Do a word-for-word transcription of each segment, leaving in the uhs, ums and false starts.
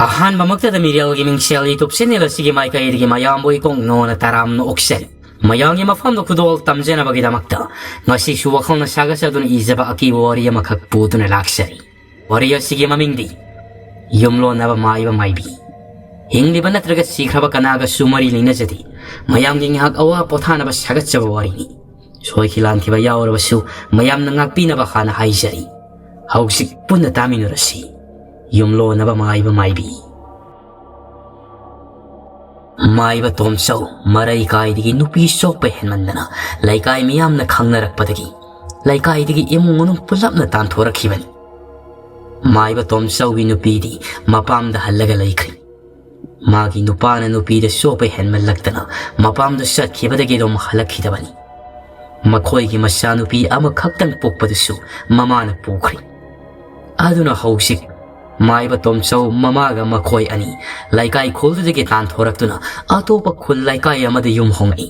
ꯑꯍꯥꯟꯕꯃꯛꯇꯗ ꯃꯤꯔꯦꯜꯒꯤ ꯃꯤꯡꯁꯦꯜ YouTube channel ꯑꯁꯤꯒꯤ ꯃꯥꯏꯀꯩꯗꯒꯤ ꯃꯌꯥꯝꯕꯨ ꯏꯀꯣꯡ ꯅꯣꯅ ꯇꯔꯥꯝꯅ ꯑꯣꯛꯆꯔꯤ꯫ ꯃꯌꯥꯝꯒꯤ ꯃꯐꯝꯗ ꯈꯨꯗꯣꯜ ꯇꯝꯖꯅꯕꯒꯤꯗꯃꯛꯇ ꯉꯁꯤꯁꯨ ꯋꯥꯈꯜꯅ ꯁꯥꯒꯠꯆꯗꯨꯅ ꯏꯖꯕ ꯑꯀꯤꯕ ꯋꯥꯔꯤ ꯑꯃꯈꯛ ꯄꯨꯗꯨꯅ ꯂꯥꯛꯆꯔꯤ꯫ ꯋꯥꯔꯤ ꯑꯁꯤꯒꯤ ꯃꯃꯤꯡꯗꯤ ꯌꯨꯝꯂꯣꯟꯅꯕ ꯃꯥꯏꯕ ꯃꯥꯏꯕꯤ꯫ ꯍꯤꯡꯂꯤꯕ ꯅꯠꯇ꯭ꯔꯒ ꯁꯤꯈ꯭ꯔꯕ ꯀꯅꯥꯒꯁꯨ ꯃꯔꯤ ꯂꯩꯅꯖꯗꯦ꯫ ꯃꯌꯥꯝꯒꯤ ꯉꯥꯏꯍꯥꯛ ꯑꯋꯥ ꯄꯣꯊꯥꯅꯕ ꯁꯥꯒꯠꯆꯕ ꯋꯥꯔꯤꯅꯤ꯫ ꯁꯣꯏꯈꯤ ꯂꯥꯟꯈꯤꯕ ꯌꯥꯎꯔꯕꯁꯨ ꯃꯌꯥꯝꯅ ꯉꯥꯛꯄꯤꯅꯕ ꯍꯥꯟꯅ ꯍꯥꯏꯖꯔꯤ꯫ ꯍꯧꯖꯤꯛ ꯄꯨꯟꯅ ꯇꯥꯃꯤꯟꯅꯔꯁꯤ꯫ ꯌꯨꯝꯂꯣꯟꯅꯕ ꯃꯥꯏꯕ ꯃꯥꯏꯕꯤ꯫ ꯃꯥꯏꯕ ꯇꯣꯝꯆꯧ ꯃꯔꯩ ꯀꯥꯏꯗꯒꯤ ꯅꯨꯄꯤ ꯆꯣꯞꯄ ꯍꯦꯟꯃꯟꯗꯅ ꯂꯩꯀꯥꯏ ꯃꯤꯌꯥꯝꯅ ꯈꯪꯅꯔꯛꯄꯗꯒꯤ ꯂꯩꯀꯥꯏꯗꯒꯤ ꯏꯃꯨꯡ ꯃꯅꯨꯡ ꯄꯨꯂꯞꯅ ꯇꯥꯟꯊꯣꯔꯛꯈꯤꯕꯅꯤ꯫ ꯃꯥꯏꯕ ꯇꯣꯝꯆꯧꯒꯤ ꯅꯨꯄꯤꯗꯤ ꯃꯄꯥꯝꯗ ꯍꯜꯂꯒ ꯂꯩꯈ꯭ꯔꯦ꯫ ꯃꯥꯒꯤ ꯅꯨꯄꯥꯅ ꯅꯨꯄꯤꯗ ꯆꯣꯞꯄ ꯍꯦꯟꯃꯜꯂꯛꯇꯅ ꯃꯄꯥꯝꯗ ꯆꯠꯈꯤꯕꯗꯒꯤ ꯑꯗꯨꯝ ꯍꯜꯂꯛꯈꯤꯗꯕꯅꯤ꯫ ꯃꯈꯣꯏꯒꯤ ꯃꯆꯥꯅꯨꯄꯤ ꯑꯃꯈꯛꯇꯪ ꯄꯣꯛꯄꯗꯨꯁꯨ ꯃꯃꯥꯅ ꯄꯨꯈ꯭ꯔꯦ꯫ ꯑꯗꯨꯅ ꯍꯧꯖꯤꯛ ꯃꯥꯏꯕ ꯇꯣꯝꯆꯧ ꯃꯃꯥꯒ ꯃꯈꯣꯏ ꯑꯅꯤ ꯂꯩꯀꯥꯏ ꯈꯨꯜꯗꯨꯗꯒꯤ ꯇꯥꯟꯊꯣꯔꯛꯇꯨꯅ ꯑꯇꯣꯞꯄ ꯈꯨꯜ ꯂꯩꯀꯥꯏ ꯑꯃꯗ ꯌꯨꯝ ꯍꯣꯡꯉꯛꯏ꯫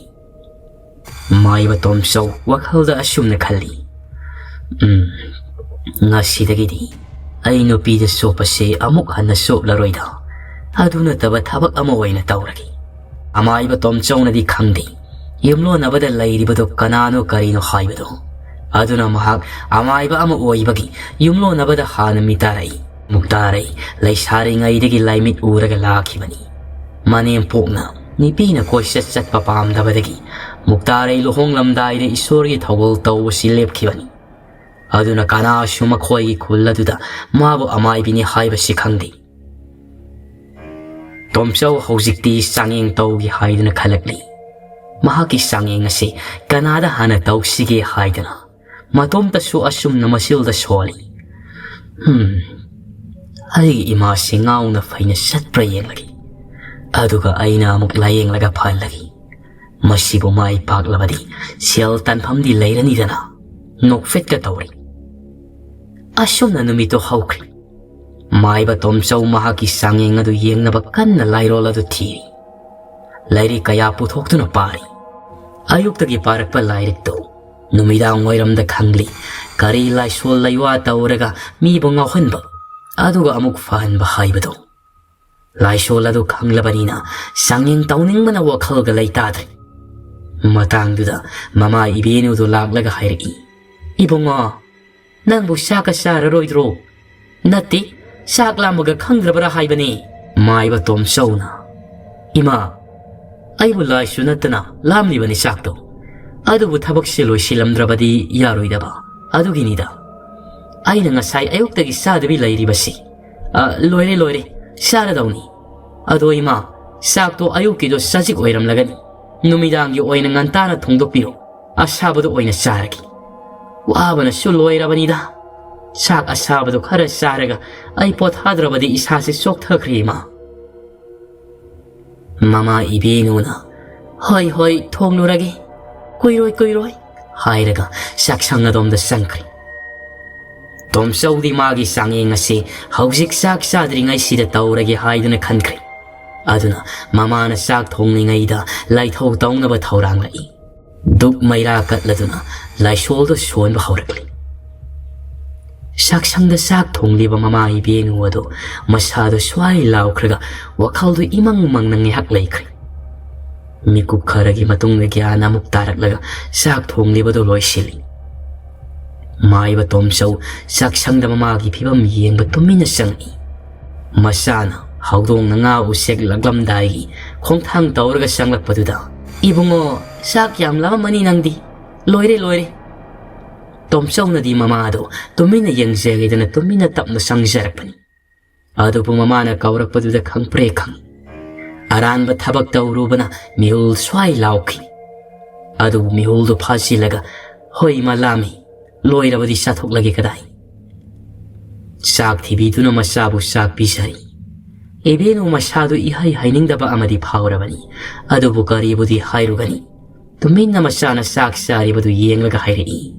ꯃꯥꯏꯕ ꯇꯣꯝꯆꯧ ꯋꯥꯈꯜꯗ ꯑꯁꯨꯝꯅ ꯈꯜꯂꯤ, "ꯎꯝ, ꯉꯁꯤꯗꯒꯤꯗꯤ ꯑꯩ ꯅꯨꯄꯤꯗ ꯆꯣꯞꯄꯁꯦ ꯑꯃꯨꯛ ꯍꯟꯅ ꯆꯣꯞꯂꯔꯣꯏꯗ꯫ ꯑꯗꯨ ꯅꯠꯇꯕ ꯊꯕꯛ ꯑꯃ ꯑꯣꯏꯅ ꯇꯧꯔꯒꯦ꯫" ꯑꯃꯥꯏꯕ ꯇꯣꯝꯆꯧꯅꯗꯤ ꯈꯪꯗꯦ ꯌꯨꯝꯂꯣꯟꯅꯕꯗ ꯂꯩꯔꯤꯕꯗꯣ ꯀꯅꯥꯅꯣ ꯀꯔꯤꯅꯣ ꯍꯥꯏꯕꯗꯣ꯫ ꯑꯗꯨꯅ ꯃꯍꯥꯛ ꯑꯃꯥꯏꯕ ꯑꯃ ꯑꯣꯏꯕꯒꯤ ꯌꯨꯝꯂꯣꯟꯅꯕꯗ ꯍꯥꯟꯅ ꯃꯤꯇꯥꯔꯛꯏ꯫ ꯃꯨꯛꯇꯥꯔꯩ ꯂꯩꯁꯥꯔꯤꯉꯩꯗꯒꯤ ꯂꯥꯏꯃꯤꯠ ꯎꯔꯒ ꯂꯥꯛꯈꯤꯕꯅꯤ꯫ ꯃꯅꯦꯝꯄꯣꯛꯅ ꯅꯨꯄꯤꯅ ꯀꯣꯏꯆꯠ ꯆꯠꯄ ꯄꯥꯝꯗꯕꯗꯒꯤ ꯃꯨꯛꯇꯥꯔꯩ ꯂꯨꯍꯣꯡꯂꯝꯗꯥꯏꯗ ꯏꯁꯣꯔꯒꯤ ꯊꯧꯒꯜ ꯇꯧꯕꯁꯤ ꯂꯦꯞꯈꯤꯕꯅꯤ꯫ ꯑꯗꯨꯅ ꯀꯅꯥꯁꯨ ꯃꯈꯣꯏꯒꯤ ꯈꯨꯜ ꯑꯗꯨꯗ ꯃꯥꯕꯨ ꯑꯃꯥꯏꯕꯤꯅꯤ ꯍꯥꯏꯕꯁꯤ ꯈꯪꯗꯦ꯫ ꯇꯣꯝꯆꯧ ꯍꯧꯖꯤꯛꯇꯤ ꯆꯥꯡꯌꯦꯡ ꯇꯧꯒꯦ ꯍꯥꯏꯗꯨꯅ ꯈꯜꯂꯛꯂꯤ꯫ ꯃꯍꯥꯛꯀꯤ ꯆꯥꯡꯌꯦꯡ ꯑꯁꯤ ꯀꯅꯥꯗ ꯍꯥꯟꯅ ꯇꯧꯁꯤꯒꯦ ꯍꯥꯏꯗꯅ ꯃꯇꯣꯝꯇꯁꯨ ꯑꯁꯨꯝꯅ ꯃꯆꯤꯜꯗ ꯁꯣꯜꯂꯤ꯫ "ꯍꯝ, ꯑꯩꯒꯤ ꯏꯃꯥꯁꯤ ꯉꯥꯎꯅ ꯐꯩꯅ ꯆꯠꯄ꯭ꯔꯥ ꯌꯦꯡꯂꯒꯦ꯫ ꯑꯗꯨꯒ ꯑꯩꯅ ꯑꯃꯨꯛ ꯂꯥꯌꯦꯡꯂꯒ ꯐꯍꯜꯂꯒꯦ꯫ ꯃꯁꯤꯕꯨ ꯃꯥꯏ ꯄꯥꯛꯂꯕꯗꯤ ꯁꯦꯜ ꯇꯥꯟꯐꯝꯗꯤ ꯂꯩꯔꯅꯤꯗꯅ꯫" ꯅꯣꯛꯐꯦꯠꯀ ꯇꯧꯔꯤ꯫ ꯑꯁꯨꯝꯅ ꯅꯨꯃꯤꯠꯇꯨ ꯍꯧꯈ꯭ꯔꯦ꯫ ꯃꯥꯏꯕ ꯇꯣꯝꯆꯧ ꯃꯍꯥꯛꯀꯤ ꯆꯥꯡꯌꯦꯡ ꯑꯗꯨ ꯌꯦꯡꯅꯕ ꯀꯟꯅ ꯂꯥꯏꯔꯣꯜ ꯑꯗꯨ ꯊꯤꯔꯤ꯫ ꯂꯥꯏꯔꯤꯛ ꯀꯌꯥ ꯄꯨꯊꯣꯛꯇꯨꯅ ꯄꯥꯔꯤ꯫ ꯑꯌꯨꯛꯇꯒꯤ ꯄꯥꯔꯛꯄ ꯂꯥꯏꯔꯤꯛꯇꯨ ꯅꯨꯃꯤꯗꯥꯡ ꯋꯥꯏꯔꯝꯗ ꯈꯪꯂꯤ꯫ ꯀꯔꯤ ꯂꯥꯏꯁꯣꯜ ꯂꯩꯋꯥ ꯇꯧꯔꯒ ꯃꯤꯕꯨ ꯉꯥꯎꯍꯟꯕ, ꯑꯗꯨꯒ ꯑꯃꯨꯛ ꯐꯍꯟꯕ ꯍꯥꯏꯕꯗꯨ꯫ ꯂꯥꯏꯁꯣꯜ ꯑꯗꯨ ꯈꯪꯂꯕꯅꯤꯅ ꯆꯥꯡꯌꯦꯡ ꯇꯧꯅꯤꯡꯕꯅ ꯋꯥꯈꯜꯒ ꯂꯩꯇꯥꯗ꯭ꯔꯦ꯫ ꯃꯇꯥꯡꯗꯨꯗ ꯃꯃꯥ ꯏꯕꯦꯟꯅꯨꯗꯨ ꯂꯥꯛꯂꯒ ꯍꯥꯏꯔꯛꯏ, "ꯏꯕꯨꯡꯉꯣ, ꯅꯪꯕꯨ ꯆꯥꯛꯀ ꯆꯥꯔꯔꯣꯏꯗ꯭ꯔꯣ?" "ꯅꯠꯇꯦ, ꯆꯥꯛ ꯂꯥꯝꯃꯒ ꯈꯪꯗ꯭ꯔꯕ꯭ꯔꯥ ꯍꯥꯏꯕꯅꯦ꯫" ꯃꯥꯏꯕ ꯇꯣꯝꯆꯧꯅ, "ꯏꯃꯥ, ꯑꯩꯕꯨ ꯂꯥꯏꯁꯨ ꯅꯠꯇꯅ ꯂꯥꯝꯂꯤꯕꯅꯤ ꯆꯥꯛꯇꯣ꯫ ꯑꯗꯨꯕꯨ ꯊꯕꯛꯁꯦ ꯂꯣꯏꯁꯤꯜꯂꯝꯗ꯭ꯔꯕꯗꯤ ꯌꯥꯔꯣꯏꯗꯕ꯫ ꯑꯗꯨꯒꯤꯅꯤꯗ ꯑꯩꯅ ꯉꯁꯥꯏ ꯑꯌꯨꯛꯇꯒꯤ ꯆꯥꯗꯕꯤ ꯂꯩꯔꯤꯕꯁꯤ꯫ ꯑ, ꯂꯣꯏꯔꯦ, ꯂꯣꯏꯔꯦ, ꯆꯥꯔꯗꯧꯅꯤ꯫ ꯑꯗꯣ ꯏꯃꯥ, ꯆꯥꯛꯇꯣ ꯑꯌꯨꯛꯀꯤꯗꯣ ꯆꯖꯤꯛ ꯑꯣꯏꯔꯝꯂꯒꯅꯤ꯫ ꯅꯨꯃꯤꯗꯥꯡꯒꯤ ꯑꯣꯏꯅ ꯉꯟꯇꯥꯅ ꯊꯣꯡꯗꯣꯛꯄꯤꯔꯣ꯫ ꯑꯁꯥꯕꯗꯣ ꯑꯣꯏꯅ ꯆꯥꯔꯒꯦ꯫ ꯋꯥꯕꯅꯁꯨ ꯂꯣꯏꯔꯕꯅꯤꯗ꯫ ꯆꯥꯛ ꯑꯁꯥꯕꯗꯣ ꯈꯔ ꯆꯥꯔꯒ ꯑꯩ ꯄꯣꯊꯥꯗ꯭ꯔꯕꯗꯤ ꯏꯁꯥꯁꯦ ꯆꯣꯛꯊꯈ꯭ꯔꯦ, ꯏꯃꯥ꯫" ꯃꯃꯥ ꯏꯕꯦꯟꯅꯨꯅ, "ꯍꯣꯏ, ꯍꯣꯏ, ꯊꯣꯡꯂꯨꯔꯒꯦ꯫ ꯀꯨꯏꯔꯣꯏ, ꯀꯨꯏꯔꯣꯏ," ꯍꯥꯏꯔꯒ ꯆꯥꯛꯁꯪ ꯑꯗꯣꯝꯗ ꯆꯪꯈ꯭ꯔꯦ꯫ ꯇꯣꯝꯆꯧꯗꯤ ꯃꯥꯒꯤ ꯆꯥꯡꯌꯦꯡ ꯑꯁꯤ ꯍꯧꯖꯤꯛ ꯆꯥꯛ ꯆꯥꯗ꯭ꯔꯤꯉꯩꯁꯤꯗ ꯇꯧꯔꯒꯦ ꯍꯥꯏꯗꯨꯅ ꯈꯟꯈ꯭ꯔꯦ꯫ ꯑꯗꯨꯅ ꯃꯃꯥꯅ ꯆꯥꯛ ꯊꯣꯡꯂꯤꯉꯩꯗ ꯂꯥꯏꯊꯧ ꯇꯧꯅꯕ ꯊꯧꯔꯥꯡꯂꯛꯏ꯫ ꯗꯨꯛ ꯃꯩꯔꯥ ꯀꯠꯂꯗꯨꯅ ꯂꯥꯏꯁꯣꯜꯗꯨ ꯁꯣꯟꯕ ꯍꯧꯔꯛꯂꯤ꯫ ꯆꯥꯛꯁꯪꯗ ꯆꯥꯛ ꯊꯣꯡꯂꯤꯕ ꯃꯃꯥ ꯏꯕꯦꯟꯅꯨ ꯑꯗꯨ ꯃꯁꯥꯗꯨ ꯁ꯭ꯋꯥꯏ ꯂꯥꯎꯈ꯭ꯔꯒ ꯋꯥꯈꯜꯗꯨ ꯏꯃꯪ ꯃꯪꯅ ꯉꯥꯏꯍꯥꯛ ꯂꯩꯈ꯭ꯔꯦ꯫ ꯃꯤꯀꯨꯞ ꯈꯔꯒꯤ ꯃꯇꯨꯡꯗ ꯒ꯭ꯌꯥꯟ ꯑꯃꯨꯛ ꯇꯥꯔꯛꯂꯒ ꯆꯥꯛ ꯊꯣꯡꯂꯤꯕꯗꯨ ꯂꯣꯏꯁꯤꯜꯂꯤ꯫ ꯃꯥꯏꯕ ꯇꯣꯝꯆꯧ ꯆꯥꯛꯁꯪꯗ ꯃꯃꯥꯒꯤ ꯐꯤꯕꯝ ꯌꯦꯡꯕ ꯇꯨꯃꯤꯟꯅ ꯆꯪꯉꯛꯏ꯫ ꯃꯆꯥꯅ ꯍꯧꯗꯣꯡꯅ ꯉꯥ ꯎꯆꯦꯛ ꯂꯛꯂꯝꯗꯥꯏꯒꯤ ꯈꯣꯡꯊꯥꯡ ꯇꯧꯔꯒ ꯆꯪꯂꯛꯄꯗꯨꯗ, "ꯏꯕꯨꯡꯉꯣ, ꯆꯥꯛ ꯌꯥꯝ ꯂꯥꯝꯃꯝꯃꯅꯤ ꯅꯪꯗꯤ꯫ ꯂꯣꯏꯔꯦ, ꯂꯣꯏꯔꯦ꯫" ꯇꯣꯝꯆꯧꯅꯗꯤ ꯃꯃꯥꯗꯨ ꯇꯨꯃꯤꯟꯅ ꯌꯦꯡꯖꯒꯦꯗꯅ ꯇꯨꯃꯤꯟꯅ ꯇꯞꯅ ꯆꯪꯖꯔꯛꯄꯅꯤ꯫ ꯑꯗꯨꯕꯨ ꯃꯃꯥꯅ ꯀꯧꯔꯛꯄꯗꯨꯗ ꯈꯪꯄ꯭ꯔꯦꯛ ꯈꯪꯏ꯫ ꯑꯔꯥꯟꯕ ꯊꯕꯛ ꯇꯧꯔꯨꯕꯅ ꯃꯤꯍꯨꯜ ꯁ꯭ꯋꯥꯏ ꯂꯥꯎꯈꯤ꯫ ꯑꯗꯨꯕꯨ ꯃꯤꯍꯨꯜꯗꯨ ꯐꯥꯖꯤꯜꯂꯒ, "ꯍꯣꯏ, ꯏꯃꯥ, ꯂꯥꯝꯃꯤ꯫ ꯂꯣꯏꯔꯕꯗꯤ ꯆꯥꯊꯣꯛꯂꯒꯦ ꯀꯗꯥꯏ?" ꯆꯥꯛ ꯊꯤꯕꯤꯗꯨꯅ ꯃꯆꯥꯕꯨ ꯆꯥꯛ ꯄꯤꯖꯔꯤ꯫ ꯏꯕꯦꯟꯅꯨ ꯃꯁꯥꯗꯨ ꯏꯍꯩ ꯍꯩꯅꯤꯡꯗꯕ ꯑꯃꯗꯤ ꯐꯥꯎꯔꯕꯅꯤ꯫ ꯑꯗꯨꯕꯨ ꯀꯔꯤꯕꯨꯗꯤ ꯍꯥꯏꯔꯨꯒꯅꯤ? ꯇꯨꯃꯤꯟꯅ ꯃꯆꯥꯅ ꯆꯥꯛ ꯆꯥꯔꯤꯕꯗꯨ ꯌꯦꯡꯂꯒ ꯍꯥꯏꯔꯛꯏ,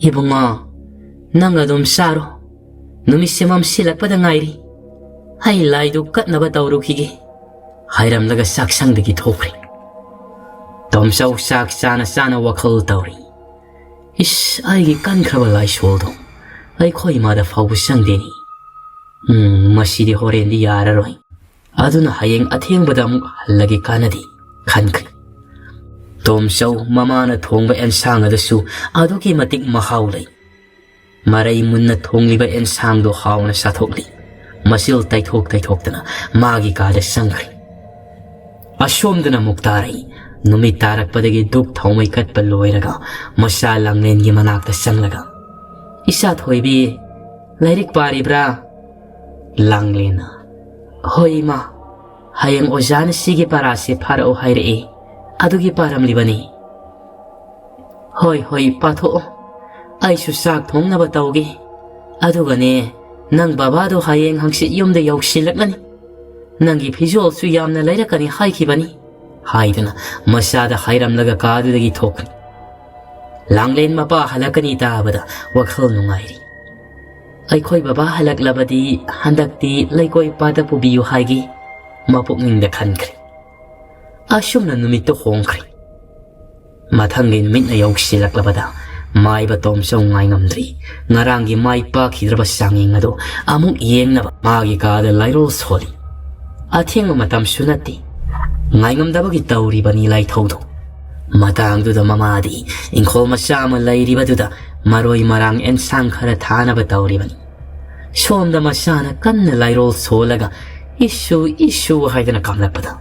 "ꯏꯕꯨꯡꯉꯣ, ꯅꯪ ꯑꯗꯨꯝ ꯆꯥꯔꯣ꯫ ꯅꯨꯃꯤꯠꯁꯦ ꯃꯝꯁꯤꯜꯂꯛꯄꯗ ꯉꯥꯏꯔꯤ꯫ ꯑꯩ ꯂꯥꯏꯗꯨ ꯀꯠꯅꯕ ꯇꯧꯔꯨꯈꯤꯒꯦ," ꯍꯥꯏꯔꯝꯂꯒ ꯆꯥꯛꯁꯪꯗꯒꯤ ꯊꯣꯛꯈ꯭ꯔꯦ꯫ ꯇꯣꯝꯆꯧ ꯆꯥꯛ ꯆꯥꯅ ꯆꯥꯅ ꯋꯥꯈꯜ ꯇꯧꯔꯤ꯫ "ꯏꯁ, ꯑꯩꯒꯤ ꯀꯟꯈ꯭ꯔꯕ ꯂꯥꯏꯁꯣꯜꯗꯣ ꯑꯩꯈꯣꯏ ꯏꯃꯥꯗ ꯐꯥꯎꯕ ꯆꯪꯗꯦꯅꯤ꯫ "ꯎꯝ, ꯃꯁꯤꯗꯤ ꯍꯣꯔꯦꯟꯗꯤ ꯌꯥꯔꯔꯣꯏ꯫ ꯑꯗꯨꯅ ꯍꯌꯦꯡ ꯑꯊꯦꯡꯕꯗ ꯑꯃꯨꯛ ꯍꯜꯂꯒꯦ ꯀꯥꯟꯅꯗꯦ" ꯈꯟꯈ꯭ꯔꯦ꯫ ꯇꯣꯝꯆꯧ ꯃꯃꯥꯅ ꯊꯣꯡꯕ ꯑꯦꯟꯁꯥꯡ ꯑꯗꯨꯁꯨ ꯑꯗꯨꯛꯀꯤ ꯃꯇꯤꯛ ꯃꯍꯥꯎ ꯂꯩ꯫ ꯃꯔꯩ ꯃꯨꯟꯅ ꯊꯣꯡꯂꯤꯕ ꯑꯦꯟꯁꯥꯡꯗꯣ ꯍꯥꯎꯅ ꯆꯥꯊꯣꯛꯂꯤ꯫ ꯃꯆꯤꯜ ꯇꯩꯊꯣꯛ ꯇꯩꯊꯣꯛꯇꯅ ꯃꯥꯒꯤ ꯀꯥꯗ ꯆꯪꯈ꯭ꯔꯦ꯫ ꯑꯁꯣꯝꯗꯅ ꯃꯨꯛꯇꯥꯔꯩ ꯅꯨꯃꯤꯠ ꯇꯥꯔꯛꯄꯗꯒꯤ ꯙꯨꯞ ꯊꯥꯎꯃꯩ ꯀꯠꯄ ꯂꯣꯏꯔꯒ ꯃꯆꯥ ꯂꯥꯡꯂꯦꯟꯒꯤ ꯃꯅꯥꯛꯇ ꯆꯪꯂꯒ, "ꯏꯆꯥ ꯊꯣꯏꯕꯤ, ꯂꯥꯏꯔꯤꯛ ꯄꯥꯔꯤꯕ꯭ꯔꯥ?" ꯂꯥꯡꯂꯦꯟꯅ, "ꯍꯣꯏ ꯏꯃꯥ, ꯍꯌꯦꯡ ꯑꯣꯖꯥꯅ ꯁꯤꯒꯤ ꯄꯔꯥꯁꯦ ꯐꯥꯔꯛꯎ ꯍꯥꯏꯔꯛꯏ, ꯑꯗꯨꯒꯤ ꯄꯥꯔꯝꯂꯤꯕꯅꯤ"꯫ "ꯍꯣꯏ ꯍꯣꯏ, ꯄꯥꯊꯣꯛꯑꯣ꯫ ꯑꯩꯁꯨ ꯆꯥꯛ ꯊꯣꯡꯅꯕ ꯇꯧꯒꯦ꯫ ꯑꯗꯨꯒꯅꯦ, ꯅꯪ ꯕꯕꯥꯗꯣ ꯍꯌꯦꯡ ꯍꯪꯆꯤꯠ ꯌꯨꯝꯗ ꯌꯧꯁꯤꯜꯂꯛꯂꯅꯤ꯫ ꯅꯪꯒꯤ ꯐꯤꯖꯣꯜꯁꯨ ꯌꯥꯝꯅ ꯂꯩꯔꯛꯀꯅꯤ ꯍꯥꯏꯈꯤꯕꯅꯤ" ꯍꯥꯏꯗꯨꯅ ꯃꯆꯥꯗ ꯍꯥꯏꯔꯝꯂꯒ ꯀꯥꯗꯨꯗꯒꯤ ꯊꯣꯛꯈ꯭ꯔꯦ꯫ ꯂꯥꯡꯂꯦꯟ ꯃꯄꯥ ꯍꯜꯂꯛꯀꯅꯤ ꯇꯥꯕꯗ ꯋꯥꯈꯜ ꯅꯨꯡꯉꯥꯏꯔꯤ꯫ "ꯑꯩꯈꯣꯏ ꯕꯕꯥ ꯍꯜꯂꯛꯂꯕꯗꯤ ꯍꯟꯗꯛꯇꯤ ꯂꯩꯀꯣꯏ ꯄꯥꯠꯇ ꯄꯨꯕꯤꯌꯨ" ꯍꯥꯏꯒꯦ ꯃꯄꯨꯛꯅꯤꯡꯗ ꯈꯟꯈ꯭ꯔꯦ꯫ ꯑꯁꯨꯝꯅ ꯅꯨꯃꯤꯠꯇꯨ ꯍꯣꯡꯈ꯭ꯔꯦ꯫ ꯃꯊꯪꯒꯤ ꯅꯨꯃꯤꯠꯅ ꯌꯧꯁꯤꯜꯂꯛꯂꯕꯗ ꯃꯥꯏꯕ ꯇꯣꯝꯆꯧ ꯉꯥꯏꯉꯝꯗ꯭ꯔꯤ꯫ ꯉꯔꯥꯡꯒꯤ ꯃꯥꯏ ꯄꯥꯛꯈꯤꯗ꯭ꯔꯕ ꯆꯥꯡꯌꯦꯡ ꯑꯗꯨ ꯑꯃꯨꯛ ꯌꯦꯡꯅꯕ ꯃꯥꯒꯤ ꯀꯥꯗ ꯂꯥꯏꯔꯣꯜ ꯁꯣꯜꯂꯤ꯫ ꯑꯊꯦꯡꯕ ꯃꯇꯝꯁꯨ ꯅꯠꯇꯦ꯫ ꯉꯥꯏꯉꯝꯗꯕꯒꯤ ꯇꯧꯔꯤꯕꯅꯤ ꯂꯥꯏꯊꯧꯗꯣ꯫ ꯃꯇꯥꯡꯗꯨꯗ ꯃꯃꯥꯗꯤ ꯏꯪꯈꯣꯜ ꯃꯆꯥ ꯑꯃ ꯂꯩꯔꯤꯕꯗꯨꯗ ꯃꯔꯣꯏ ꯃꯔꯥꯡ ꯑꯦꯟꯁꯥꯡ ꯈꯔ ꯊꯥꯅꯕ ꯇꯧꯔꯤꯕꯅꯤ꯫ ꯁꯣꯝꯗ ꯃꯆꯥꯅ ꯀꯟꯅ ꯂꯥꯏꯔꯣꯜ ꯁꯣꯜꯂꯒ "ꯏꯁꯨ, ꯏꯁꯨ" ꯍꯥꯏꯗꯅ ꯀꯥꯝꯂꯛꯄꯗ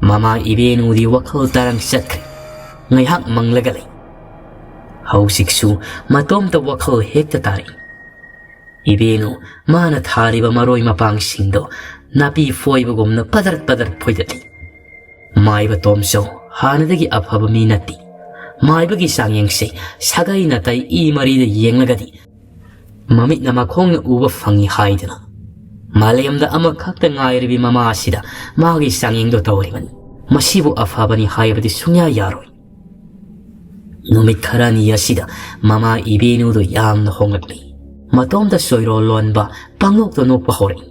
ꯃꯃꯥ ꯏꯕꯦꯅꯨꯗꯤ ꯋꯥꯈꯜ ꯇꯔꯪ ꯆꯠꯈ꯭ꯔꯦ꯫ ꯉꯥꯏꯍꯥꯛ ꯃꯪꯂꯒ ꯂꯩ꯫ ꯍꯧꯖꯤꯛꯁꯨ ꯃꯇꯣꯝꯇ ꯋꯥꯈꯜ ꯍꯦꯛꯇ ꯇꯥꯔꯛꯏ꯫ ꯏꯕꯦꯅꯨ ꯃꯥꯅ ꯊꯥꯔꯤꯕ ꯃꯔꯣꯏ ꯃꯄꯥꯡꯁꯤꯡꯗꯣ ꯅꯥꯄꯤ ꯐꯣꯏꯕꯒꯨꯝꯅ ꯄꯗꯔ ꯄꯗꯔ ꯐꯣꯏꯗꯠꯂꯤ꯫ ꯃꯥꯏꯕ ꯇꯣꯝꯆꯧ ꯍꯥꯟꯅꯗꯒꯤ ꯑꯐꯕ ꯃꯤ ꯅꯠꯇꯦ꯫ ꯃꯥꯏꯕꯒꯤ ꯆꯥꯡꯌꯦꯡꯁꯦ ꯁꯥꯒꯩ ꯅꯥꯇꯩ ꯏ ꯃꯔꯤꯗ ꯌꯦꯡꯂꯒꯗꯤ ꯃꯃꯤꯠꯅ ꯃꯈꯣꯡꯅ ꯎꯕ ꯐꯪꯏ ꯍꯥꯏꯗꯨꯅ ꯃꯥꯂꯦꯝꯗ ꯑꯃꯈꯛꯇ ꯉꯥꯏꯔꯕꯤ ꯃꯃꯥ ꯑꯁꯤꯗ ꯃꯥꯒꯤ ꯆꯥꯡꯌꯦꯡꯗꯣ ꯇꯧꯔꯤꯕꯅꯤ꯫ ꯃꯁꯤꯕꯨ ꯑꯐꯕꯅꯤ ꯍꯥꯏꯕꯗꯤ ꯁꯨꯡꯌꯥ ꯌꯥꯔꯣꯏ꯫ ꯅꯨꯃꯤꯠ ꯈꯔꯅꯤ ꯑꯁꯤꯗ ꯃꯃꯥ ꯏꯕꯦꯅꯨꯗꯨ ꯌꯥꯝꯅ ꯍꯣꯡꯂꯛꯂꯤ꯫ ꯃꯇꯣꯝꯇ ꯆꯣꯏꯔꯣꯜ ꯂꯣꯟꯕ, ꯄꯪꯅꯣꯛꯇ ꯅꯣꯛꯄ ꯍꯧꯔꯛꯏ꯫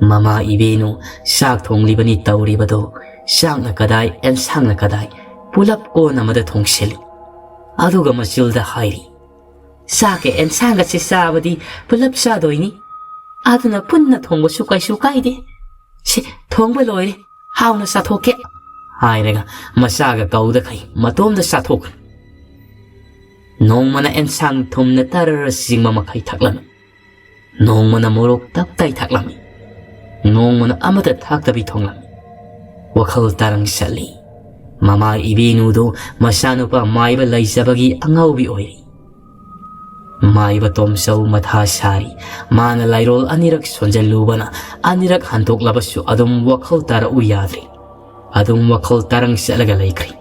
ꯃꯃꯥ ꯏꯕꯦꯅꯨ ꯆꯥꯛ ꯊꯣꯡꯂꯤꯕꯅꯤ ꯇꯧꯔꯤꯕꯗꯨ, ꯆꯥꯛꯅ ꯀꯗꯥꯏ, ꯑꯦꯟꯁꯥꯡꯅ ꯀꯗꯥꯏ, ꯄꯨꯂꯞ ꯀꯣꯟ ꯑꯃꯗ ꯊꯣꯡꯁꯤꯜꯂꯤ꯫ ꯑꯗꯨꯒ ꯃꯆꯤꯜꯗ ꯍꯥꯏꯔꯤ, "ꯆꯥꯛꯀ ꯑꯦꯟꯁꯥꯡꯒꯁꯦ ꯆꯥꯕꯗꯤ ꯄꯨꯂꯞ ꯆꯥꯗꯣꯏꯅꯤ꯫ ꯑꯗꯨꯅ ꯄꯨꯟꯅ ꯊꯣꯡꯕꯁꯨ ꯀꯩꯁꯨ ꯀꯥꯏꯗꯦ꯫ "ꯁꯤ, ꯊꯣꯡꯕ ꯂꯣꯏꯔꯦ, ꯍꯥꯎꯅ ꯆꯥꯊꯣꯛꯀꯦ" ꯍꯥꯏꯔꯒ ꯃꯆꯥꯒ ꯀꯧꯗꯈꯩ ꯃꯇꯣꯝꯗ ꯆꯥꯊꯣꯛꯈ꯭ꯔꯦ꯫ ꯅꯣꯡꯃꯅ ꯑꯦꯟꯁꯥꯡ ꯊꯨꯝꯅ ꯇꯔꯔ ꯆꯤꯡꯕ ꯃꯈꯩ ꯊꯛꯂꯝꯃꯤ꯫ ꯅꯣꯡꯃꯅ ꯃꯣꯔꯣꯛ ꯇꯞ ꯇꯥꯏ ꯊꯛꯂꯝꯃꯤ꯫ ꯅꯣꯡꯃꯅ ꯑꯃꯠꯇ ꯊꯥꯛꯇꯕꯤ ꯊꯣꯡꯂꯝꯃꯤ꯫ ꯋꯥꯈꯜ ꯇꯥꯔꯪ ꯆꯠꯂꯤ꯫ ꯃꯃꯥ ꯏꯕꯦꯅꯨꯗꯨ ꯃꯆꯥꯅꯨꯄꯥ ꯃꯥꯏꯕ ꯂꯩꯖꯕꯒꯤ ꯑꯉꯥꯎꯕꯤ ꯑꯣꯏꯔꯤ꯫ ꯃꯥꯏꯕ ꯇꯣꯝꯆꯧ ꯃꯊꯥ ꯁꯥꯔꯤ꯫ ꯃꯥꯅ ꯂꯥꯏꯔꯣꯜ ꯑꯅꯤꯔꯛ ꯁꯣꯟꯖꯜꯂꯨꯕꯅ, ꯑꯅꯤꯔꯛ ꯍꯟꯗꯣꯛꯂꯕꯁꯨ ꯑꯗꯨꯝ ꯋꯥꯈꯜ ꯇꯥꯔꯛꯎ ꯌꯥꯗ꯭ꯔꯤ꯫ ꯑꯗꯨꯝ ꯋꯥꯈꯜ ꯇꯥꯔꯪ ꯆꯠꯂꯒ ꯂꯩꯈ꯭ꯔꯤ꯫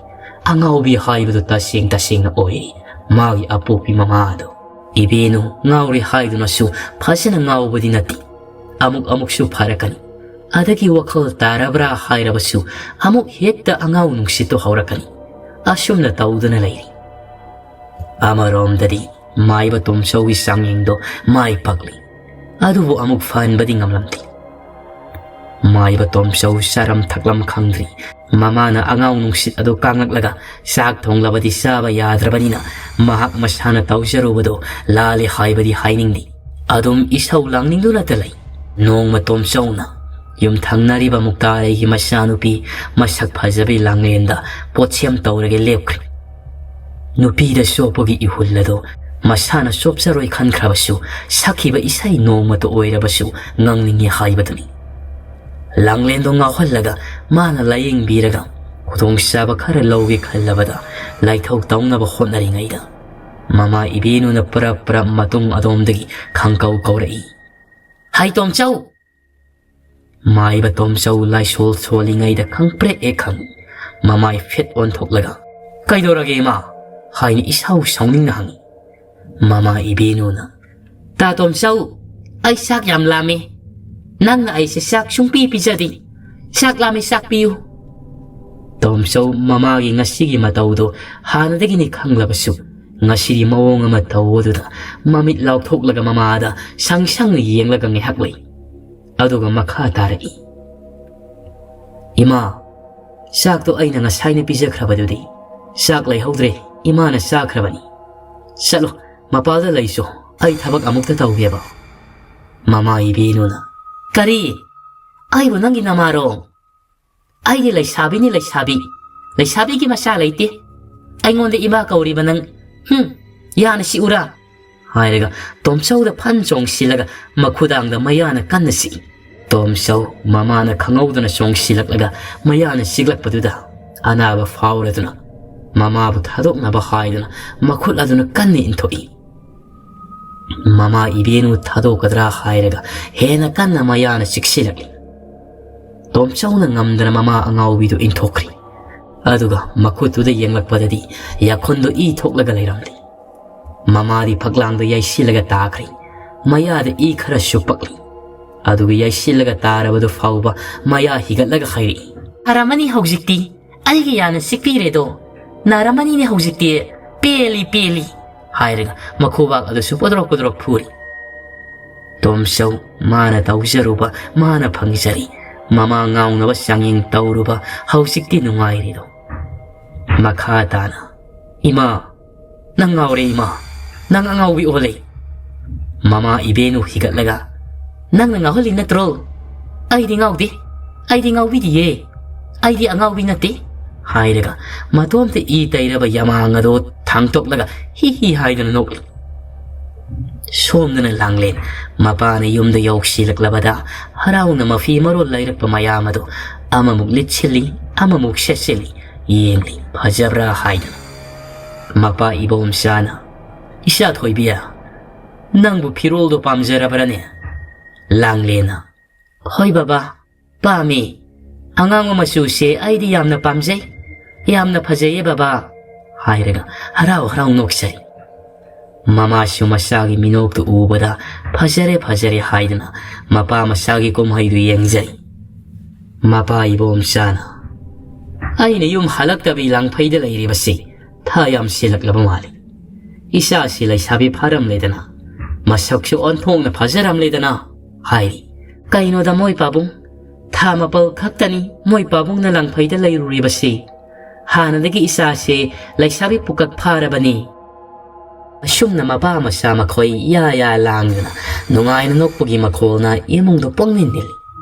ꯑꯉꯥꯎꯕꯤ ꯍꯥꯏꯕꯗꯨ ꯇꯁꯦꯡ ꯇꯁꯦꯡꯅ ꯑꯣꯏꯔꯤ꯫ ꯃꯥꯒꯤ ꯑꯄꯣꯛꯄꯤ ꯃꯃꯥ ꯑꯗꯨ꯫ ꯏꯕꯦꯅꯨ ꯉꯥꯎꯔꯦ ꯍꯥꯏꯗꯨꯅꯁꯨ ꯐꯖꯅ ꯉꯥꯎꯕꯗꯤ ꯅꯠꯇꯦ꯫ ꯑꯃꯨꯛ ꯑꯃꯨꯛꯁꯨ ꯐꯔꯛꯀꯅꯤ꯫ ꯑꯗꯒꯤ ꯋꯥꯈꯜ ꯇꯥꯔꯕ꯭ꯔꯥ ꯍꯥꯏꯔꯕꯁꯨ ꯑꯃꯨꯛ ꯍꯦꯛꯇ ꯑꯉꯥꯎ ꯅꯨꯡꯁꯤꯠꯇꯨ ꯍꯧꯔꯛꯀꯅꯤ꯫ ꯑꯁꯨꯝꯅ ꯇꯧꯗꯨꯅ ꯂꯩꯔꯤ꯫ ꯑꯃꯔꯣꯝꯗꯗꯤ ꯃꯥꯏꯕ ꯇꯣꯝꯆꯧꯒꯤ ꯆꯥꯡꯌꯦꯡꯗꯣ ꯃꯥꯏ ꯄꯥꯛꯂꯤ꯫ ꯑꯗꯨꯕꯨ ꯑꯃꯨꯛ ꯐꯍꯟꯕꯗꯤ ꯉꯝꯂꯝꯗꯦ꯫ ꯃꯥꯏꯕ ꯇꯣꯝꯆꯧ ꯆꯥꯔꯝ ꯊꯛꯂꯝ ꯈꯪꯗ꯭ꯔꯤ꯫ ꯃꯃꯥꯅ ꯑꯉꯥꯎ ꯅꯨꯡꯁꯤꯠ ꯑꯗꯨ ꯀꯥꯡꯂꯛꯂꯒ ꯆꯥꯛ ꯊꯣꯡꯂꯕꯗꯤ ꯆꯥꯕ ꯌꯥꯗ꯭ꯔꯕꯅꯤꯅ ꯃꯍꯥꯛ ꯃꯁꯥꯅ ꯇꯧꯖꯔꯨꯕꯗꯨ ꯂꯥꯜꯂꯦ ꯍꯥꯏꯕꯗꯤ ꯍꯥꯏꯅꯤꯡꯗꯦ꯫ ꯑꯗꯨꯝ ꯏꯁꯧ ꯂꯥꯡꯅꯤꯡꯗꯨꯅꯇ ꯂꯩ꯫ ꯅꯣꯡꯃ ꯇꯣꯝꯆꯧꯅ ꯌꯨꯝꯊꯪꯅꯔꯤꯕ ꯃꯨꯛꯇꯥꯔꯩꯒꯤ ꯃꯆꯥꯅꯨꯄꯤ ꯃꯁꯛ ꯐꯖꯕꯤ ꯂꯥꯡꯂꯦꯟꯗ ꯄꯣꯠꯁꯦꯝ ꯇꯧꯔꯒꯦ ꯂꯦꯞꯈ꯭ꯔꯦ꯫ ꯅꯨꯄꯤꯗ ꯆꯣꯞꯄꯒꯤ ꯏꯍꯨꯜ ꯑꯗꯨ ꯃꯁꯥꯅ ꯆꯣꯞꯆꯔꯣꯏ ꯈꯟꯈ꯭ꯔꯕꯁꯨ, ꯁꯛꯈꯤꯕ ꯏꯁꯩ ꯅꯣꯡꯃꯇ ꯑꯣꯏꯔꯕꯁꯨ ꯉꯪꯅꯤꯡꯉꯤ ꯍꯥꯏꯕꯗꯨꯅꯤ꯫ ꯂꯥꯡꯂꯦꯟꯗꯣ ꯉꯥꯎꯍꯜꯂꯒ ꯃꯥꯅ ꯂꯥꯌꯦꯡꯕꯤꯔꯒ ꯈꯨꯗꯣꯡꯆꯥꯕ ꯈꯔ ꯂꯧꯒꯦ ꯈꯜꯂꯕꯗ ꯂꯥꯏꯊꯧ ꯇꯧꯅꯕ ꯍꯣꯠꯅꯔꯤꯉꯩꯗ ꯃꯃꯥ ꯏꯕꯦꯅꯨꯅ ꯄꯔꯞ ꯄꯔꯞ ꯃꯇꯨꯡ ꯑꯗꯣꯝꯗꯒꯤ ꯈꯪꯀꯧ ꯀꯧꯔꯛꯏ, "ꯍꯩ ꯇꯣꯝꯆꯧ!" ꯃꯥꯏꯕ ꯇꯣꯝꯆꯧ ꯂꯥꯏꯁꯣꯜ ꯁꯣꯜꯂꯤꯉꯩꯗ ꯈꯪꯄ꯭ꯔꯦꯛ ꯍꯦꯛ ꯈꯪꯏ꯫ ꯃꯃꯥꯏ ꯐꯦꯠ ꯑꯣꯟꯊꯣꯛꯂꯒ, "ꯀꯩꯗꯧꯔꯒꯦ ꯏꯃꯥ?" ꯍꯥꯏꯅ ꯏꯁꯧ ꯁꯥꯎꯅꯤꯡꯅ ꯍꯪꯏ꯫ ꯃꯃꯥ ꯏꯕꯦꯅꯨꯅ, "ꯇꯥ ꯇꯣꯝꯆꯧ, ꯑꯩ ꯆꯥꯛ ꯌꯥꯝ ꯂꯥꯝꯃꯦ꯫ ꯅꯪꯅ ꯑꯩꯁꯦ ꯆꯥꯛ ꯁꯨꯡꯄꯤ ꯄꯤꯖꯗꯦ꯫ ꯆꯥꯛ ꯂꯥꯝꯃꯦ, ꯆꯥꯛ ꯄꯤꯌꯨ꯫" ꯇꯣꯝꯆꯧ ꯃꯃꯥꯒꯤ ꯉꯁꯤꯒꯤ ꯃꯇꯧꯗꯣ ꯍꯥꯟꯅꯗꯒꯤꯅꯤ ꯈꯪꯂꯕꯁꯨ, ꯉꯁꯤꯗꯤ ꯃꯑꯣꯡ ꯑꯃ ꯇꯧꯕꯗꯨꯗ ꯃꯃꯤꯠ ꯂꯥꯎꯊꯣꯛꯂꯒ ꯃꯃꯥꯗ ꯁꯪ ꯁꯪꯅ ꯌꯦꯡꯂꯒ ꯉꯥꯏꯍꯥꯛ ꯂꯩ꯫ ꯑꯗꯨꯒ ꯃꯈꯥ ꯇꯥꯔꯛꯏ, "ꯏꯃꯥ, ꯆꯥꯛꯇꯣ ꯑꯩꯅ ꯉꯁꯥꯏꯅ ꯄꯤꯖꯈ꯭ꯔꯕꯗꯨꯗꯤ ꯆꯥꯛ ꯂꯩꯍꯧꯗ꯭ꯔꯦ, ꯏꯃꯥꯅ ꯆꯥꯈ꯭ꯔꯕꯅꯤ꯫ ꯆꯠꯂꯣ, ꯃꯄꯥꯜꯗ ꯂꯩꯁꯣ, ꯑꯩ ꯊꯕꯛ ꯑꯃꯨꯛꯇ ꯇꯧꯒꯦꯕ꯫" ꯃꯃꯥ ꯏꯕꯦꯟꯅꯨꯅ, "ꯀꯔꯤ? ꯑꯩꯕꯨ ꯅꯪꯒꯤ ꯅꯃꯥꯔꯣ? ꯑꯩꯗꯤ ꯂꯩꯁꯥꯕꯤꯅꯤ, ꯂꯩꯁꯥꯕꯤ꯫ ꯂꯩꯁꯥꯕꯤꯒꯤ ꯃꯆꯥ ꯂꯩꯇꯦ꯫ ꯑꯩꯉꯣꯟꯗ ꯏꯃꯥ ꯀꯧꯔꯤꯕ ꯅꯪ, ꯍꯨꯝ, ꯌꯥꯅ ꯁꯤꯛꯎꯔꯥ?" ꯍꯥꯏꯔꯒ ꯇꯣꯝꯆꯧꯗ ꯐꯟ ꯆꯣꯡꯁꯤꯜꯂꯒ ꯃꯈꯨꯗꯥꯡꯗ ꯃꯌꯥꯅ ꯀꯟꯅ ꯁꯤꯛꯏ꯫ ꯇꯣꯝꯆꯧ ꯃꯃꯥꯅ ꯈꯪꯍꯧꯗꯅ ꯆꯣꯡꯁꯤꯜꯂꯛꯂꯒ ꯃꯌꯥꯅ ꯁꯤꯛꯂꯛꯄꯗꯨꯗ ꯑꯅꯥꯕ ꯐꯥꯎꯔꯗꯨꯅ ꯃꯃꯥꯕꯨ ꯊꯥꯗꯣꯛꯅꯕ ꯍꯥꯏꯗꯨꯅ ꯃꯈꯨꯠ ꯑꯗꯨꯅ ꯀꯟꯅ ꯏꯟꯊꯣꯛꯏ꯫ ꯃꯃꯥ ꯏꯕꯦꯟꯅꯨ ꯊꯥꯗꯣꯛꯀꯗ꯭ꯔꯥ ꯍꯥꯏꯔꯒ ꯍꯦꯟꯅ ꯀꯟꯅ ꯃꯌꯥꯅ ꯆꯤꯛꯁꯤꯜꯂꯛꯂꯤ꯫ ꯇꯣꯝꯆꯧꯅ ꯉꯝꯗꯅ ꯃꯃꯥ ꯑꯉꯥꯎꯕꯤꯗꯨ ꯏꯟꯊꯣꯛꯈ꯭ꯔꯤ꯫ ꯑꯗꯨꯒ ꯃꯈꯨꯠꯇꯨꯗ ꯌꯦꯡꯂꯛꯄꯗꯗꯤ ꯌꯥꯈꯣꯟꯗꯨ ꯏ ꯊꯣꯛꯂꯒ ꯂꯩꯔꯝꯂꯤ꯫ ꯃꯃꯥꯗꯤ ꯐꯛꯂꯥꯡꯗ ꯌꯩꯁꯤꯜꯂꯒ ꯇꯥꯈ꯭ꯔꯤ꯫ ꯃꯌꯥꯗ ꯏ ꯈꯔ ꯆꯨꯞꯄꯛꯂꯤ꯫ ꯑꯗꯨꯒ ꯌꯩꯁꯤꯜꯂꯒ ꯇꯥꯔꯕꯗꯨ ꯐꯥꯎꯕ ꯃꯌꯥ ꯍꯤꯒꯠꯂꯒ ꯍꯥꯏꯔꯛꯏ, "ꯐꯔꯝꯃꯅꯤ ꯍꯧꯖꯤꯛꯇꯤ꯫ ꯑꯩꯒꯤ ꯌꯥꯅ ꯆꯤꯛꯄꯤꯔꯦꯗꯣ꯫ ꯅꯥꯔꯝꯃꯅꯤꯅꯦ ꯍꯧꯖꯤꯛꯇꯤ꯫ ꯄꯦꯜꯂꯤ, ꯄꯦꯜꯂꯤ," ꯍꯥꯏꯔꯒ ꯃꯈꯨꯕꯥꯛ ꯑꯗꯨꯁꯨ ꯄꯣꯗ꯭ꯔꯣꯛ ꯄꯣꯗ꯭ꯔꯣꯛ ꯐꯨꯔꯤ꯫ ꯇꯣꯝꯆꯧ ꯃꯥꯅ ꯇꯧꯖꯔꯨꯕ, ꯃꯥꯅ ꯐꯪꯖꯔꯤ꯫ ꯃꯃꯥ ꯉꯥꯎꯅꯕ ꯆꯥꯡꯌꯦꯡ ꯇꯧꯔꯨꯕ, ꯍꯧꯖꯤꯛꯇꯤ ꯅꯨꯡꯉꯥꯏꯔꯤꯗꯣ꯫ ꯃꯈꯥ ꯇꯥꯅ, "ꯏꯃꯥ, ꯅꯪ ꯉꯥꯎꯔꯦ ꯏꯃꯥ, ꯅꯪ ꯑꯉꯥꯎꯕꯤ ꯑꯣꯜꯂꯦ꯫" ꯃꯃꯥ ꯏꯕꯦꯟꯅꯨ ꯍꯤꯒꯠꯂꯒ, "ꯅꯪꯅ ꯉꯥꯎꯍꯜꯂꯤ ꯅꯠꯇ꯭ꯔꯣ? ꯑꯩꯗꯤ ꯉꯥꯎꯗꯦ, ꯑꯩꯗꯤ ꯉꯥꯎꯕꯤꯗꯤꯌꯦ, ꯑꯩꯗꯤ ꯑꯉꯥꯎꯕꯤ ꯅꯠꯇꯦ," ꯍꯥꯏꯔꯒ ꯃꯇꯣꯝꯇ ꯏ ꯇꯩꯔꯕ ꯌꯥꯃꯥꯡ ꯑꯗꯨ ꯊꯥꯡꯇꯣꯛꯂꯒ ꯍꯤ ꯍꯤ ꯍꯥꯏꯗꯨꯅ ꯅꯣꯛꯂꯤ꯫ ꯁꯣꯝꯗꯅ ꯂꯥꯡꯂꯦꯟ ꯃꯄꯥꯅ ꯌꯨꯝꯗ ꯌꯧꯁꯤꯜꯂꯛꯂꯕꯗ ꯍꯔꯥꯎꯅ ꯃꯐꯤ ꯃꯔꯣꯜ ꯂꯩꯔꯛꯄ ꯃꯌꯥꯝ ꯑꯗꯨ ꯑꯃꯃꯨꯛ ꯂꯤꯠꯁꯤꯜꯂꯤ, ꯑꯃꯃꯨꯛ ꯁꯦꯠꯆꯤꯜꯂꯤ, ꯌꯦꯡꯂꯤ, ꯐꯖꯕ꯭ꯔꯥ ꯍꯥꯏꯗꯨꯅ꯫ ꯃꯄꯥ ꯏꯕꯣꯝꯆꯥꯅ, "ꯏꯆꯥ ꯊꯣꯏꯕꯤ, ꯅꯪꯕꯨ ꯐꯤꯔꯣꯜꯗꯣ ꯄꯥꯝꯖꯔꯕ꯭ꯔꯅꯦ?" ꯂꯥꯡꯂꯦꯟꯅ, "ꯍꯣꯏ ꯕꯕꯥ, ꯄꯥꯝꯃꯤ꯫ ꯑꯉꯥꯡꯕ ꯃꯆꯨꯁꯦ ꯑꯩꯗꯤ ꯌꯥꯝꯅ ꯄꯥꯝꯖꯩ꯫ ꯌꯥꯝꯅ ꯐꯖꯩꯌꯦ ꯕꯕꯥ," ꯍꯥꯏꯔꯒ ꯍꯔꯥꯎ ꯍꯔꯥꯎ ꯅꯣꯛꯆꯔꯤ꯫ ꯃꯃꯥꯁꯨ ꯃꯆꯥꯒꯤ ꯃꯤꯅꯣꯛꯇꯨ ꯎꯕꯗ ꯐꯖꯔꯦ, ꯐꯖꯔꯦ ꯍꯥꯏꯗꯨꯅ ꯃꯄꯥ ꯃꯆꯥꯒꯤ ꯀꯨꯝꯍꯩꯗꯨ ꯌꯦꯡꯖꯔꯤ꯫ ꯃꯄꯥ ꯏꯕꯣꯝꯆꯥꯅ, "ꯑꯩꯅ ꯌꯨꯝ ꯍꯜꯂꯛꯇꯕꯤ ꯂꯥꯡꯐꯩꯗ ꯂꯩꯔꯤꯕꯁꯤ ꯊꯥ ꯌꯥꯝ ꯁꯤꯜꯂꯛꯂꯕ ꯃꯥꯜꯂꯤ꯫ ꯏꯆꯥꯁꯤ ꯂꯩꯁꯥꯕꯤ ꯐꯥꯔꯝꯂꯦꯗꯅ, ꯃꯁꯛꯁꯨ ꯑꯣꯟꯊꯣꯛꯅ ꯐꯖꯔꯝꯂꯦꯗꯅ," ꯍꯥꯏꯔꯤ꯫ "ꯀꯩꯅꯣꯗ ꯃꯣꯏ ꯄꯥꯕꯨꯡ, ꯊꯥ ꯃꯥꯄꯜ ꯈꯛꯇꯅꯤ ꯃꯣꯏ ꯄꯥꯕꯨꯡꯅ ꯂꯥꯡꯐꯩꯗ ꯂꯩꯔꯨꯔꯤꯕꯁꯤ꯫ ꯍꯥꯟꯅꯗꯒꯤ ꯏꯆꯥꯁꯦ ꯂꯩꯁꯥꯕꯤ ꯄꯨꯀꯛ ꯐꯥꯔꯕꯅꯤ꯫ ꯑꯁꯨꯝꯅ ꯃꯄꯥ ꯃꯆꯥ ꯃꯈꯣꯏ ꯌꯥ ꯌꯥ ꯂꯥꯡꯗꯅ ꯅꯨꯡꯉꯥꯏꯅ ꯅꯣꯛꯄꯒꯤ ꯃꯈꯣꯜꯅ ꯏꯃꯨꯡꯗꯨ ꯄꯪꯅꯤꯟ ꯅꯤꯜꯂꯤ꯫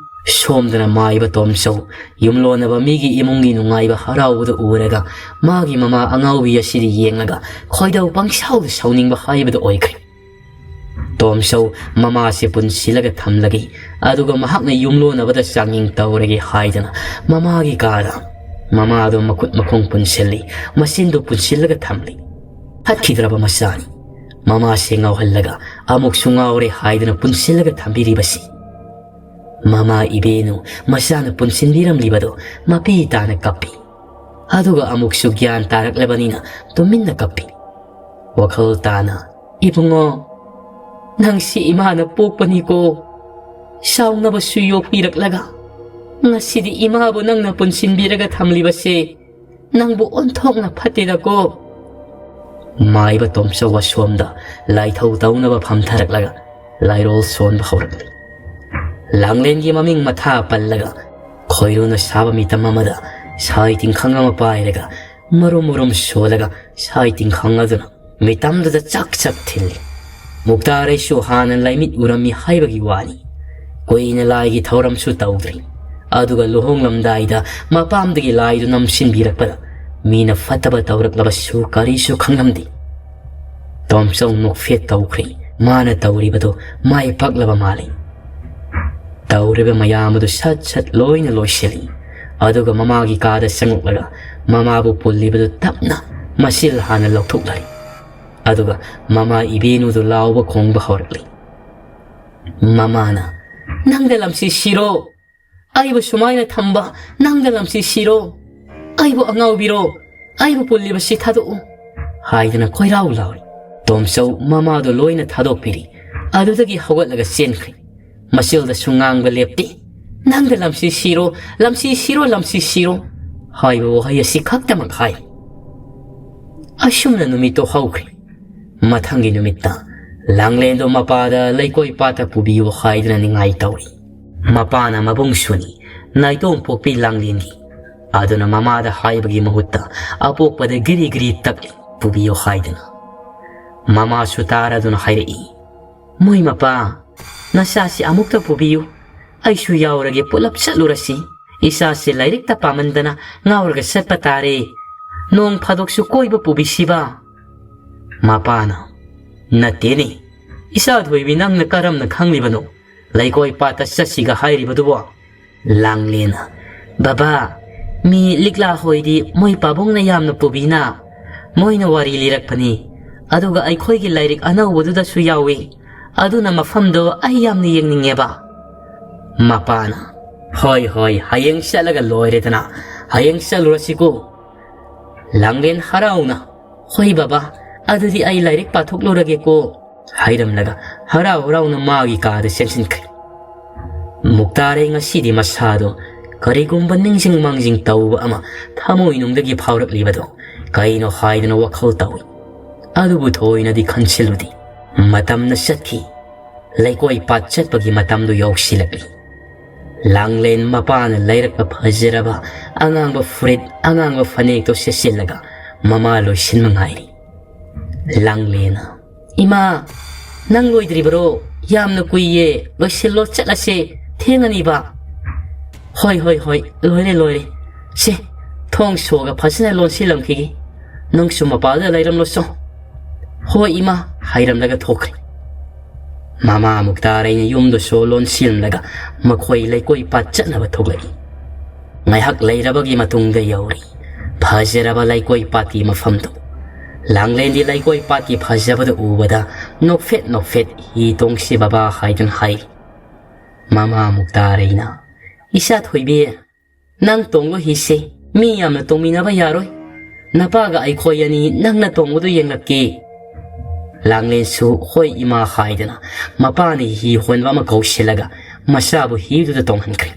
ꯁꯣꯝꯗꯅ ꯃꯥꯏꯕ ꯇꯣꯝꯆꯧ ꯌꯨꯝꯂꯣꯟꯅꯕ ꯃꯤꯒꯤ ꯏꯃꯨꯡꯒꯤ ꯅꯨꯡꯉꯥꯏꯕ ꯍꯔꯥꯎꯕꯗꯨ ꯎꯔꯒ ꯃꯥꯒꯤ ꯃꯃꯥ ꯑꯉꯥꯎꯕꯤ ꯑꯁꯤꯗ ꯌꯦꯡꯂꯒ ꯈꯣꯏꯗꯧ ꯄꯪꯁꯥꯎꯗ ꯁꯥꯎꯅꯤꯡꯕ ꯍꯥꯏꯕꯗꯨ ꯑꯣꯏꯈ꯭ꯔꯦ꯫ ꯇꯣꯝꯆꯧ ꯃꯃꯥꯁꯦ ꯄꯨꯟꯁꯤꯜꯂꯒ ꯊꯝꯂꯒꯦ, ꯑꯗꯨꯒ ꯃꯍꯥꯛꯅ ꯌꯨꯝꯂꯣꯟꯅꯕꯗ ꯆꯥꯡꯌꯦꯡ ꯇꯧꯔꯒꯦ ꯍꯥꯏꯗꯅ ꯃꯃꯥꯒꯤ ꯀꯥꯗ ꯃꯃꯥꯗꯣ ꯃꯈꯨꯠ ꯃꯈꯣꯡ ꯄꯨꯟꯁꯤꯜꯂꯤ, ꯃꯆꯤꯟꯗꯣ ꯄꯨꯟꯁꯤꯜꯂꯒ ꯊꯝꯂꯤ꯫ ꯐꯠꯈꯤꯗ꯭ꯔꯕ ꯃꯆꯥꯅꯤ꯫ ꯃꯃꯥꯁꯦ ꯉꯥꯎꯍꯜꯂꯒ ꯑꯃꯨꯛꯁꯨ ꯉꯥꯎꯔꯦ ꯍꯥꯏꯗꯨꯅ ꯄꯨꯟꯁꯤꯜꯂꯒ ꯊꯝꯕꯤꯔꯤꯕꯁꯤ꯫ ꯃꯃꯥ ꯏꯕꯦꯅꯨ ꯃꯆꯥꯅ ꯄꯨꯟꯁꯤꯟꯕꯤꯔꯝꯂꯤꯕꯗꯣ ꯃꯄꯤ ꯇꯥꯅ ꯀꯞꯄꯤ꯫ ꯑꯗꯨꯒ ꯑꯃꯨꯛꯁꯨ ꯒ꯭ꯌꯥꯟ ꯇꯥꯔꯛꯂꯕꯅꯤꯅ ꯇꯨꯃꯤꯟꯅ ꯀꯞꯄꯤ꯫ ꯋꯥꯈꯜ ꯇꯥꯅ, "ꯏꯕꯨꯡꯉꯣ, ꯅꯪꯁꯤ ꯏꯃꯥꯅ ꯄꯣꯛꯄꯅꯤꯀꯣ꯫ ꯆꯥꯎꯅꯕꯁꯨ ꯌꯣꯛꯄꯤꯔꯛꯂꯒ ꯉꯁꯤꯗꯤ ꯏꯃꯥꯕꯨ ꯅꯪꯅ ꯄꯨꯟꯁꯤꯟꯕꯤꯔꯒ ꯊꯝꯂꯤꯕꯁꯦ ꯅꯪꯕꯨ ꯑꯣꯟꯊꯣꯛꯅ ꯐꯠꯇꯦꯗꯀꯣ"꯫ ꯃꯥꯏꯕ ꯇꯣꯝꯆꯧ ꯑꯁꯣꯝꯗ ꯂꯥꯏꯊꯧ ꯇꯧꯅꯕ ꯐꯝꯊꯔꯛꯂꯒ ꯂꯥꯏꯔꯣꯜ ꯁꯣꯟꯕ ꯍꯧꯔꯛꯂꯤ꯫ ꯂꯥꯡꯂꯦꯟꯒꯤ ꯃꯃꯤꯡ ꯃꯊꯥ ꯄꯜꯂꯒ ꯈꯣꯏꯔꯨꯅ ꯁꯥꯕ ꯃꯤꯇꯝ ꯑꯃꯗ ꯁꯥꯏ ꯇꯤꯡꯈꯪ ꯑꯃ ꯄꯥꯏꯔꯒ ꯃꯔꯨꯝ ꯃꯔꯨꯝ ꯁꯣꯜꯂꯒ ꯁꯥꯏ ꯇꯤꯡꯈꯪ ꯑꯗꯨꯅ ꯃꯤꯇꯝꯗꯨꯗ ꯆꯥꯛ ꯆꯥꯛ ꯊꯤꯜꯂꯤ꯫ ꯃꯨꯛꯇꯥꯔꯩꯁꯨ ꯍꯥꯟꯅ ꯂꯥꯏꯃꯤꯠ ꯎꯔꯝꯃꯤ ꯍꯥꯏꯕꯒꯤ ꯋꯥꯅꯤ꯫ ꯀꯨꯏꯅ ꯂꯥꯏꯒꯤ ꯊꯧꯔꯝꯁꯨ ꯇꯧꯗ꯭ꯔꯤ꯫ ꯑꯗꯨꯒ ꯂꯨꯍꯣꯡꯂꯝꯗꯥꯏꯗ ꯃꯄꯥꯝꯗꯒꯤ ꯂꯥꯏꯗꯨ ꯅꯝꯁꯤꯟꯕꯤꯔꯛꯄꯗ ꯃꯤꯅ ꯐꯠꯇꯕ ꯇꯧꯔꯛꯂꯕꯁꯨ ꯀꯔꯤꯁꯨ ꯈꯪꯂꯝꯗꯦ꯫ ꯇꯣꯝꯆꯧ ꯅꯣꯛꯐꯦꯠ ꯇꯧꯈ꯭ꯔꯦ꯫ ꯃꯥꯅ ꯇꯧꯔꯤꯕꯗꯨ ꯃꯥꯏ ꯄꯥꯛꯂꯕ ꯃꯥꯜꯂꯤ꯫ ꯇꯧꯔꯤꯕ ꯃꯌꯥꯝ ꯑꯗꯨ ꯁꯠ ꯁꯠ ꯂꯣꯏꯅ ꯂꯣꯏꯁꯤꯜꯂꯤ꯫ ꯑꯗꯨꯒ ꯃꯃꯥꯒꯤ ꯀꯥꯗ ꯆꯪꯉꯛꯂꯒ ꯃꯃꯥꯕꯨ ꯄꯨꯜꯂꯤꯕꯗꯨ ꯇꯞꯅ ꯃꯆꯤꯜ ꯍꯥꯟꯅ ꯂꯧꯊꯣꯛꯂꯔꯤ꯫ ꯑꯗꯨꯒ ꯃꯃꯥ ꯏꯕꯦꯅꯨꯗꯨ ꯂꯥꯎꯕ ꯈꯣꯡꯕ ꯍꯧꯔꯛꯂꯤ꯫ ꯃꯃꯥꯅ, "ꯅꯪꯗ ꯂꯝꯁꯤ ꯁꯤꯔꯣ? ꯑꯩꯕꯨ ꯁꯨꯃꯥꯏꯅ ꯊꯝꯕ ꯅꯪꯗ ꯂꯝꯁꯤ ꯁꯤꯔꯣ? ꯑꯩꯕꯨ ꯑꯉꯥꯎꯕꯤꯔꯣ? ꯑꯩꯕꯨ ꯄꯨꯜꯂꯤꯕꯁꯤ ꯊꯥꯗꯣꯛꯎ" ꯍꯥꯏꯗꯅ ꯀꯣꯏꯔꯥꯎ ꯂꯥꯎꯔꯤ꯫ ꯇꯣꯝꯆꯧ ꯃꯃꯥꯗꯨ ꯂꯣꯏꯅ ꯊꯥꯗꯣꯛꯄꯤꯔꯤ꯫ ꯑꯗꯨꯗꯒꯤ ꯍꯧꯒꯠꯂꯒ ꯆꯦꯟꯈ꯭ꯔꯤ꯫ ꯃꯆꯤꯜꯗꯁꯨ ꯉꯥꯡꯕ ꯂꯦꯞꯇꯦ꯫ "ꯅꯪꯗ ꯂꯝꯁꯤ ꯁꯤꯔꯣ, ꯂꯝꯁꯤ ꯁꯤꯔꯣ, ꯂꯝꯁꯤ ꯁꯤꯔꯣ" ꯍꯥꯏꯕ ꯋꯥꯍꯩ ꯑꯁꯤ ꯈꯛꯇꯃꯛ ꯍꯥꯏ꯫ ꯑꯁꯨꯝꯅ ꯅꯨꯃꯤꯠꯇꯣ ꯍꯧꯈ꯭ꯔꯦ꯫ ꯃꯊꯪꯒꯤ ꯅꯨꯃꯤꯠꯇ ꯂꯥꯡꯂꯦꯟꯗꯣ ꯃꯄꯥꯗ ꯂꯩꯀꯣꯏ ꯄꯥꯠꯇ ꯄꯨꯕꯤꯌꯨ ꯍꯥꯏꯗꯨꯅ ꯅꯤꯡꯉꯥꯏ ꯇꯧꯔꯤ꯫ ꯃꯄꯥꯅ ꯃꯕꯨꯡ ꯁꯨꯅꯤ ꯅꯥꯏꯇꯣꯝ ꯄꯣꯛꯄꯤ ꯂꯥꯡꯂꯦꯟꯒꯤ꯫ ꯑꯗꯨꯅ ꯃꯃꯥꯗ ꯍꯥꯏꯕꯒꯤ ꯃꯍꯨꯠꯇ ꯑꯄꯣꯛꯄꯗ ꯒꯤꯔꯤ ꯒꯤꯔꯤ ꯇꯛꯂꯤ, "ꯄꯨꯕꯤꯌꯨ" ꯍꯥꯏꯗꯨꯅ꯫ ꯃꯃꯥꯁꯨ ꯇꯥꯔꯗꯨꯅ ꯍꯥꯏꯔꯛꯏ, "ꯃꯣꯏ ꯃꯄꯥ, ꯅꯆꯥꯁꯤ ꯑꯃꯨꯛꯇ ꯄꯨꯕꯤꯌꯨ, ꯑꯩꯁꯨ ꯌꯥꯎꯔꯒꯦ, ꯄꯨꯂꯞ ꯆꯠꯂꯨꯔꯁꯤ꯫ ꯏꯆꯥꯁꯤ ꯂꯥꯏꯔꯤꯛꯇ ꯄꯥꯃꯟꯗꯅ ꯉꯥꯎꯔꯒ ꯆꯠꯄ ꯇꯥꯔꯦ꯫ ꯅꯣꯡ ꯐꯥꯗꯣꯛꯁꯨ ꯀꯣꯏꯕ ꯄꯨꯕꯤꯁꯤꯕ?" ꯃꯄꯥꯅ, "ꯅꯠꯇꯦꯅꯦ, ꯏꯆꯥ ꯊꯣꯏꯕꯤ, ꯅꯪꯅ ꯀꯔꯝꯅ ꯈꯪꯂꯤꯕꯅꯣ? ꯂꯩꯀꯣꯏ ꯄꯥꯠꯇ ꯆꯠꯁꯤꯒ ꯍꯥꯏꯔꯤꯕꯗꯨꯕꯣ?" ꯂꯥꯡꯂꯦꯟꯅ, "ꯕꯕꯥ, ꯃꯤ ꯂꯤꯛꯂꯥ ꯍꯣꯏꯗꯤ ꯃꯣꯏ ꯄꯥꯕꯨꯡꯅ ꯌꯥꯝꯅ ꯄꯨꯕꯤꯅ, ꯃꯣꯏꯅ ꯋꯥꯔꯤ ꯂꯤꯔꯛꯄꯅꯤ꯫ ꯑꯗꯨꯒ ꯑꯩꯈꯣꯏꯒꯤ ꯂꯥꯏꯔꯤꯛ ꯑꯅꯧꯕꯗꯨꯗꯁꯨ ꯌꯥꯎꯏ꯫ ꯑꯗꯨꯅ ꯃꯐꯝꯗꯣ ꯑꯩ ꯌꯥꯝꯅ ꯌꯦꯡꯅꯤꯡꯉꯦꯕ꯫" ꯃꯄꯥꯅ, "ꯍꯣꯏ, ꯍꯣꯏ, ꯍꯌꯦꯡ ꯆꯠꯂꯒ ꯂꯣꯏꯔꯦꯗꯅ꯫ ꯍꯌꯦꯡ ꯆꯠꯂꯨꯔꯁꯤꯀꯣ꯫" ꯂꯥꯡꯂꯦꯟ ꯍꯔꯥꯎꯅ, "ꯍꯣꯏ ꯕꯕꯥ, ꯑꯗꯨꯗꯤ ꯑꯩ ꯂꯥꯏꯔꯤꯛ ꯄꯥꯊꯣꯛꯂꯨꯔꯒꯦꯀꯣ" ꯍꯥꯏꯔꯝꯂꯒ ꯍꯔꯥꯎ ꯍꯔꯥꯎꯅ ꯃꯥꯒꯤ ꯀꯥꯗ ꯆꯦꯟꯁꯤꯟꯈ꯭ꯔꯦ꯫ ꯃꯨꯛꯇꯥꯔꯩ ꯉꯁꯤꯗꯤ ꯃꯁꯥꯗꯣ ꯀꯔꯤꯒꯨꯝꯕ ꯅꯤꯡꯁꯤꯡ ꯃꯥꯡꯖꯤꯡ ꯇꯧꯕ ꯑꯃ ꯊꯃꯣꯏꯅꯨꯡꯗꯒꯤ ꯐꯥꯎꯔꯛꯂꯤꯕꯗꯣ ꯀꯩꯅꯣ ꯍꯥꯏꯗꯅ ꯋꯥꯈꯜ ꯇꯧꯏ꯫ ꯑꯗꯨꯕꯨ ꯊꯣꯏꯅꯗꯤ ꯈꯟꯁꯤꯜꯂꯨꯗꯦ꯫ ꯃꯇꯝꯅ ꯆꯠꯈꯤ꯫ ꯂꯩꯀꯣꯏ ꯄꯥꯠ ꯆꯠꯄꯒꯤ ꯃꯇꯝꯗꯨ ꯌꯧꯁꯤꯜꯂꯛꯂꯤ꯫ ꯂꯥꯡꯂꯦꯟ ꯃꯄꯥꯅ ꯂꯩꯔꯛꯄ ꯐꯖꯔꯕ ꯑꯉꯥꯡꯕ ꯐꯨꯔꯤꯠ, ꯑꯉꯥꯡꯕ ꯐꯅꯦꯛꯇꯣ ꯁꯦꯠꯆꯤꯜꯂꯒ ꯃꯃꯥ ꯂꯣꯏꯁꯤꯟꯕ ꯉꯥꯏꯔꯤ꯫ ꯂꯥꯡꯂꯦꯟꯅ, "ꯏꯃꯥ, ꯅꯪ ꯂꯣꯏꯗ꯭ꯔꯤꯕꯔꯣ? ꯌꯥꯝꯅ ꯀꯨꯏꯌꯦ, ꯂꯣꯏꯁꯤꯜꯂꯣ, ꯆꯠꯂꯁꯦ, ꯊꯦꯡꯉꯅꯤꯕ꯫" "ꯍꯣꯏ, ꯍꯣꯏ, ꯍꯣꯏ, ꯂꯣꯏꯔꯦ, ꯂꯣꯏꯔꯦ꯫ ꯁꯦ, ꯊꯣꯡ ꯁꯣꯒ ꯐꯖꯅ ꯂꯣꯟꯁꯤꯜꯂꯝꯈꯤꯒꯦ꯫ ꯅꯪꯁꯨ ꯃꯄꯥꯗ ꯂꯩꯔꯝꯂꯣ ꯆꯣ꯫" "ꯍꯣꯏ ꯏꯃꯥ" ꯍꯥꯏꯔꯝꯂꯒ ꯊꯣꯛꯈ꯭ꯔꯦ꯫ ꯃꯃꯥ ꯃꯨꯛꯇꯥꯔꯩꯅ ꯌꯨꯝꯗꯨꯁꯨ ꯂꯣꯟꯁꯤꯜꯂꯒ ꯃꯈꯣꯏ ꯂꯩꯀꯣꯏ ꯄꯥꯠ ꯆꯠꯅꯕ ꯊꯣꯛꯂꯛꯏ꯫ ꯉꯥꯏꯍꯥꯛ ꯂꯩꯔꯕꯒꯤ ꯃꯇꯨꯡꯗ ꯌꯧꯔꯤ ꯐꯖꯔꯕ ꯂꯩꯀꯣꯏ ꯄꯥꯠꯀꯤ ꯃꯐꯝꯗꯨ꯫ ꯂꯥꯡꯂꯦꯟꯗꯤ ꯂꯩꯀꯣꯏ ꯄꯥꯠꯀꯤ ꯐꯖꯕꯗꯨ ꯎꯕꯗ ꯅꯣꯛꯐꯦꯠ ꯅꯣꯛꯐꯦꯠ, "ꯍꯤ ꯇꯣꯡꯁꯤ ꯕꯕꯥ" ꯍꯥꯏꯗꯨꯅ ꯍꯥꯏꯔꯤ꯫ ꯃꯃꯥ ꯃꯨꯛꯇꯥꯔꯩꯅ, "ꯏꯆꯥ ꯊꯣꯏꯕꯤ, ꯅꯪ ꯇꯣꯡꯂꯣ ꯍꯤꯁꯦ, ꯃꯤ ꯌꯥꯝꯅ ꯇꯣꯡꯃꯤꯟꯅꯕ ꯌꯥꯔꯣꯏ꯫ ꯅꯄꯥꯒ ꯑꯩꯈꯣꯏ ꯑꯅꯤ ꯅꯪꯅ ꯇꯣꯡꯕꯗꯨ ꯌꯦꯡꯂꯛꯀꯦ꯫" ꯂꯥꯡꯂꯦꯟꯁꯨ "ꯍꯣꯏ ꯏꯃꯥ" ꯍꯥꯏꯗꯅ ꯃꯄꯥꯅ ꯍꯤ ꯍꯣꯟꯕ ꯑꯃ ꯀꯧꯁꯤꯜꯂꯒ ꯃꯆꯥꯕꯨ ꯍꯤꯗꯨꯗ ꯇꯣꯡꯍꯟꯈ꯭ꯔꯦ꯫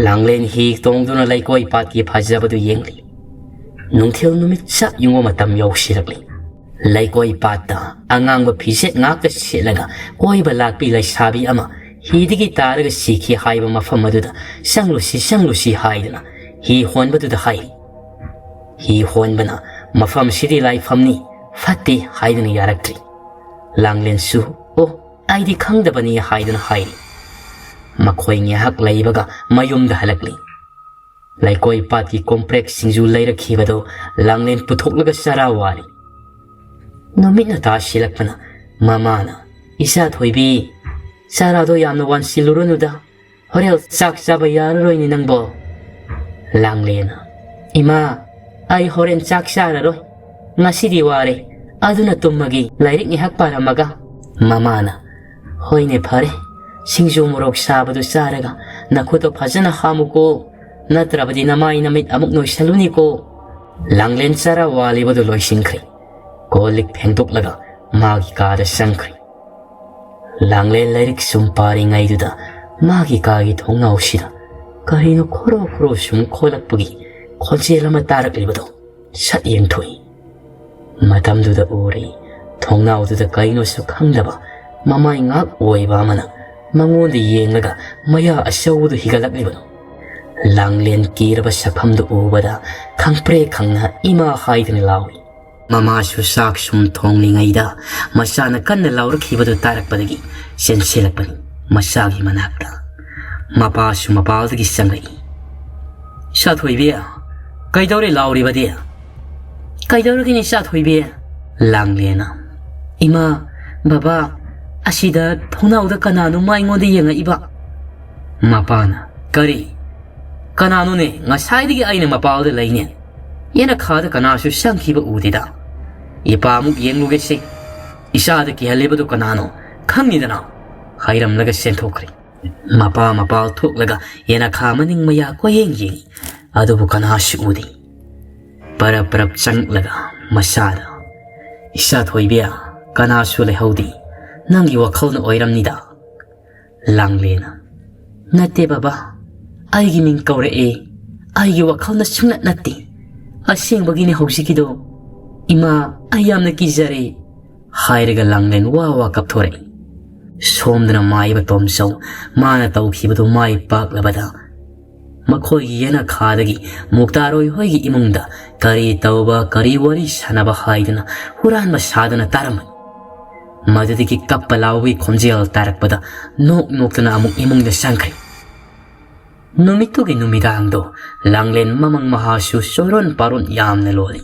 ꯂꯥꯡꯂꯦꯟ ꯍꯤ ꯇꯣꯡꯗꯨꯅ ꯂꯩꯀꯣꯏ ꯄꯥꯠꯀꯤ ꯐꯖꯕꯗꯨ ꯌꯦꯡꯂꯤ꯫ ꯅꯨꯡꯊꯤꯜ ꯅꯨꯃꯤꯠ ꯆꯞ ꯌꯨꯡꯕ ꯃꯇꯝ ꯌꯧꯁꯤꯜꯂꯛꯂꯤ꯫ ꯂꯩꯀꯣꯏ ꯄꯥꯠꯇ ꯑꯉꯥꯡꯕ ꯐꯤꯖꯦꯠ ꯉꯥꯛꯇ ꯁꯦꯠꯂꯒ ꯀꯣꯏꯕ ꯂꯥꯛꯄꯤ ꯂꯩꯁꯥꯕꯤ ꯑꯃ ꯍꯤꯗꯒꯤ ꯇꯥꯔꯒ ꯁꯤꯈꯤ ꯍꯥꯏꯕ ꯃꯐꯝ ꯑꯗꯨꯗ ꯆꯪꯂꯨꯁꯤ, ꯆꯪꯂꯨꯁꯤ ꯍꯥꯏꯗꯅ ꯍꯤ ꯍꯣꯟꯕꯗꯨꯗ ꯍꯥꯏꯔꯤ꯫ ꯍꯤ ꯍꯣꯟꯕꯅ ꯃꯐꯝꯁꯤꯗꯤ ꯂꯥꯏꯐꯝꯅꯤ, "ꯐꯠꯇꯦ" ꯍꯥꯏꯗꯨꯅ ꯌꯥꯔꯛꯇ꯭ꯔꯤ꯫ ꯂꯥꯡꯂꯦꯟꯁꯨ "ꯑꯣ, ꯑꯩꯗꯤ ꯈꯪꯗꯕꯅꯤ" ꯍꯥꯏꯗꯨꯅ ꯍꯥꯏꯔꯤ꯫ ꯃꯈꯣꯏ ꯉꯥꯏꯍꯥꯛ ꯂꯩꯕꯒ ꯃꯌꯨꯝꯗ ꯍꯜꯂꯛꯂꯤ꯫ ꯂꯩꯀꯣꯏ ꯄꯥꯠꯀꯤ ꯀꯣꯝꯄ꯭ꯔꯦꯛ ꯁꯤꯡꯖꯨ ꯂꯩꯔꯛꯈꯤꯕꯗꯨ ꯂꯥꯡꯂꯦꯟ ꯄꯨꯊꯣꯛꯂꯒ ꯆꯔꯥ ꯋꯥꯜꯂꯤ꯫ ꯅꯨꯃꯤꯠꯅ ꯇꯥꯁꯤꯜꯂꯛꯄꯅ ꯃꯃꯥꯅ, "ꯏꯆꯥ ꯊꯣꯏꯕꯤ, ꯆꯔꯥꯗꯣ ꯌꯥꯝꯅ ꯋꯥꯟꯁꯤꯜꯂꯨꯔꯅꯨꯗ, ꯍꯣꯔꯦꯟ ꯆꯥꯛ ꯆꯥꯕ ꯌꯥꯔꯔꯣꯏꯅꯦ ꯅꯪꯕꯣ꯫" ꯂꯥꯡꯂꯦꯟꯅ, "ꯏꯃꯥ, ꯑꯩ ꯍꯣꯔꯦꯟ ꯆꯥꯛ ꯆꯥꯔꯔꯣꯏ, ꯉꯁꯤꯗꯤ ꯋꯥꯔꯦ, ꯑꯗꯨꯅ ꯇꯨꯝꯃꯒꯦ, ꯂꯥꯏꯔꯤꯛ ꯉꯥꯏꯍꯥꯛ ꯄꯥꯔꯝꯃꯒ꯫" ꯃꯃꯥꯅ, "ꯍꯣꯏꯅꯦ, ꯐꯔꯦ, ꯁꯤꯡꯖꯨ ꯃꯣꯔꯣꯛ ꯁꯥꯕꯗꯨ ꯆꯥꯔꯒ ꯅꯈꯨꯠꯇꯣ ꯐꯖꯅ ꯍꯥꯝꯃꯨꯀꯣ, ꯅꯠꯇ꯭ꯔꯕꯗꯤ ꯅꯃꯥꯏ ꯅꯃꯤꯠ ꯑꯃꯨꯛ ꯅꯣꯏꯁꯜꯂꯨꯅꯤꯀꯣ꯫" ꯂꯥꯡꯂꯦꯟ ꯆꯔꯥ ꯋꯥꯜꯂꯤꯕꯗꯨ ꯂꯣꯏꯁꯤꯟꯈ꯭ꯔꯦ꯫ ꯀꯣꯜ ꯂꯤꯛ ꯐꯦꯡꯗꯣꯛꯂꯒ ꯃꯥꯒꯤ ꯀꯥꯗ ꯆꯪꯈ꯭ꯔꯦ꯫ ꯂꯥꯡꯂꯦꯟ ꯂꯥꯏꯔꯤꯛ ꯁꯨꯝ ꯄꯥꯔꯤꯉꯩꯗꯨꯗ ꯃꯥꯒꯤ ꯀꯥꯒꯤ ꯊꯣꯡꯅꯥꯎꯁꯤꯗ ꯀꯔꯤꯅꯣ ꯈꯣꯔꯣ ꯈꯣꯔꯣ ꯁꯨꯝ ꯈꯣꯠꯂꯛꯄꯒꯤ ꯈꯣꯟꯖꯦꯜ ꯑꯃ ꯇꯥꯔꯛꯂꯤꯕꯗꯣ ꯁꯠ ꯌꯦꯡꯊꯣꯛꯏ꯫ ꯃꯇꯝꯗꯨꯗ ꯎꯔꯤ, ꯊꯣꯡꯅꯥꯎꯗꯨꯗ ꯀꯩꯅꯣꯁꯨ ꯈꯪꯗꯕ ꯃꯃꯥꯏ ꯉꯥꯛ ꯑꯣꯏꯕ ꯑꯃꯅ ꯃꯉꯣꯟꯗ ꯌꯦꯡꯂꯒ ꯃꯌꯥ ꯑꯆꯧꯕꯗꯨ ꯍꯤꯒꯠꯂꯛꯂꯤꯕꯗꯣ꯫ ꯂꯥꯡꯂꯦꯟ ꯀꯤꯔꯕ ꯁꯛꯐꯝꯗꯨ ꯎꯕꯗ ꯈꯪꯄ꯭ꯔꯦꯛ ꯈꯪꯅ "ꯏꯃꯥ" ꯍꯥꯏꯗꯨꯅ ꯂꯥꯎꯏ꯫ ꯃꯃꯥꯁꯨ ꯆꯥꯛ ꯁꯨꯝ ꯊꯣꯡꯂꯤꯉꯩꯗ ꯃꯆꯥꯅ ꯀꯟꯅ ꯂꯥꯎꯔꯛꯈꯤꯕꯗꯨ ꯇꯥꯔꯛꯄꯗꯒꯤ ꯆꯦꯟꯁꯤꯜꯂꯛꯄꯅꯤ ꯃꯆꯥꯒꯤ ꯃꯅꯥꯛꯇ꯫ ꯃꯄꯥꯁꯨ ꯃꯄꯥꯜꯗꯒꯤ ꯆꯪꯂꯛꯏ꯫ "ꯏꯆꯥ ꯊꯣꯏꯕꯤ, ꯀꯩꯗꯧꯔꯦ ꯂꯥꯎꯔꯤꯕꯗꯤ?" "ꯀꯩꯗꯧꯔꯒꯦꯅꯦ ꯏꯆꯥ ꯊꯣꯏꯕꯤ?" ꯂꯥꯡꯂꯦꯟꯅ, "ꯏꯃꯥ, ꯕꯕꯥ, ꯑꯁꯤꯗ ꯊꯣꯡꯅꯥꯎꯗ ꯀꯅꯥꯅꯣꯃ ꯑꯩꯉꯣꯟꯗ ꯌꯦꯡꯉꯛꯏꯕ꯫" ꯃꯄꯥꯅ, "ꯀꯔꯤ? ꯀꯅꯥꯅꯣꯅꯦ? ꯉꯁꯥꯏꯗꯒꯤ ꯑꯩꯅ ꯃꯄꯥꯜꯗ ꯂꯩꯅꯦ꯫ ꯌꯦꯅꯈꯥꯗ ꯀꯅꯥꯁꯨ ꯆꯪꯈꯤꯕ ꯎꯗꯦꯗ꯫ ꯏꯄꯥꯃꯨꯛ ꯌꯦꯡꯂꯨꯒꯦꯁꯦ꯫ ꯏꯆꯥꯗ ꯀꯤꯍꯜꯂꯤꯕꯗꯨ ꯀꯅꯥꯅꯣ ꯈꯪꯉꯤꯗꯅ?" ꯍꯥꯏꯔꯝꯂꯒ ꯆꯦꯟꯊꯣꯛꯈ꯭ꯔꯦ꯫ ꯃꯄꯥ ꯃꯄꯥꯜ ꯊꯣꯛꯂꯒ ꯌꯦꯅꯈꯥ ꯃꯅꯤꯡ ꯃꯌꯥ ꯀꯣꯏꯌꯦꯡ ꯌꯦꯡꯉꯤ꯫ ꯑꯗꯨꯕꯨ ꯀꯅꯥꯁꯨ ꯎꯗꯦ꯫ ꯄꯔꯞ ꯄꯔꯞ ꯆꯪꯂꯒ ꯃꯆꯥꯗ, "ꯏꯆꯥ ꯊꯣꯏꯕꯤ, ꯀꯅꯥꯁꯨ ꯂꯩꯍꯧꯗꯦ꯫ ꯅꯪꯒꯤ ꯋꯥꯈꯜꯅ ꯑꯣꯏꯔꯝꯅꯤꯗ꯫" ꯂꯥꯡꯂꯦꯟꯅ, "ꯅꯠꯇꯦ ꯕꯕꯥ, ꯑꯩꯒꯤ ꯃꯤꯡ ꯀꯧꯔꯛꯑꯦ꯫ ꯑꯩꯒꯤ ꯋꯥꯈꯜꯅ ꯁꯨꯡꯅꯠ ꯅꯠꯇꯦ꯫ ꯑꯁꯦꯡꯕꯒꯤꯅꯦ ꯍꯧꯖꯤꯛꯀꯤꯗꯣ꯫ ꯏꯃꯥ, ꯑꯩ ꯌꯥꯝꯅ ꯀꯤꯖꯔꯦ꯫" ꯍꯥꯏꯔꯒ ꯂꯥꯡꯂꯦꯟ ꯋꯥ ꯋꯥ ꯀꯞꯊꯣꯔꯛꯏ꯫ ꯁꯣꯝꯗꯅ ꯃꯥꯏꯕ ꯇꯣꯝꯆꯧ ꯃꯥꯅ ꯇꯧꯈꯤꯕꯗꯨ ꯃꯥꯏ ꯄꯥꯛꯂꯕꯗ ꯃꯈꯣꯏꯒꯤ ꯌꯦꯅꯈꯥꯗꯒꯤ ꯃꯨꯛꯇꯥꯔꯣꯏ ꯍꯣꯏꯒꯤ ꯏꯃꯨꯡꯗ ꯀꯔꯤ ꯇꯧꯕ, ꯀꯔꯤ ꯋꯥꯔꯤ ꯁꯥꯟꯅꯕ ꯍꯥꯏꯗꯨꯅ ꯍꯨꯔꯥꯟꯕ ꯁꯥꯗꯨꯅ ꯇꯥꯔꯝꯃꯤ꯫ ꯃꯗꯨꯗꯒꯤ ꯀꯞꯄ ꯂꯥꯎꯕꯒꯤ ꯈꯣꯟꯖꯦꯜ ꯇꯥꯔꯛꯄꯗ ꯅꯣꯛ ꯅꯣꯛꯇꯨꯅ ꯑꯃꯨꯛ ꯏꯃꯨꯡꯗ ꯆꯪꯈ꯭ꯔꯦ꯫ ꯅꯨꯃꯤꯠꯇꯨꯒꯤ ꯅꯨꯃꯤꯗꯥꯡꯗꯣ ꯂꯥꯡꯂꯦꯟ ꯃꯃꯪ ꯃꯍꯥꯁꯨ ꯆꯣꯔꯣꯟ ꯄꯥꯔꯣꯟ ꯌꯥꯝꯅ ꯂꯣꯜꯂꯤ꯫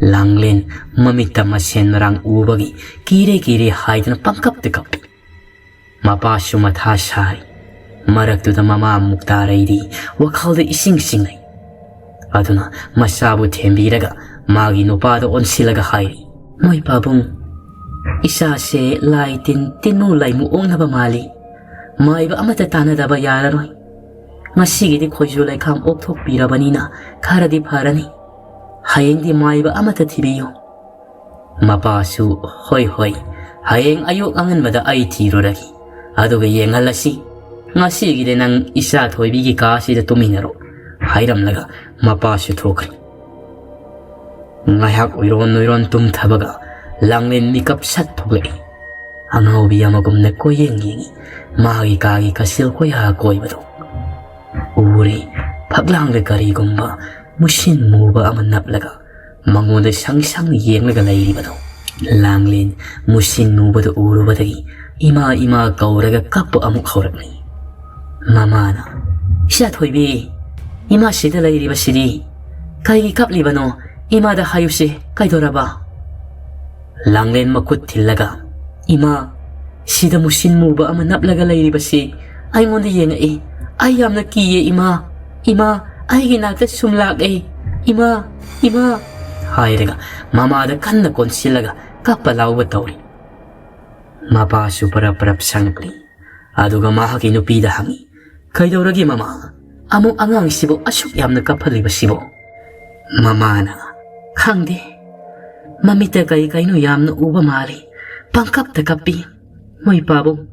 ꯂꯥꯡꯂꯦꯟ ꯃꯃꯤꯠꯇ ꯃꯁꯦꯟ ꯃꯔꯥꯡ ꯎꯕꯒꯤ ꯀꯤꯔꯦ ꯀꯤꯔꯦ ꯍꯥꯏꯗꯨꯅ ꯄꯪꯀꯞꯇ ꯀꯞꯄꯤ꯫ ꯃꯄꯥꯁꯨ ꯃꯊꯥ ꯁꯥꯔꯤ꯫ ꯃꯔꯛꯇꯨꯗ ꯃꯃꯥ ꯃꯨꯛꯇꯥꯔꯩꯗꯤ ꯋꯥꯈꯜꯗ ꯏꯁꯤꯡ ꯆꯤꯡꯅꯩ꯫ ꯑꯗꯨꯅ ꯃꯆꯥꯕꯨ ꯊꯦꯝꯕꯤꯔꯒ ꯃꯥꯒꯤ ꯅꯨꯄꯥꯗ ꯑꯣꯟꯁꯤꯜꯂꯒ ꯍꯥꯏꯔꯤ, "ꯃꯣꯏ ꯄꯥꯕꯨꯡ, ꯏꯆꯥꯁꯦ ꯂꯥꯏ ꯇꯤꯟ ꯇꯤꯟꯅꯨ ꯂꯥꯏꯃꯨ ꯑꯣꯛꯅꯕ ꯃꯥꯜꯂꯤ꯫ ꯃꯥꯏꯕ ꯑꯃꯠꯇ ꯇꯥꯟꯅꯗꯕ ꯌꯥꯔꯔꯣꯏ꯫ ꯉꯁꯤꯒꯤꯗꯤ ꯈꯣꯏꯖꯨ ꯂꯩꯈꯥꯝ ꯑꯣꯛꯊꯣꯛꯄꯤꯔꯕꯅꯤꯅ ꯈꯔꯗꯤ ꯐꯔꯅꯤ꯫ ꯍꯌꯦꯡꯗꯤ ꯃꯥꯏꯕ ꯑꯃꯠꯇ ꯊꯤꯕꯤꯌꯨ꯫" ꯃꯄꯥꯁꯨ, "ꯍꯣꯏ, ꯍꯣꯏ, ꯍꯌꯦꯡ ꯑꯌꯨꯛ ꯑꯉꯟꯕꯗ ꯑꯩ ꯊꯤꯔꯨꯔꯒꯦ꯫ ꯑꯗꯨꯒ ꯌꯦꯡꯍꯜꯂꯁꯤ꯫ ꯉꯁꯤꯒꯤꯗꯤ ꯅꯪ ꯏꯆꯥ ꯊꯣꯏꯕꯤꯒꯤ ꯀꯥꯁꯤꯗ ꯇꯨꯝꯃꯤꯟꯅꯔꯣ," ꯍꯥꯏꯔꯝꯂꯒ ꯃꯄꯥꯁꯨ ꯊꯣꯛꯈ꯭ꯔꯦ꯫ ꯉꯥꯏꯍꯥꯛ ꯎꯏꯔꯣꯟ ꯎꯏꯔꯣꯟ ꯇꯨꯝꯊꯕꯒ ꯂꯥꯡꯂꯦꯟ ꯃꯤꯀꯞ ꯁꯠ ꯊꯣꯛꯂꯛꯏ꯫ ꯑꯉꯥꯎꯕꯤ ꯑꯃꯒꯨꯝꯅ ꯀꯣꯏꯌꯦꯡ ꯌꯦꯡꯉꯤ꯫ ꯃꯥꯒꯤ ꯀꯥꯒꯤ ꯀꯥꯆꯤꯜ ꯀꯣꯏꯌꯥ ꯀꯣꯏꯕꯗꯣ ꯎꯔꯦ꯫ ꯐꯛꯂꯥꯡꯗ ꯀꯔꯤꯒꯨꯝꯕ ꯃꯨꯁꯤꯟ ꯃꯨꯕ ꯑꯃ ꯅꯞꯂꯒ ꯃꯉꯣꯟꯗ ꯁꯪ ꯁꯪ ꯌꯦꯡꯂꯒ ꯂꯩꯔꯤꯕꯗꯣ꯫ ꯂꯥꯡꯂꯦꯟ ꯃꯨꯁꯤꯟ ꯃꯨꯕꯗꯨ ꯎꯔꯨꯕꯗꯒꯤ ꯏꯃꯥ ꯏꯃꯥ ꯀꯧꯔꯒ ꯀꯞꯄ ꯑꯃꯨꯛ ꯍꯧꯔꯛꯂꯤ꯫ ꯃꯃꯥꯅ, "ꯏꯆꯥ ꯊꯣꯏꯕꯤ, ꯏꯃꯥ ꯁꯤꯗ ꯂꯩꯔꯤꯕꯁꯤꯗꯤ ꯀꯩꯒꯤ ꯀꯞꯂꯤꯕꯅꯣ? ꯏꯃꯥꯗ ꯍꯥꯏꯌꯨꯁꯦ, ꯀꯩꯗꯧꯔꯕ?" ꯂꯥꯡꯂꯦꯟ ꯃꯈꯨꯠ ꯊꯤꯜꯂꯒ, "ꯏꯃꯥ, ꯁꯤꯗ ꯃꯨꯁꯤꯟ ꯃꯨꯕ ꯑꯃ ꯅꯞꯂꯒ ꯂꯩꯔꯤꯕꯁꯤ ꯑꯩꯉꯣꯟꯗ ꯌꯦꯡꯉꯛꯏ꯫ ꯑꯩ ꯌꯥꯝꯅ ꯀꯤꯌꯦ ꯏꯃꯥ꯫ ꯏꯃꯥ, ꯑꯩꯒꯤ ꯅꯥꯛꯇ ꯁꯨꯝ ꯂꯥꯛꯑꯦ꯫ ꯏꯃꯥ, ꯏꯃꯥ," ꯍꯥꯏꯔꯒ ꯃꯃꯥꯗ ꯀꯟꯅ ꯀꯣꯟꯁꯤꯜꯂꯒ ꯀꯞꯄ ꯂꯥꯎꯕ ꯇꯧꯔꯤ꯫ ꯃꯄꯥꯁꯨ ꯄꯔꯞ ꯄꯔꯞ ꯁꯪꯂꯛꯂꯤ꯫ ꯑꯗꯨꯒ ꯃꯍꯥꯛꯀꯤ ꯅꯨꯄꯤꯗ ꯍꯪꯉꯤ, "ꯀꯩꯗꯧꯔꯒꯦ ꯃꯃꯥ? ꯑꯃꯨꯛ ꯑꯉꯥꯡꯁꯤꯕꯨ ꯑꯁꯨꯛ ꯌꯥꯝꯅ ꯀꯞꯍꯜꯂꯤꯕꯁꯤꯕꯨ?" ꯃꯃꯥꯅ, "ꯈꯪꯗꯦ, ꯃꯃꯤꯠꯇ ꯀꯩ ꯀꯩꯅꯣ ꯌꯥꯝꯅ ꯎꯕ ꯃꯥꯜꯂꯤ, ꯄꯪꯀꯞꯇ ꯀꯞꯄꯤ꯫ ꯃꯣꯏ ꯄꯥꯕꯨꯡ,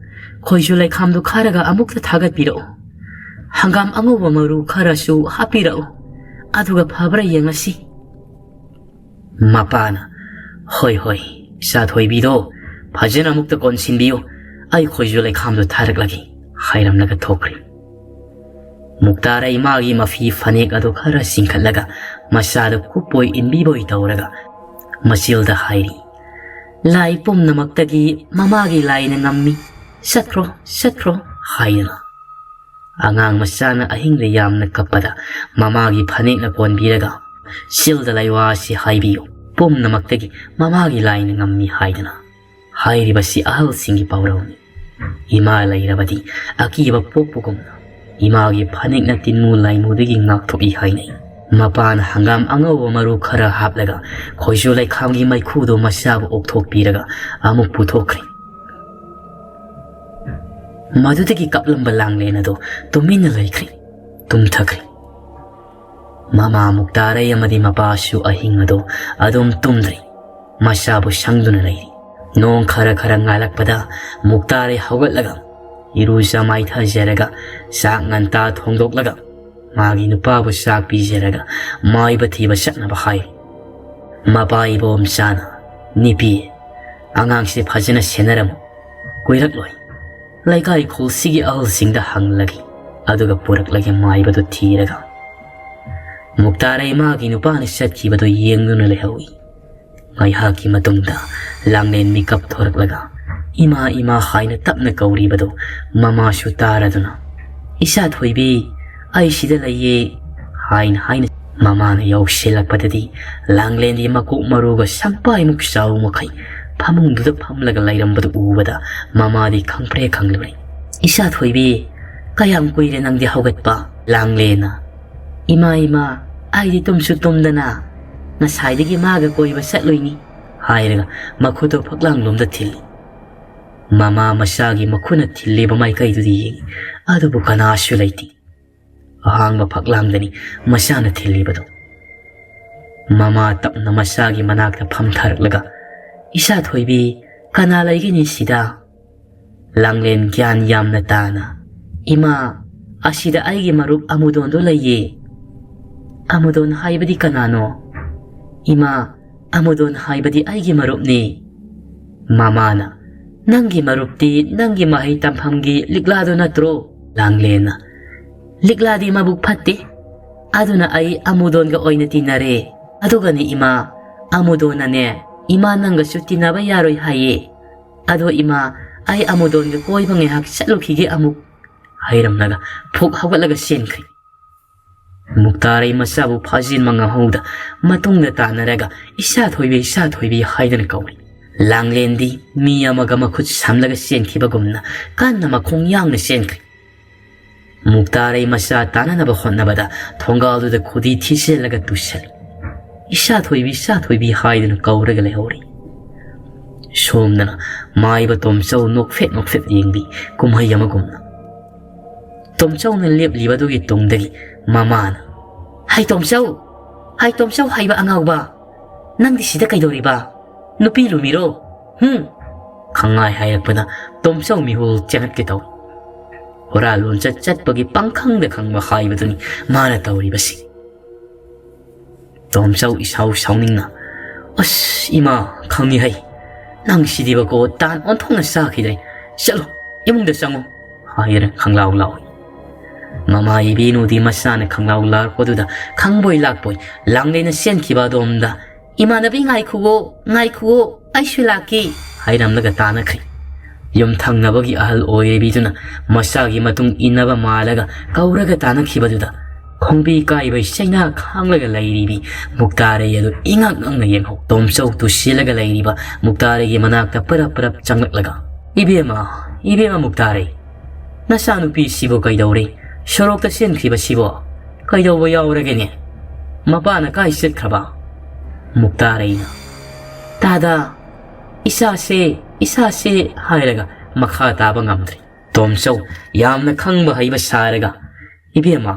ꯈꯣꯏꯁꯨ ꯂꯩꯈꯥꯝꯗꯨ ꯈꯥꯔꯒ ꯑꯃꯨꯛꯇ ꯊꯥꯒꯠꯄꯤꯔꯛꯎ꯫ ꯍꯪꯒꯥꯝ ꯑꯉꯧꯕ ꯃꯔꯨ ꯈꯔꯁꯨ ꯍꯥꯞꯄꯤꯔꯛꯎ, ꯑꯗꯨꯒ ꯐꯕ꯭ꯔꯥ ꯌꯦꯡꯉꯁꯤ꯫" ꯃꯄꯥꯅ, "ꯍꯣꯏ, ꯍꯣꯏ, ꯏꯆꯥ ꯊꯣꯏꯕꯤꯗꯣ ꯐꯖꯅ ꯑꯃꯨꯛꯇ ꯀꯣꯟꯁꯤꯟꯕꯤꯌꯨ, ꯑꯩ ꯈꯣꯏꯖꯨ ꯂꯩꯈꯥꯝꯗꯣ ꯊꯥꯔꯛꯂꯒꯦ," ꯍꯥꯏꯔꯝꯂꯒ ꯊꯣꯛꯈ꯭ꯔꯦ꯫ ꯃꯨꯛꯇꯥꯔꯩ ꯃꯥꯒꯤ ꯃꯐꯤ ꯐꯅꯦꯛ ꯑꯗꯨ ꯈꯔ ꯆꯤꯡꯈꯠꯂꯒ ꯃꯆꯥꯗ ꯀꯨꯞꯄꯣꯏ ꯏꯟꯕꯤꯕꯣꯏ ꯇꯧꯔꯒ ꯃꯆꯤꯜꯗ ꯍꯥꯏꯔꯤ, "ꯂꯥꯏ ꯄꯨꯝꯅꯃꯛꯇꯒꯤ ꯃꯃꯥꯒꯤ ꯂꯥꯏꯅ ꯉꯝꯃꯤ, ꯆꯠꯈ꯭ꯔꯣ, ꯆꯠꯈ꯭ꯔꯣ" ꯍꯥꯏꯗꯅ꯫ ꯑꯉꯥꯡ ꯃꯆꯥꯅ ꯑꯍꯤꯡꯗ ꯌꯥꯝꯅ ꯀꯞꯄꯗ ꯃꯃꯥꯒꯤ ꯐꯅꯦꯛꯅ ꯀꯣꯟꯕꯤꯔꯒ ꯆꯤꯜꯗ ꯂꯩꯋꯥ ꯑꯁꯤ ꯍꯥꯏꯕꯤꯌꯨ, ꯄꯨꯝꯅꯃꯛꯇꯒꯤ ꯃꯃꯥꯒꯤ ꯂꯥꯏꯅ ꯉꯝꯃꯤ ꯍꯥꯏꯗꯅ꯫ ꯍꯥꯏꯔꯤꯕꯁꯤ ꯑꯍꯜꯁꯤꯡꯒꯤ ꯄꯥꯎꯔꯧꯅꯤ꯫ ꯏꯃꯥ ꯂꯩꯔꯕꯗꯤ ꯑꯀꯤꯕ ꯄꯣꯛꯄꯒꯨꯝꯅ ꯏꯃꯥꯒꯤ ꯐꯅꯦꯛꯅ ꯇꯤꯟꯃꯨ ꯂꯥꯏꯃꯨꯗꯒꯤ ꯉꯥꯛꯊꯣꯛꯏ ꯍꯥꯏꯅꯩ꯫ ꯃꯄꯥꯅ ꯍꯪꯒꯥꯝ ꯑꯉꯧꯕ ꯃꯔꯨ ꯈꯔ ꯍꯥꯞꯂꯒ ꯈꯣꯏꯖꯨ ꯂꯩꯈꯥꯝꯒꯤ ꯃꯩꯈꯨꯗꯨ ꯃꯆꯥꯕꯨ ꯑꯣꯛꯊꯣꯛꯄꯤꯔꯒ ꯑꯃꯨꯛ ꯄꯨꯊꯣꯛꯈ꯭ꯔꯦ꯫ ꯃꯗꯨꯗꯒꯤ ꯀꯞꯂꯝꯕ ꯂꯥꯡꯂꯦꯟ ꯑꯗꯨ ꯇꯨꯃꯤꯟꯅ ꯂꯩꯈ꯭ꯔꯦ, ꯇꯨꯝꯊꯈ꯭ꯔꯦ꯫ ꯃꯃꯥ ꯃꯨꯛꯇꯥꯔꯩ ꯑꯃꯗꯤ ꯃꯄꯥꯁꯨ ꯑꯍꯤꯡ ꯑꯗꯨ ꯑꯗꯨꯝ ꯇꯨꯝꯗ꯭ꯔꯦ꯫ ꯃꯆꯥꯕꯨ ꯁꯪꯗꯨꯅ ꯂꯩꯔꯤ꯫ ꯅꯣꯡ ꯈꯔ ꯈꯔ ꯉꯥꯜꯂꯛꯄꯗ ꯃꯨꯛꯇꯥꯔꯩ ꯍꯧꯒꯠꯂꯒ ꯏꯔꯨꯖ ꯃꯥꯏꯊꯖꯔꯒ ꯆꯥꯛ ꯉꯟꯇꯥ ꯊꯣꯡꯗꯣꯛꯂꯒ ꯃꯥꯒꯤ ꯅꯨꯄꯥꯕꯨ ꯆꯥꯛ ꯄꯤꯖꯔꯒ ꯃꯥꯏꯕ ꯊꯤꯕ ꯆꯠꯅꯕ ꯍꯥꯏꯔꯤ꯫ ꯃꯄꯥ ꯏꯕꯣꯝꯆꯥꯅ, "ꯅꯨꯄꯤ, ꯑꯉꯥꯡꯁꯦ ꯐꯖꯅ ꯁꯦꯟꯅꯔꯝꯃꯨ, ꯀꯨꯏꯔꯛꯂꯣꯏ꯫ ꯂꯩꯀꯥꯏ ꯈꯨꯜꯁꯤꯒꯤ ꯑꯍꯜꯁꯤꯡꯗ ꯍꯪꯂꯒꯦ, ꯑꯗꯨꯒ ꯄꯨꯔꯛꯂꯒꯦ" ꯃꯥꯏꯕꯗꯨ ꯊꯤꯔꯒ꯫ ꯃꯨꯛꯇꯥꯔꯩ ꯃꯥꯒꯤ ꯅꯨꯄꯥꯅ ꯆꯠꯈꯤꯕꯗꯨ ꯌꯦꯡꯗꯨꯅ ꯂꯩꯍꯧꯏ꯫ ꯉꯥꯏꯍꯥꯛꯀꯤ ꯃꯇꯨꯡꯗ ꯂꯥꯡꯂꯦꯟ ꯃꯤꯀꯞ ꯊꯣꯔꯛꯂꯒ "ꯏꯃꯥ, ꯏꯃꯥ" ꯍꯥꯏꯅ ꯇꯞꯅ ꯀꯧꯔꯤꯕꯗꯨ ꯃꯃꯥꯁꯨ ꯇꯥꯔꯗꯨꯅ, "ꯏꯆꯥ ꯊꯣꯏꯕꯤ, ꯑꯩ ꯁꯤꯗ ꯂꯩꯌꯦ" ꯍꯥꯏꯅ ꯍꯥꯏꯅ ꯃꯃꯥꯅ ꯌꯧꯁꯤꯜꯂꯛꯄꯗꯗꯤ ꯂꯥꯡꯂꯦꯟꯗꯤ ꯃꯀꯣꯛ ꯃꯔꯨꯒ ꯁꯪꯄꯥꯏꯃꯨꯛ ꯆꯥꯎ ꯃꯈꯩ ꯐꯃꯨꯡꯗꯨꯗ ꯐꯝꯂꯒ ꯂꯩꯔꯝꯕꯗꯨ ꯎꯕꯗ ꯃꯃꯥꯗꯤ ꯈꯪꯄ꯭ꯔꯦ ꯈꯪꯂꯨꯔꯦ꯫ "ꯏꯆꯥ ꯊꯣꯏꯕꯤ, ꯀꯌꯥꯝ ꯀꯨꯏꯔꯦ ꯅꯪꯗꯤ ꯍꯧꯒꯠꯄ?" ꯂꯥꯡꯂꯦꯟꯅ, "ꯏꯃꯥ, ꯏꯃꯥ, ꯑꯩꯗꯤ ꯇꯨꯝꯁꯨ ꯇꯨꯝꯗꯅ ꯉꯁꯥꯏꯗꯒꯤ ꯃꯥꯒ ꯀꯣꯏꯕ ꯆꯠꯂꯨꯏꯅꯤ" ꯍꯥꯏꯔꯒ ꯃꯈꯨꯠꯇꯣ ꯐꯛꯂꯥꯡꯂꯣꯝꯗ ꯊꯤꯜꯂꯤ꯫ ꯃꯃꯥ ꯃꯆꯥꯒꯤ ꯃꯈꯨꯠꯅ ꯊꯤꯜꯂꯤꯕ ꯃꯥꯏꯀꯩꯗꯨꯗ ꯌꯦꯡꯉꯤ, ꯑꯗꯨꯕꯨ ꯀꯅꯥꯁꯨ ꯂꯩꯇꯦ꯫ ꯑꯍꯥꯡꯕ ꯐꯛꯂꯥꯡꯗꯅꯤ ꯃꯆꯥꯅ ꯊꯤꯜꯂꯤꯕꯗꯨ꯫ ꯃꯃꯥ ꯇꯞꯅ ꯃꯆꯥꯒꯤ ꯃꯅꯥꯛꯇ ꯐꯝꯊꯔꯛꯂꯒ, "ꯏꯆꯥ ꯊꯣꯏꯕꯤ, ꯀꯅꯥ ꯂꯩꯒꯅꯤ ꯁꯤꯗ?" ꯂꯥꯡꯂꯦꯟ ꯒ꯭ꯌꯥꯟ ꯌꯥꯝꯅ ꯇꯥꯅ, "ꯏꯃꯥ, ꯑꯁꯤꯗ ꯑꯩꯒꯤ ꯃꯔꯨꯞ ꯑꯃꯨꯗꯣꯟꯗꯣ ꯂꯩꯌꯦ꯫" "ꯑꯃꯨꯗꯣꯟ ꯍꯥꯏꯕꯗꯤ ꯀꯅꯥꯅꯣ?" "ꯏꯃꯥ, ꯑꯃꯨꯗꯣꯟ ꯍꯥꯏꯕꯗꯤ ꯑꯩꯒꯤ ꯃꯔꯨꯞꯅꯤ꯫" ꯃꯃꯥꯅ, "ꯅꯪꯒꯤ ꯃꯔꯨꯞꯇꯤ ꯅꯪꯒꯤ ꯃꯍꯩ ꯇꯝꯐꯝꯒꯤ ꯂꯤꯛꯂꯥꯗꯣ ꯅꯠꯇ꯭ꯔꯣ?" ꯂꯥꯡꯂꯦꯟꯅ, "ꯂꯤꯛꯂꯥꯗꯤ ꯃꯕꯨꯛ ꯐꯠꯇꯦ, ꯑꯗꯨꯅ ꯑꯩ ꯑꯃꯨꯗꯣꯟꯒ ꯑꯣꯏꯅ ꯇꯤꯟꯅꯔꯦ꯫ ꯑꯗꯨꯒꯅꯦ ꯏꯃꯥ, ꯑꯃꯨꯗꯣꯟꯅꯅꯦ ꯏꯃꯥ ꯅꯪꯒꯁꯨ ꯇꯤꯟꯅꯕ ꯌꯥꯔꯣꯏ ꯍꯥꯏꯌꯦ꯫ ꯑꯗꯣ ꯏꯃꯥ, ꯑꯩ ꯑꯃꯨꯗꯣꯟꯒ ꯀꯣꯏꯕ ꯉꯥꯏꯍꯥꯛ ꯆꯠꯂꯨꯈꯤꯒꯦ ꯑꯃꯨꯛ", ꯍꯥꯏꯔꯝꯂꯒ ꯐꯨꯛ ꯍꯧꯒꯠꯂꯒ ꯆꯦꯟꯈ꯭ꯔꯦ꯫ ꯃꯨꯛꯇꯥꯔꯩ ꯃꯆꯥꯕꯨ ꯐꯥꯖꯤꯟꯕ ꯉꯝꯍꯧꯗ ꯃꯇꯨꯡꯗ ꯇꯥꯟꯅꯔꯒ, "ꯏꯆꯥ ꯊꯣꯏꯕꯤ, ꯏꯆꯥ ꯊꯣꯏꯕꯤ" ꯍꯥꯏꯗꯨꯅ ꯀꯧꯔꯤ꯫ ꯂꯥꯡꯂꯦꯟꯗꯤ ꯃꯤ ꯑꯃꯒ ꯃꯈꯨꯠ ꯁꯝꯂꯒ ꯆꯦꯟꯈꯤꯕꯒꯨꯝꯅ ꯀꯟꯅ ꯃꯈꯣꯡ ꯌꯥꯡꯅ ꯆꯦꯟꯈ꯭ꯔꯦ꯫ ꯃꯨꯛꯇꯥꯔꯩ ꯃꯆꯥ ꯇꯥꯟꯅꯅꯕ ꯍꯣꯠꯅꯕꯗ ꯊꯣꯡꯒꯥꯜꯗꯨꯗ ꯈꯨꯗꯤ ꯊꯤꯖꯤꯜꯂꯒ ꯇꯨꯁꯜꯂꯤ꯫ "ꯏꯆꯥ ꯊꯣꯏꯕꯤ, ꯏꯆꯥ ꯊꯣꯏꯕꯤ" ꯍꯥꯏꯗꯨꯅ ꯀꯧꯔꯒ ꯂꯩꯍꯧꯔꯤ꯫ ꯁꯣꯝꯗꯅ ꯃꯥꯏꯕ ꯇꯣꯝꯆꯧ ꯅꯣꯛꯐꯦꯠ ꯅꯣꯛꯐꯦꯠ ꯌꯦꯡꯕꯤ ꯀꯨꯝꯍꯩ ꯑꯃꯒꯨꯝꯅ꯫ ꯇꯣꯝꯆꯧꯅ ꯂꯦꯞꯂꯤꯕꯗꯨꯒꯤ ꯇꯨꯡꯗꯒꯤ ꯃꯃꯥꯅ, "ꯍꯩ ꯇꯣꯝꯆꯧ! ꯍꯩ ꯇꯣꯝꯆꯧ ꯍꯩꯕ ꯑꯉꯥꯎꯕ! ꯅꯪꯗꯤ ꯁꯤꯗ ꯀꯩꯗꯧꯔꯤꯕ? ꯅꯨꯄꯤ ꯂꯨꯝꯃꯤꯔꯣ? ꯍꯨꯝ?" ꯈꯪꯉꯥꯏ ꯍꯥꯏꯔꯛꯄꯗ ꯇꯣꯝꯆꯧ ꯃꯤꯍꯨꯜ ꯆꯦꯟꯈꯠꯀꯦ ꯇꯧꯏ꯫ ꯍꯨꯔꯥꯜ ꯂꯣꯟꯆꯠ ꯆꯠꯄꯒꯤ ꯄꯪꯈꯪꯗ ꯈꯪꯕ ꯍꯥꯏꯕꯗꯨꯅꯤ ꯃꯥꯅ ꯇꯧꯔꯤꯕꯁꯤ꯫ ꯇꯣꯝꯆꯧ ꯏꯁꯥꯎ ꯁꯥꯎꯅꯤꯡꯅ, "ꯑꯁ ꯏꯃꯥ, ꯈꯪꯉꯤ ꯍꯩ, ꯅꯪ ꯁꯤꯗꯤꯕꯀꯣ ꯇꯥꯟ ꯑꯣꯟꯊꯣꯛꯅ ꯆꯥꯈꯤꯗ꯭ꯔꯦ꯫ ꯆꯠꯂꯣ, ꯏꯃꯨꯡꯗ ꯆꯪꯉꯨ" ꯍꯥꯏꯔ ꯈꯪꯂꯥꯎ ꯂꯥꯎꯏ꯫ ꯃꯃꯥ ꯏꯕꯦꯅꯨꯗꯤ ꯃꯆꯥꯅ ꯈꯪꯂꯥꯎ ꯂꯥꯎꯔꯛꯄꯗꯨꯗ ꯈꯪꯕꯣꯏ ꯂꯥꯛꯄꯣꯏ ꯂꯥꯡꯂꯦꯅ ꯆꯦꯟꯈꯤꯕ ꯑꯗꯣꯝꯗ, "ꯏꯃꯥꯟꯅꯕꯤ ꯉꯥꯏꯈꯨꯋꯣ, ꯉꯥꯏꯈꯨꯋꯣ, ꯑꯩꯁꯨ ꯂꯥꯛꯀꯦ" ꯍꯥꯏꯔꯝꯂꯒ ꯇꯥꯅꯈ꯭ꯔꯦ꯫ ꯌꯨꯝ ꯊꯪꯅꯕꯒꯤ ꯑꯍꯜ ꯑꯣꯏꯔꯤꯕꯤꯗꯨꯅ ꯃꯆꯥꯒꯤ ꯃꯇꯨꯡ ꯏꯟꯅꯕ ꯃꯥꯜꯂꯒ ꯀꯧꯔꯒ ꯇꯥꯅꯈꯤꯕꯗꯨꯗ ꯈꯣꯡꯕꯤ ꯀꯥꯏꯕꯩ ꯆꯩꯅꯥ ꯈꯥꯡꯂꯒ ꯂꯩꯔꯤꯕꯤ ꯃꯨꯛꯇꯥꯔꯩ ꯑꯗꯨ ꯏꯉꯛ ꯉꯛꯅ ꯌꯦꯡꯍꯧ꯫ ꯇꯣꯝꯆꯧ ꯇꯨꯁꯤꯜꯂꯒ ꯂꯩꯔꯤꯕ ꯃꯨꯛꯇꯥꯔꯩꯒꯤ ꯃꯅꯥꯛꯇ ꯄꯔꯞ ꯄꯔꯞ ꯆꯪꯂꯛꯂꯒ, "ꯏꯕꯦꯝꯃ, ꯏꯕꯦꯝꯃ ꯃꯨꯛꯇꯥꯔꯩ, ꯅꯆꯥꯅꯨꯄꯤꯁꯤꯕꯨ ꯀꯩꯗꯧꯔꯦ? ꯁꯣꯔꯣꯛꯇ ꯆꯦꯟꯈ꯭ꯔꯤꯕꯁꯤꯕꯣ ꯀꯩꯗꯧꯕ ꯌꯥꯎꯔꯒꯦꯅꯦ? ꯃꯄꯥꯅ ꯀꯥꯏ ꯆꯠꯈ꯭ꯔꯕ?" ꯃꯨꯛꯇꯥꯔꯩꯅ, "ꯇꯥꯗ, ꯏꯆꯥꯁꯦ, ꯏꯆꯥꯁꯦ" ꯍꯥꯏꯔꯒ ꯃꯈꯥ ꯇꯥꯕ ꯉꯝꯗ꯭ꯔꯦ꯫ ꯇꯣꯝꯆꯧ ꯌꯥꯝꯅ ꯈꯪꯕ ꯍꯩꯕ ꯁꯥꯔꯒ, "ꯏꯕꯦꯝꯃ,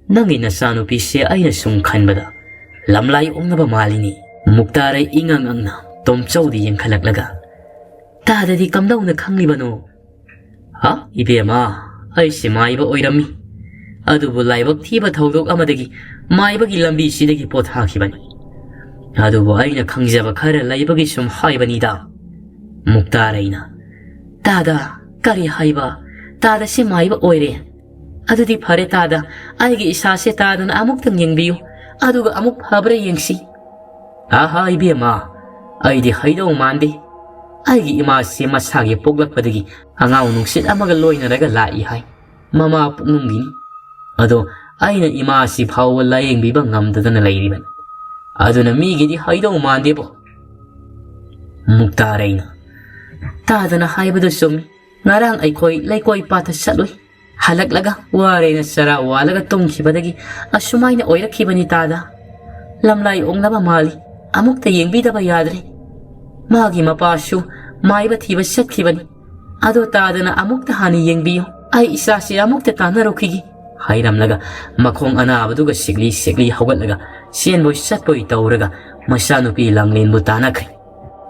ꯅꯪꯒꯤ ꯅꯆꯥꯅꯨꯄꯤꯁꯦ ꯑꯩꯅ ꯁꯨꯝ ꯈꯟꯕꯗ ꯂꯝꯂꯥꯏ ꯑꯣꯛꯅꯕ ꯃꯥꯜꯂꯤꯅꯦ꯫" ꯃꯨꯛꯇꯥꯔꯩ ꯏꯉꯛ ꯉꯛꯅ ꯇꯣꯝꯆꯧꯗ ꯌꯦꯡꯈꯠꯂꯛꯂꯒ, "ꯇꯥꯗꯗꯤ ꯀꯝꯗꯧꯅ ꯈꯪꯂꯤꯕꯅꯣ?" "ꯍꯥ, ꯏꯕꯦꯝꯃ, ꯑꯩꯁꯦ ꯃꯥꯏꯕ ꯑꯣꯏꯔꯝꯃꯤ꯫ ꯑꯗꯨꯕꯨ ꯂꯥꯏꯕꯛ ꯊꯤꯕ ꯊꯧꯗꯣꯛ ꯑꯃꯗꯒꯤ ꯃꯥꯏꯕꯒꯤ ꯂꯝꯕꯤꯁꯤꯗꯒꯤ ꯄꯣꯊꯥꯈꯤꯕꯅꯤ꯫ ꯑꯗꯨꯕꯨ ꯑꯩꯅ ꯈꯪꯖꯕ ꯈꯔ ꯂꯩꯕꯒꯤ ꯁꯨꯝ ꯍꯥꯏꯕꯅꯤꯗ꯫" ꯃꯨꯛꯇꯥꯔꯩꯅ, "ꯇꯥꯗ, ꯀꯔꯤ ꯍꯥꯏꯕ? ꯇꯥꯗꯁꯦ ꯃꯥꯏꯕ ꯑꯣꯏꯔꯦ?" "ꯑꯗꯨꯗꯤ ꯐꯔꯦ ꯇꯥꯗ, ꯑꯩꯒꯤ ꯏꯁꯥꯁꯦ ꯇꯥꯗꯅ ꯑꯃꯨꯛꯇꯪ ꯌꯦꯡꯕꯤꯌꯨ, ꯑꯗꯨꯒ ꯑꯃꯨꯛ ꯐꯕ꯭ꯔꯥ ꯌꯦꯡꯁꯤ꯫" "ꯑꯍꯥ ꯏꯕꯦꯝꯃ, ꯑꯩꯗꯤ ꯍꯩꯗꯧ ꯃꯥꯟꯗꯦ꯫ ꯑꯩꯒꯤ ꯏꯃꯥꯁꯤ ꯃꯁꯥꯒꯤ ꯄꯣꯛꯂꯛꯄꯗꯒꯤ ꯑꯉꯥꯡ ꯅꯨꯡꯁꯤꯠ ꯑꯃꯒ ꯂꯣꯏꯅꯔꯒ ꯂꯥꯛꯏ ꯍꯥꯏ꯫ ꯃꯃꯥ ꯄꯨꯛꯅꯨꯡꯒꯤꯅꯤ꯫ ꯑꯗꯣ ꯑꯩꯅ ꯏꯃꯥꯁꯤ ꯐꯥꯎꯕ ꯂꯥꯌꯦꯡꯕꯤꯕ ꯉꯝꯗꯗꯅ ꯂꯩꯔꯤꯕꯅꯤ꯫ ꯑꯗꯨꯅ ꯃꯤꯒꯤꯗꯤ ꯍꯩꯗꯧ ꯃꯥꯟꯗꯦꯕꯣ꯫" ꯃꯨꯛꯇꯥꯔꯩꯅ, "ꯇꯥꯗꯅ ꯍꯥꯏꯕꯗꯨ ꯆꯨꯝꯃꯤ꯫ ꯉꯔꯥꯡ ꯑꯩꯈꯣꯏ ꯂꯩꯀꯣꯏ ꯄꯥꯠꯇ ꯆꯠꯂꯨꯏ꯫ ꯍꯜꯂꯛꯂꯒ ꯋꯥꯔꯦꯅ ꯆꯔꯥ ꯋꯥꯜꯂꯒ ꯇꯨꯝꯈꯤꯕꯗꯒꯤ ꯑꯁꯨꯃꯥꯏꯅ ꯑꯣꯏꯔꯛꯈꯤꯕꯅꯤ ꯇꯥꯗ꯫ ꯂꯝꯂꯥꯏ ꯑꯣꯛꯅꯕ ꯃꯥꯜꯂꯤ꯫ ꯑꯃꯨꯛꯇ ꯌꯦꯡꯕꯤꯗꯕ ꯌꯥꯗ꯭ꯔꯦ꯫ ꯃꯥꯒꯤ ꯃꯄꯥꯁꯨ ꯃꯥꯏꯕ ꯊꯤꯕ ꯆꯠꯈꯤꯕꯅꯤ꯫ ꯑꯗꯣ ꯇꯥꯗꯅ ꯑꯃꯨꯛꯇ ꯍꯥꯟꯅ ꯌꯦꯡꯕꯤꯌꯨ꯫ ꯑꯩ ꯏꯆꯥꯁꯤ ꯑꯃꯨꯛꯇ ꯇꯥꯟꯅꯔꯨꯈꯤꯒꯦ꯫" ꯍꯥꯏꯔꯝꯂꯒ ꯃꯈꯣꯡ ꯑꯅꯥꯕꯗꯨꯒ ꯁꯤꯛꯂꯤ ꯁꯤꯛꯂꯤ ꯍꯧꯒꯠꯂꯒ ꯆꯦꯟꯕꯣꯏ ꯆꯠꯄꯣꯏ ꯇꯧꯔꯒ ꯃꯆꯥꯅꯨꯄꯤ ꯂꯥꯡꯂꯦꯟꯕꯨ ꯇꯥꯟꯅꯈ꯭ꯔꯦ꯫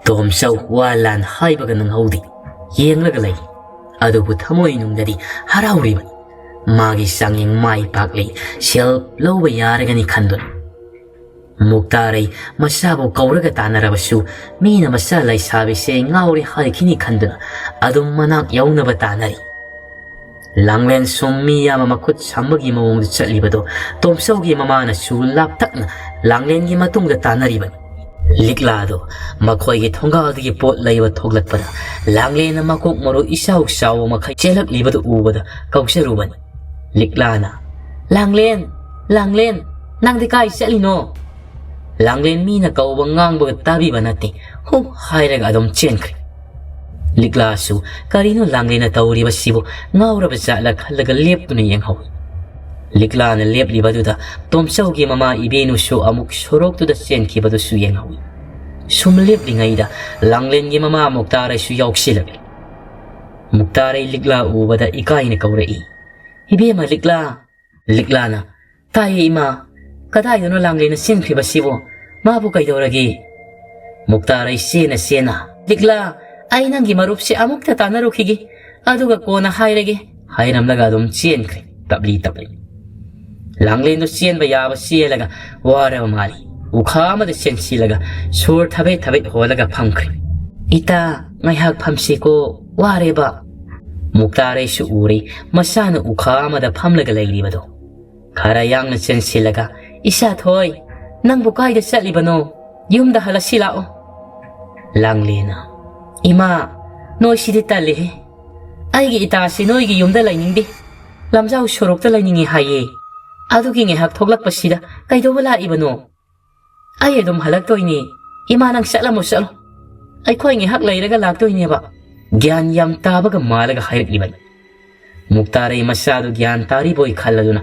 ꯇꯣꯝꯆꯧ ꯋꯥ ꯂꯥꯟ ꯍꯥꯏꯕꯒ ꯅꯪꯍꯧꯗꯦ꯫ ꯌꯦꯡꯂꯒ ꯂꯩ꯫ ꯑꯗꯨꯕꯨ ꯊꯃꯣꯏꯅꯨꯡꯗꯗꯤ ꯍꯔꯥꯎꯔꯤꯕꯅꯤ꯫ ꯃꯥꯒꯤ ꯆꯥꯡꯌꯦꯡ ꯃꯥꯏ ꯄꯥꯛꯂꯤ, ꯁꯦꯜ ꯂꯧꯕ ꯌꯥꯔꯒꯅꯤ ꯈꯟꯗꯨꯅ꯫ ꯃꯨꯛꯇꯥꯔꯩ ꯃꯆꯥꯕꯨ ꯀꯧꯔꯒ ꯇꯥꯟꯅꯔꯕꯁꯨ ꯃꯤꯅ ꯃꯆꯥ ꯂꯩꯁꯥꯕꯤꯁꯦ ꯉꯥꯎꯔꯦ ꯍꯥꯏꯈꯤꯅꯤ ꯈꯟꯗꯨꯅ ꯑꯗꯨꯝ ꯃꯅꯥꯛ ꯌꯧꯅꯕ ꯇꯥꯟꯅꯔꯤ꯫ ꯂꯥꯡꯂꯦꯟ ꯁꯨꯝ ꯃꯤ ꯌꯥꯝꯕ ꯃꯈꯨꯠ ꯁꯝꯕꯒꯤ ꯃꯑꯣꯡꯗ ꯆꯠꯂꯤꯕꯗꯣ ꯇꯣꯝꯆꯧꯒꯤ ꯃꯃꯥꯅꯁꯨ ꯂꯥꯞꯇꯛꯅ ꯂꯥꯡꯂꯦꯟꯒꯤ ꯃꯇꯨꯡꯗ ꯇꯥꯟꯅꯔꯤꯕꯅꯤ꯫ ꯂꯤꯛꯂꯥꯗꯣ ꯃꯈꯣꯏꯒꯤ ꯊꯣꯡꯒꯥꯜꯗꯒꯤ ꯄꯣꯠ ꯂꯩꯕ ꯊꯣꯛꯂꯛꯄꯗ ꯂꯥꯡꯂꯦꯟꯅ ꯃꯀꯣꯛ ꯃꯔꯨ ꯏꯆꯥꯎ ꯆꯥꯎꯕ ꯃꯈꯩ ꯆꯦꯜꯂꯛꯂꯤꯕꯗꯨ ꯎꯕꯗ ꯀꯧꯖꯔꯨꯕꯅꯤ꯫ ꯂꯤꯛꯂꯥꯅ, "ꯂꯥꯡꯂꯦꯟ, ꯂꯥꯡꯂꯦꯟ, ꯅꯪꯗꯤ ꯀꯥꯏ ꯆꯠꯂꯤꯅꯣ?" ꯂꯥꯡꯂꯦꯟ ꯃꯤꯅ ꯀꯧꯕ ꯉꯥꯡꯕꯒ ꯇꯥꯕꯤꯕ ꯅꯠꯇꯦ꯫ ꯍꯨ ꯍꯥꯏꯔꯒ ꯑꯗꯨꯝ ꯆꯦꯟꯈ꯭ꯔꯦ꯫ ꯂꯤꯛꯂꯥꯁꯨ ꯀꯔꯤꯅꯣ ꯂꯥꯡꯂꯦꯟꯅ ꯇꯧꯔꯤꯕꯁꯤꯕꯨ ꯉꯥꯎꯔꯕ ꯖꯥꯠꯂ ꯈꯜꯂꯒ ꯂꯦꯞꯇꯨꯅ ꯌꯦꯡꯍꯧꯏ꯫ ꯂꯤꯛꯂꯥꯅ ꯂꯦꯞꯂꯤꯕꯗꯨꯗ ꯇꯣꯝꯆꯧꯒꯤ ꯃꯃꯥ ꯏꯕꯦꯟꯅꯨꯁꯨ ꯑꯃꯨꯛ ꯁꯣꯔꯣꯛꯇꯨꯗ ꯆꯦꯟꯈꯤꯕꯗꯨꯁꯨ ꯌꯦꯡꯍꯧꯏ꯫ ꯁꯨꯝ ꯂꯦꯞꯂꯤꯉꯩꯗ ꯂꯥꯡꯂꯦꯟꯒꯤ ꯃꯃꯥ ꯃꯨꯛꯇꯥꯔꯩꯁꯨ ꯌꯥꯎꯁꯤꯜꯂꯛꯂꯤ꯫ ꯃꯨꯛꯇꯥꯔꯩ ꯂꯤꯛꯂꯥ ꯎꯕꯗ ꯏꯀꯥꯏꯅ ꯀꯧꯔꯛꯏ, "ꯏꯕꯦꯝꯃ ꯂꯤꯛꯂꯥ!" ꯂꯤꯛꯂꯥꯅ, "ꯇꯥꯏꯌꯦ ꯏꯃꯥ, ꯀꯗꯥꯏꯗꯅꯣ ꯂꯥꯡꯂꯦꯟꯅ ꯆꯦꯟꯈ꯭ꯔꯤꯕꯁꯤꯕꯣ? ꯃꯥꯕꯨ ꯀꯩꯗꯧꯔꯒꯦ?" ꯃꯨꯛꯇꯥꯔꯩ ꯆꯦꯟꯅ ꯆꯦꯟꯅ, "ꯂꯤꯛꯂꯥ, ꯑꯩ ꯅꯪꯒꯤ ꯃꯔꯨꯞꯁꯦ ꯑꯃꯨꯛꯇ ꯇꯥꯟꯅꯔꯨꯈꯤꯒꯦ, ꯑꯗꯨꯒ ꯀꯣꯟꯅ ꯍꯥꯏꯔꯒꯦ" ꯍꯥꯏꯔꯝꯂꯒ ꯑꯗꯨꯝ ꯆꯦꯟꯈ꯭ꯔꯦ ꯇꯞꯂꯤ ꯇꯞꯂꯤ꯫ ꯂꯥꯡꯂꯦꯟꯗꯣ ꯆꯦꯟꯕ ꯌꯥꯕ ꯆꯦꯜꯂꯒ ꯋꯥꯔꯕ ꯃꯥꯜꯂꯤ꯫ ꯎꯈꯥ ꯑꯃꯗ ꯆꯦꯟꯁꯤꯜꯂꯒ ꯁꯣꯔ ꯊꯕꯦꯠ ꯊꯕꯦꯠ ꯍꯣꯜꯂꯒ ꯐꯝꯈ꯭ꯔꯦ꯫ "ꯏꯇꯥ, ꯉꯥꯏꯍꯥꯛ ꯐꯝꯁꯤꯀꯣ, ꯋꯥꯔꯦꯕ꯫" ꯃꯨꯛꯇꯥꯔꯩꯁꯨ ꯎꯔꯦ, ꯃꯆꯥꯅ ꯎꯈꯥ ꯑꯃꯗ ꯐꯝꯂꯒ ꯂꯩꯔꯤꯕꯗꯣ꯫ ꯈꯔ ꯌꯥꯡꯅ ꯆꯦꯟꯁꯤꯜꯂꯒ, "ꯏꯆꯥ ꯊꯣꯏ, ꯅꯪꯕꯨ ꯀꯥꯏꯗ ꯆꯠꯂꯤꯕꯅꯣ? ꯌꯨꯝꯗ ꯍꯜꯂꯁꯤ ꯂꯥꯛꯑꯣ꯫" ꯂꯥꯡꯂꯦꯅ, "ꯏꯃꯥ, ꯅꯣꯏꯁꯤꯗꯤ ꯇꯜꯂꯤꯍꯦ꯫ ꯑꯩꯒꯤ ꯏꯇꯥꯁꯤ ꯅꯣꯏꯒꯤ ꯌꯨꯝꯗ ꯂꯩꯅꯤꯡꯗꯦ꯫ ꯂꯝꯖꯥꯎ ꯁꯣꯔꯣꯛꯇ ꯂꯩꯅꯤꯡꯉꯤ ꯍꯥꯏꯌꯦ꯫ ꯑꯗꯨꯒꯤ ꯉꯥꯏꯍꯥꯛ ꯊꯣꯛꯂꯛꯄꯁꯤꯗ ꯀꯩꯗꯧꯕ ꯂꯥꯛꯏꯕꯅꯣ?" "ꯑꯩ ꯑꯗꯨꯝ ꯍꯜꯂꯛꯇꯣꯏꯅꯦ꯫ ꯏꯃꯥ, ꯅꯪ ꯆꯠꯂꯝꯃꯣ, ꯆꯠꯂꯣ꯫ ꯑꯩꯈꯣꯏ ꯉꯥꯏꯍꯥꯛ ꯂꯩꯔꯒ ꯂꯥꯛꯇꯣꯏꯅꯦꯕ꯫" ꯒ꯭ꯌꯥꯟ ꯌꯥꯝ ꯇꯥꯕꯒ ꯃꯥꯜꯂꯒ ꯍꯥꯏꯔꯛꯂꯤꯕꯅꯤ꯫ ꯃꯨꯛꯇꯥꯔꯩ ꯃꯆꯥꯗꯨ ꯒ꯭ꯌꯥꯟ ꯇꯥꯔꯤꯕꯣꯏ ꯈꯜꯂꯗꯨꯅ,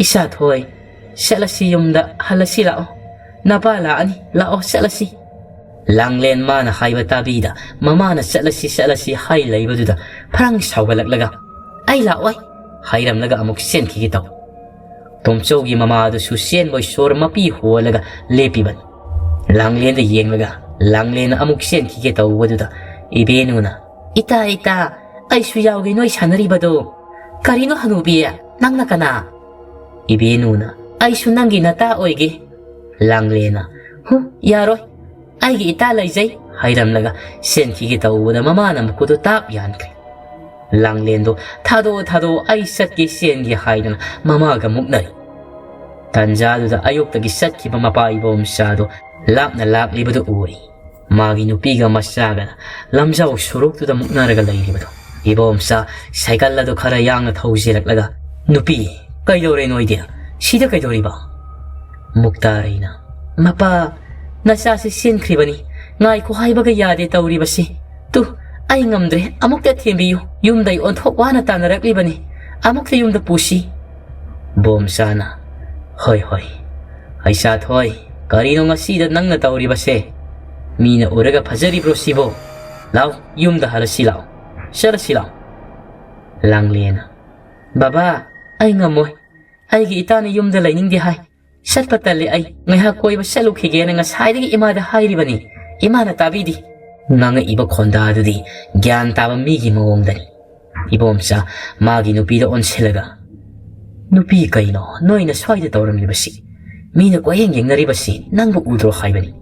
"ꯏꯆꯥ ꯊꯣꯏ, ꯆꯠꯂꯁꯤ, ꯌꯨꯝꯗ ꯍꯜꯂꯁꯤ ꯂꯥꯛꯑꯣ꯫ ꯅꯄꯥ ꯂꯥꯛꯑꯅꯤ, ꯂꯥꯛꯑꯣ ꯆꯠꯂꯁꯤ꯫" ꯂꯥꯡꯂꯦꯟ ꯃꯥꯅ ꯍꯥꯏꯕ ꯇꯥꯕꯤꯗ ꯃꯃꯥꯅ "ꯆꯠꯂꯁꯤ, ꯆꯠꯂꯁꯤ" ꯍꯥꯏ ꯂꯩꯕꯗꯨꯗ ꯐ꯭ꯔꯪ ꯁꯥꯎꯒꯠꯂꯛꯂꯒ, "ꯑꯩ ꯂꯥꯛꯑꯣꯏ" ꯍꯥꯏꯔꯝꯂꯒ ꯑꯃꯨꯛ ꯆꯦꯟꯈꯤꯒꯦ ꯇꯧ꯫ ꯇꯣꯝꯆꯧꯒꯤ ꯃꯃꯥꯗꯨꯁꯨ ꯆꯦꯟꯕꯣꯏ ꯁꯣꯔ ꯃꯄꯤ ꯍꯣꯜꯂꯒ ꯂꯦꯞꯄꯤꯕꯅꯤ꯫ ꯂꯥꯡꯂꯦꯟꯗ ꯌꯦꯡꯂꯒ ꯂꯥꯡꯂꯦꯟꯅ ꯑꯃꯨꯛ ꯆꯦꯟꯈꯤꯒꯦ ꯇꯧꯕꯗꯨꯗ ꯏꯕꯦꯟꯅꯨꯅ, "ꯏꯇꯥ, ꯏꯇꯥ, ꯑꯩꯁꯨ ꯌꯥꯎꯒꯦ ꯅꯣꯏ ꯁꯥꯟꯅꯔꯤꯕꯗꯣ꯫ ꯀꯔꯤꯅꯣ ꯍꯅꯨꯕꯤ, ꯅꯪꯅ ꯀꯅꯥ?" ꯏꯕꯦꯟꯅꯨꯅ, "ꯑꯩꯁꯨ ꯅꯪꯒꯤ ꯅꯇꯥ ꯑꯣꯏꯒꯦ꯫" ꯂꯥꯡꯂꯦꯟꯅ, "ꯍꯨ, ꯌꯥꯔꯣꯏ꯫ ꯑꯩꯒꯤ ꯏꯇꯥ ꯂꯩꯖꯩ" ꯍꯥꯏꯔꯝꯂꯒ ꯆꯦꯟꯈꯤꯒꯦ ꯇꯧꯕꯗ ꯃꯃꯥꯅ ꯃꯈꯨꯠꯇꯨ ꯇꯥꯞ ꯌꯥꯟꯈ꯭ꯔꯦ꯫ ꯂꯥꯡꯂꯦꯟꯗꯣ, "ꯊꯥꯗꯣꯛꯑꯣ, ꯊꯥꯗꯣꯛꯑꯣ, ꯑꯩ ꯆꯠꯀꯦ, ꯆꯦꯟꯒꯦ" ꯍꯥꯏꯗꯨꯅ ꯃꯃꯥꯒ ꯃꯨꯛꯅꯔꯤ꯫ ꯇꯟꯖꯥꯗꯨꯗ ꯑꯌꯨꯛꯇꯒꯤ ꯆꯠꯈꯤꯕ ꯃꯄꯥ ꯏꯕꯣꯝꯆꯥꯗꯣ ꯂꯥꯞꯅ ꯂꯥꯛꯂꯤꯕꯗꯨ ꯎꯔꯤ꯫ ꯃꯥꯒꯤ ꯅꯨꯄꯤꯒ ꯃꯆꯥꯒꯅ ꯂꯝꯖꯥꯎ ꯁꯣꯔꯣꯛꯇꯨꯗ ꯃꯨꯛꯅꯔꯒ ꯂꯩꯔꯤꯕꯗꯣ꯫ ꯏꯕꯣꯝꯆꯥ ꯁꯥꯏꯀꯜ ꯑꯗꯨ ꯈꯔ ꯌꯥꯡꯅ ꯊꯧꯖꯤꯜꯂꯛꯂꯒ, "ꯅꯨꯄꯤ, ꯀꯩꯗꯧꯔꯦ ꯅꯣꯏꯗꯤ? ꯁꯤꯗ ꯀꯩꯗꯧꯔꯤꯕ?" ꯃꯨꯛꯇꯥꯔꯩꯅ, "ꯃꯄꯥ, ꯅꯆꯥꯁꯤ ꯆꯦꯟꯈ꯭ꯔꯤꯕꯅꯤ꯫ ꯉꯥꯏꯈꯣ ꯍꯥꯏꯕꯒ ꯌꯥꯗꯦ ꯇꯧꯔꯤꯕꯁꯤ꯫ ꯇꯨ, ꯑꯩ ꯉꯝꯗ꯭ꯔꯦ, ꯑꯃꯨꯛꯇ ꯊꯦꯝꯕꯤꯌꯨ꯫ ꯌꯨꯝꯗ ꯑꯩ ꯑꯣꯟꯊꯣꯛ ꯋꯥꯅ ꯇꯥꯟꯅꯔꯛꯂꯤꯕꯅꯤ꯫ ꯑꯃꯨꯛꯇ ꯌꯨꯝꯗ ꯄꯨꯁꯤ꯫" ꯕꯣꯝꯆꯥꯅ, "ꯍꯣꯏ, ꯍꯣꯏ꯫ ꯍꯩꯁꯥ ꯊꯣꯏ, ꯀꯔꯤꯅꯣ ꯉꯁꯤꯗ ꯅꯪꯅ ꯇꯧꯔꯤꯕꯁꯦ? ꯃꯤꯅ ꯎꯔꯒ ꯐꯖꯔꯤꯕ꯭ꯔꯣ ꯁꯤꯕꯣ? ꯂꯥꯎ, ꯌꯨꯝꯗ ꯍꯜꯂꯁꯤ ꯂꯥꯎ꯫ ꯆꯠꯂꯁꯤ ꯂꯥꯎ꯫" ꯂꯥꯡꯂꯦꯅ, "ꯕꯕꯥ, ꯑꯩ ꯉꯝꯃꯣꯏ꯫ ꯑꯩꯒꯤ ꯏꯇꯥꯅ ꯌꯨꯝꯗ ꯂꯩꯅꯤꯡꯗꯦ ꯍꯥꯏ꯫ ꯆꯠꯄ ꯇꯜꯂꯤ ꯑꯩ꯫ ꯉꯥꯏꯍꯥꯛ ꯀꯣꯏꯕ ꯆꯠꯂꯨꯈꯤꯒꯦꯅ ꯉꯁꯥꯏꯗꯒꯤ ꯏꯃꯥꯗ ꯍꯥꯏꯔꯤꯕꯅꯤ꯫ ꯏꯃꯥꯅ ꯇꯥꯕꯤꯗꯦ꯫" ꯉꯥꯡꯉꯛꯏꯕ ꯈꯣꯟꯗꯥꯗꯨꯗꯤ ꯒ꯭ꯌꯥꯟ ꯇꯥꯕ ꯃꯤꯒꯤ ꯃꯑꯣꯡꯗꯅꯤ꯫ ꯏꯕꯣꯝꯆꯥ ꯃꯥꯒꯤ ꯅꯨꯄꯤꯗ ꯑꯣꯟꯁꯤꯜꯂꯒ, "ꯅꯨꯄꯤ ꯀꯩꯅꯣ ꯅꯣꯏꯅ ꯁ꯭ꯋꯥꯏꯗ ꯇꯧꯔꯝꯂꯤꯕꯁꯤ? ꯃꯤꯅ ꯀꯣꯏꯌꯦꯡ ꯌꯦꯡꯅꯔꯤꯕꯁꯤ ꯅꯪꯕꯨ ꯎꯗ꯭ꯔꯣ ꯍꯥꯏꯕꯅꯤ?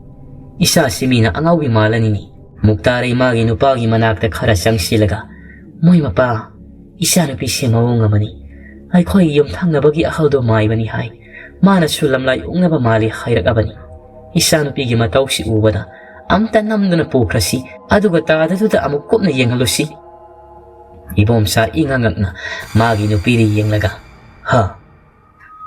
ꯏꯆꯥꯁꯤ ꯃꯤꯅ ꯑꯉꯥꯎꯕꯤ ꯃꯥꯜꯂꯅꯤꯅꯤ꯫" ꯃꯨꯛꯇꯥꯔꯩ ꯃꯥꯒꯤ ꯅꯨꯄꯥꯒꯤ ꯃꯅꯥꯛꯇ ꯈꯔ ꯆꯪꯁꯤꯜꯂꯒ, "ꯃꯣꯏ ꯃꯄꯥ, ꯏꯆꯥꯅꯨꯄꯤꯁꯦ ꯃꯑꯣꯡ ꯑꯃꯅꯤ꯫ ꯑꯩꯈꯣꯏ ꯌꯨꯝꯊꯪꯅꯕꯒꯤ ꯑꯍꯜꯗꯣ ꯃꯥꯏꯕꯅꯤ ꯍꯥꯏ꯫ ꯃꯥꯅꯁꯨ ꯂꯝꯂꯥꯏ ꯑꯣꯛꯅꯕ ꯃꯥꯜꯂꯤ ꯍꯥꯏꯔꯛꯑꯕꯅꯤ꯫ ꯏꯆꯥꯅꯨꯄꯤꯒꯤ ꯃꯇꯧꯁꯤ ꯎꯕꯗ ꯑꯝꯇ ꯅꯝꯗꯨꯅ ꯄꯨꯈ꯭ꯔꯁꯤ, ꯑꯗꯨꯒ ꯇꯥꯗꯗꯨꯗ ꯑꯃꯨꯛ ꯀꯨꯞꯅ ꯌꯦꯡꯍꯜꯂꯨꯁꯤ꯫" ꯏꯕꯣꯝꯆꯥ ꯏꯉꯛ ꯉꯛꯅ ꯃꯥꯒꯤ ꯅꯨꯄꯤꯗ ꯌꯦꯡꯂꯒ, "ꯍꯥ?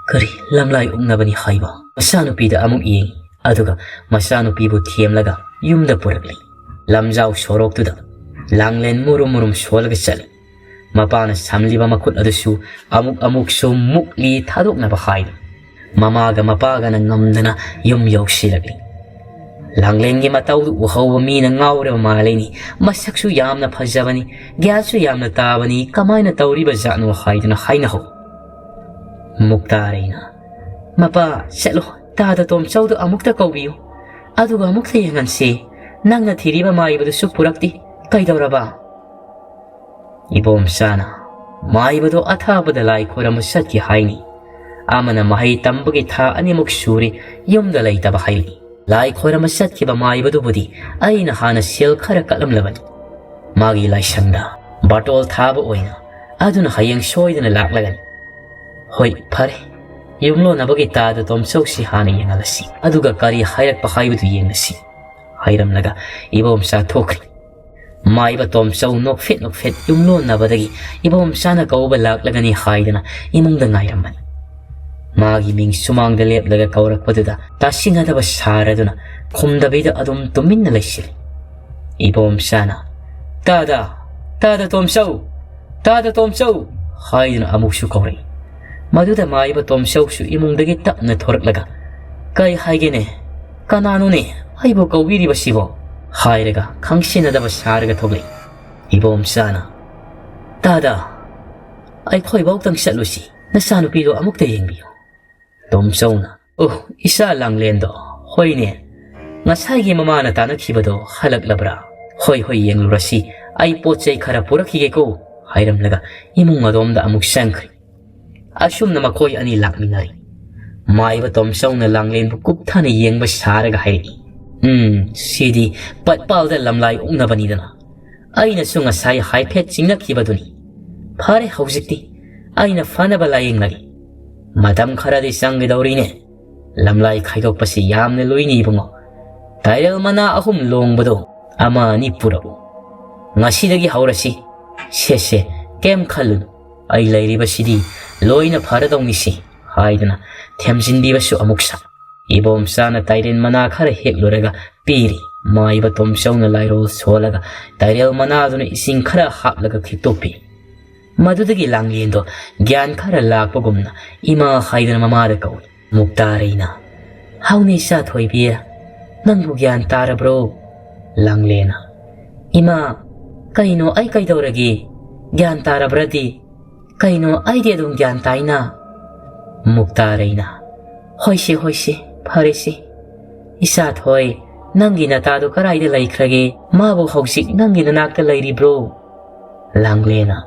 ꯀꯔꯤ ꯂꯝꯂꯥꯏ ꯑꯣꯛꯅꯕꯅꯤ ꯍꯥꯏꯕ?" ꯃꯆꯥꯅꯨꯄꯤꯗ ꯑꯃꯨꯛ ꯌꯦꯡꯉꯤ, ꯑꯗꯨꯒ ꯃꯆꯥꯅꯨꯄꯤꯕꯨ ꯊꯦꯝꯂꯒ ꯌꯨꯝꯗ ꯄꯨꯔꯛꯂꯤ꯫ ꯂꯝꯖꯥꯎ ꯁꯣꯔꯣꯛꯇꯨꯗ ꯂꯥꯡꯂꯦꯟ ꯃꯨꯔꯨꯝ ꯃꯨꯔꯨꯝ ꯁꯣꯜꯂꯒ ꯆꯠꯂꯤ꯫ ꯃꯄꯥꯅ ꯁꯝꯂꯤꯕ ꯃꯈꯨꯠ ꯑꯗꯨꯁꯨ ꯑꯃꯨꯛ ꯑꯃꯨꯛꯁꯨ ꯃꯨꯛꯂꯤ ꯊꯥꯗꯣꯛꯅꯕ ꯍꯥꯏꯔꯤ꯫ ꯃꯃꯥꯒ ꯃꯄꯥꯒꯅ ꯉꯝꯗꯅ ꯌꯨꯝ ꯌꯧꯁꯤꯜꯂꯛꯂꯤ꯫ ꯂꯥꯡꯂꯦꯟꯒꯤ ꯃꯇꯧꯗꯨ ꯎꯍꯧꯕ ꯃꯤꯅ ꯉꯥꯎꯔꯕ ꯃꯥꯜꯂꯤꯅꯤ꯫ "ꯃꯁꯛꯁꯨ ꯌꯥꯝꯅ ꯐꯖꯕꯅꯤ, ꯒ꯭ꯌꯥꯟꯁꯨ ꯌꯥꯝꯅ ꯇꯥꯕꯅꯤ, ꯀꯃꯥꯏꯅ ꯇꯧꯔꯤꯕ ꯖꯥꯠꯅꯣ?" ꯍꯥꯏꯗꯨꯅ ꯍꯥꯏꯅꯍꯧ꯫ ꯃꯨꯛꯇꯥꯔꯩꯅ, "ꯃꯄꯥ, ꯆꯠꯂꯣ, ꯇꯥꯗ ꯇꯣꯝꯆꯧꯗꯨ ꯑꯃꯨꯛꯇ ꯀꯧꯕꯤꯌꯨ, ꯑꯗꯨꯒ ꯑꯃꯨꯛꯇ ꯌꯦꯡꯍꯟꯁꯤ꯫ ꯅꯪꯅ ꯊꯤꯔꯤꯕ ꯃꯥꯏꯕꯗꯨꯁꯨ ꯄꯨꯔꯛꯇꯦ, ꯀꯩꯗꯧꯔꯕ?" ꯏꯕꯣꯝꯆꯥꯅ, "ꯃꯥꯏꯕꯗꯣ ꯑꯊꯥꯕꯗ ꯂꯥꯏ ꯈꯣꯏꯔꯝꯕ ꯆꯠꯈꯤ ꯍꯥꯏꯅꯤ꯫ ꯑꯃꯅ ꯃꯍꯩ ꯇꯝꯕꯒꯤ ꯊꯥ ꯑꯅꯤꯃꯨꯛ ꯁꯨꯔꯦ ꯌꯨꯝꯗ ꯂꯩꯇꯕ ꯍꯥꯏꯔꯤ꯫ ꯂꯥꯏ ꯈꯣꯏꯔꯝꯕ ꯆꯠꯈꯤꯕ ꯃꯥꯏꯕꯗꯨꯕꯨꯗꯤ ꯑꯩꯅ ꯍꯥꯟꯅ ꯁꯦꯜ ꯈꯔ ꯀꯠꯂꯝꯂꯕꯅꯤ꯫ ꯃꯥꯒꯤ ꯂꯥꯏꯁꯪꯗ ꯕꯥꯇꯣꯜ ꯊꯥꯕ ꯑꯣꯏꯅ꯫ ꯑꯗꯨꯅ ꯍꯌꯦꯡ ꯁꯣꯏꯗꯅ ꯂꯥꯛꯂꯒꯅꯤ꯫ ꯍꯣꯏ, ꯐꯔꯦ, ꯌꯨꯝꯂꯣꯟꯅꯕꯒꯤ ꯇꯥꯗ ꯇꯣꯝꯆꯧꯁꯤ ꯍꯥꯟꯅ ꯌꯦꯡꯍꯜꯂꯁꯤ, ꯑꯗꯨꯒ ꯀꯔꯤ ꯍꯥꯏꯔꯛꯄ ꯍꯥꯏꯕꯗꯨ ꯌꯦꯡꯂꯁꯤ," ꯍꯥꯏꯔꯝꯂꯒ ꯏꯕꯣꯝꯆꯥ ꯊꯣꯛꯈ꯭ꯔꯦ꯫ ꯃꯥꯏꯕ ꯇꯣꯝꯆꯧ ꯅꯣꯛꯐꯦꯠ ꯅꯣꯛꯐꯦꯠ ꯌꯨꯝꯂꯣꯟꯅꯕꯗꯒꯤ ꯏꯕꯣꯝꯆꯥꯅ ꯀꯧꯕ ꯂꯥꯛꯂꯒꯅꯤ ꯍꯥꯏꯗꯅ ꯏꯃꯨꯡꯗ ꯉꯥꯏꯔꯝꯕꯅꯤ꯫ ꯃꯥꯒꯤ ꯃꯤꯡ ꯁꯨꯃꯥꯡꯗ ꯂꯦꯞꯂꯒ ꯀꯧꯔꯛꯄꯗꯨꯗ ꯇꯥꯁꯤꯟꯅꯗꯕ ꯁꯥꯔꯗꯨꯅ ꯈꯨꯝꯗꯕꯤꯗ ꯑꯗꯨꯝ ꯇꯨꯃꯤꯟꯅ ꯂꯩꯁꯤꯜꯂꯤ꯫ ꯏꯕꯣꯝꯆꯥꯅ, "ꯇꯥꯗ, ꯇꯥꯗ ꯇꯣꯝꯆꯧ, ꯇꯥꯗ ꯇꯣꯝꯆꯧ" ꯍꯥꯏꯗꯨꯅ ꯑꯃꯨꯛꯁꯨ ꯀꯧꯔꯛꯏ꯫ ꯃꯗꯨꯗ ꯃꯥꯏꯕ ꯇꯣꯝꯆꯧꯁꯨ ꯏꯃꯨꯡꯗꯒꯤ ꯇꯞꯅ ꯊꯣꯔꯛꯂꯒ, "ꯀꯩ ꯍꯥꯏꯒꯦꯅꯦ? ꯀꯅꯥꯅꯣꯅꯦ ꯑꯩꯕꯨ ꯀꯧꯕꯤꯔꯤꯕꯁꯤꯕꯣ?" ꯍꯥꯏꯔꯒ ꯈꯪꯁꯤꯟꯅꯗꯕ ꯁꯥꯔꯒ ꯊꯣꯛꯂꯛꯏ꯫ ꯏꯕꯣꯝꯆꯥꯅ, "ꯇꯥꯗ, ꯑꯩꯈꯣꯏꯐꯥꯎꯇꯪ ꯆꯠꯂꯨꯁꯤ, ꯅꯆꯥꯅꯨꯄꯤꯗꯣ ꯑꯃꯨꯛꯇ ꯌꯦꯡꯕꯤꯌꯨ꯫" ꯇꯣꯝꯆꯧꯅ, "ꯑꯣ, ꯏꯆꯥ ꯂꯥꯡꯂꯦꯟꯗꯣ, ꯍꯣꯏꯅꯦ, ꯉꯁꯥꯏꯒꯤ ꯃꯃꯥꯅ ꯇꯥꯟꯅꯈꯤꯕꯗꯣ ꯍꯜꯂꯛꯂꯕ꯭ꯔꯥ? ꯍꯣꯏ, ꯍꯣꯏ, ꯌꯦꯡꯂꯨꯔꯁꯤ, ꯑꯩ ꯄꯣꯠ ꯆꯩ ꯈꯔ ꯄꯨꯔꯛꯈꯤꯒꯦꯀꯣ," ꯍꯥꯏꯔꯝꯂꯒ ꯏꯃꯨꯡ ꯑꯗꯣꯝꯗ ꯑꯃꯨꯛ ꯆꯪꯈ꯭ꯔꯦ꯫ ꯑꯁꯨꯝꯅ ꯃꯈꯣꯏ ꯑꯅꯤ ꯂꯥꯛꯃꯤꯟꯅꯔꯤ꯫ ꯃꯥꯏꯕ ꯇꯣꯝꯆꯧꯅ ꯂꯥꯡꯂꯦꯟꯕꯨ ꯀꯨꯞꯊꯅ ꯌꯦꯡꯕ ꯁꯥꯔꯒ ꯍꯥꯏꯔꯛꯏ, "ꯎꯝ, ꯁꯤꯗꯤ ꯄꯠꯄꯥꯜꯗ ꯂꯝꯂꯥꯏ ꯑꯣꯛꯅꯕꯅꯤꯗꯅ꯫ ꯑꯩꯅꯁꯨ ꯉꯁꯥꯏ ꯍꯥꯏꯐꯦꯠ ꯆꯤꯡꯅꯈꯤꯕꯗꯨꯅꯤ꯫ ꯐꯔꯦ, ꯍꯧꯖꯤꯛꯇꯤ ꯑꯩꯅ ꯐꯅꯕ ꯂꯥꯌꯦꯡꯂꯒꯦ꯫ ꯃꯇꯝ ꯈꯔꯗꯤ ꯆꯪꯒꯗꯧꯔꯤꯅꯦ꯫ ꯂꯝꯂꯥꯏ ꯈꯥꯏꯗꯣꯛꯄꯁꯤ ꯌꯥꯝꯅ ꯂꯨꯏꯅꯤ ꯏꯕꯨꯡꯉꯣ꯫ ꯇꯥꯏꯔꯦꯜ ꯃꯅꯥ ꯑꯍꯨꯝ ꯂꯣꯡꯕꯗꯣ ꯑꯃ ꯑꯅꯤ ꯄꯨꯔꯛꯎ꯫ ꯉꯁꯤꯗꯒꯤ ꯍꯧꯔꯁꯤ꯫ ꯁꯦ ꯁꯦ, ꯀꯩꯝ ꯈꯜꯂꯨꯅꯨ꯫ ꯑꯩ ꯂꯩꯔꯤꯕꯁꯤꯗꯤ ꯂꯣꯏꯅ ꯐꯔꯗꯧꯅꯤꯁꯤ ꯍꯥꯏꯗꯨꯅ ꯊꯦꯝꯖꯤꯟꯕꯤꯕꯁꯨ ꯑꯃꯨꯛ ꯁꯥ꯫ ꯏꯕꯣꯝꯆꯥꯅ ꯇꯥꯏꯔꯦꯟ ꯃꯅꯥ ꯈꯔ ꯍꯦꯛꯂꯨꯔꯒ ꯄꯤꯔꯤ꯫ ꯃꯥꯏꯕ ꯇꯣꯝꯆꯧꯅ ꯂꯥꯏꯔꯣꯜ ꯁꯣꯜꯂꯒ ꯇꯥꯏꯔꯦꯜ ꯃꯅꯥꯗꯨꯅ ꯏꯁꯤꯡ ꯈꯔ ꯍꯥꯞꯂꯒ ꯈꯤꯛꯇꯣꯛꯄꯤ꯫ ꯃꯗꯨꯗꯒꯤ ꯂꯥꯡꯂꯦꯟꯗꯣ ꯒ꯭ꯌꯥꯟ ꯈꯔ ꯂꯥꯛꯄꯒꯨꯝꯅ ꯏꯃꯥ ꯍꯥꯏꯗꯨꯅ ꯃꯃꯥꯗ ꯀꯧꯏ꯫ ꯃꯨꯛꯇꯥꯔꯩꯅ, "ꯍꯥꯎꯅꯦ ꯏꯆꯥ ꯊꯣꯏꯕꯤ, ꯅꯪꯕꯨ ꯒ꯭ꯌꯥꯟ ꯇꯥꯔꯕ꯭ꯔꯣ?" ꯂꯥꯡꯂꯦꯟꯅ, "ꯏꯃꯥ, ꯀꯩꯅꯣ ꯑꯩ ꯀꯩꯗꯧꯔꯒꯦ? ꯒ꯭ꯌꯥꯟ ꯇꯥꯔꯕ꯭ꯔꯗꯤ? ꯀꯩꯅꯣ ꯑꯩꯗꯤ ꯑꯗꯨꯝ ꯒ꯭ꯌꯥꯟ ꯇꯥꯏꯅ?" ꯃꯨꯛꯇꯥꯔꯩꯅ, "ꯍꯣꯏꯁꯦ, ꯍꯣꯏꯁꯦ, ꯐꯔꯦꯁꯦ꯫ ꯏꯆꯥ ꯊꯣꯏ, ꯅꯪꯒꯤ ꯅꯇꯥꯗꯣ ꯀꯔꯥꯏꯗ ꯂꯩꯈ꯭ꯔꯒꯦ? ꯃꯥꯕꯨ ꯍꯧꯖꯤꯛ ꯅꯪꯒꯤ ꯅꯅꯥꯛꯇ ꯂꯩꯔꯤꯕ꯭ꯔꯣ?" ꯂꯥꯡꯂꯦꯟꯅ,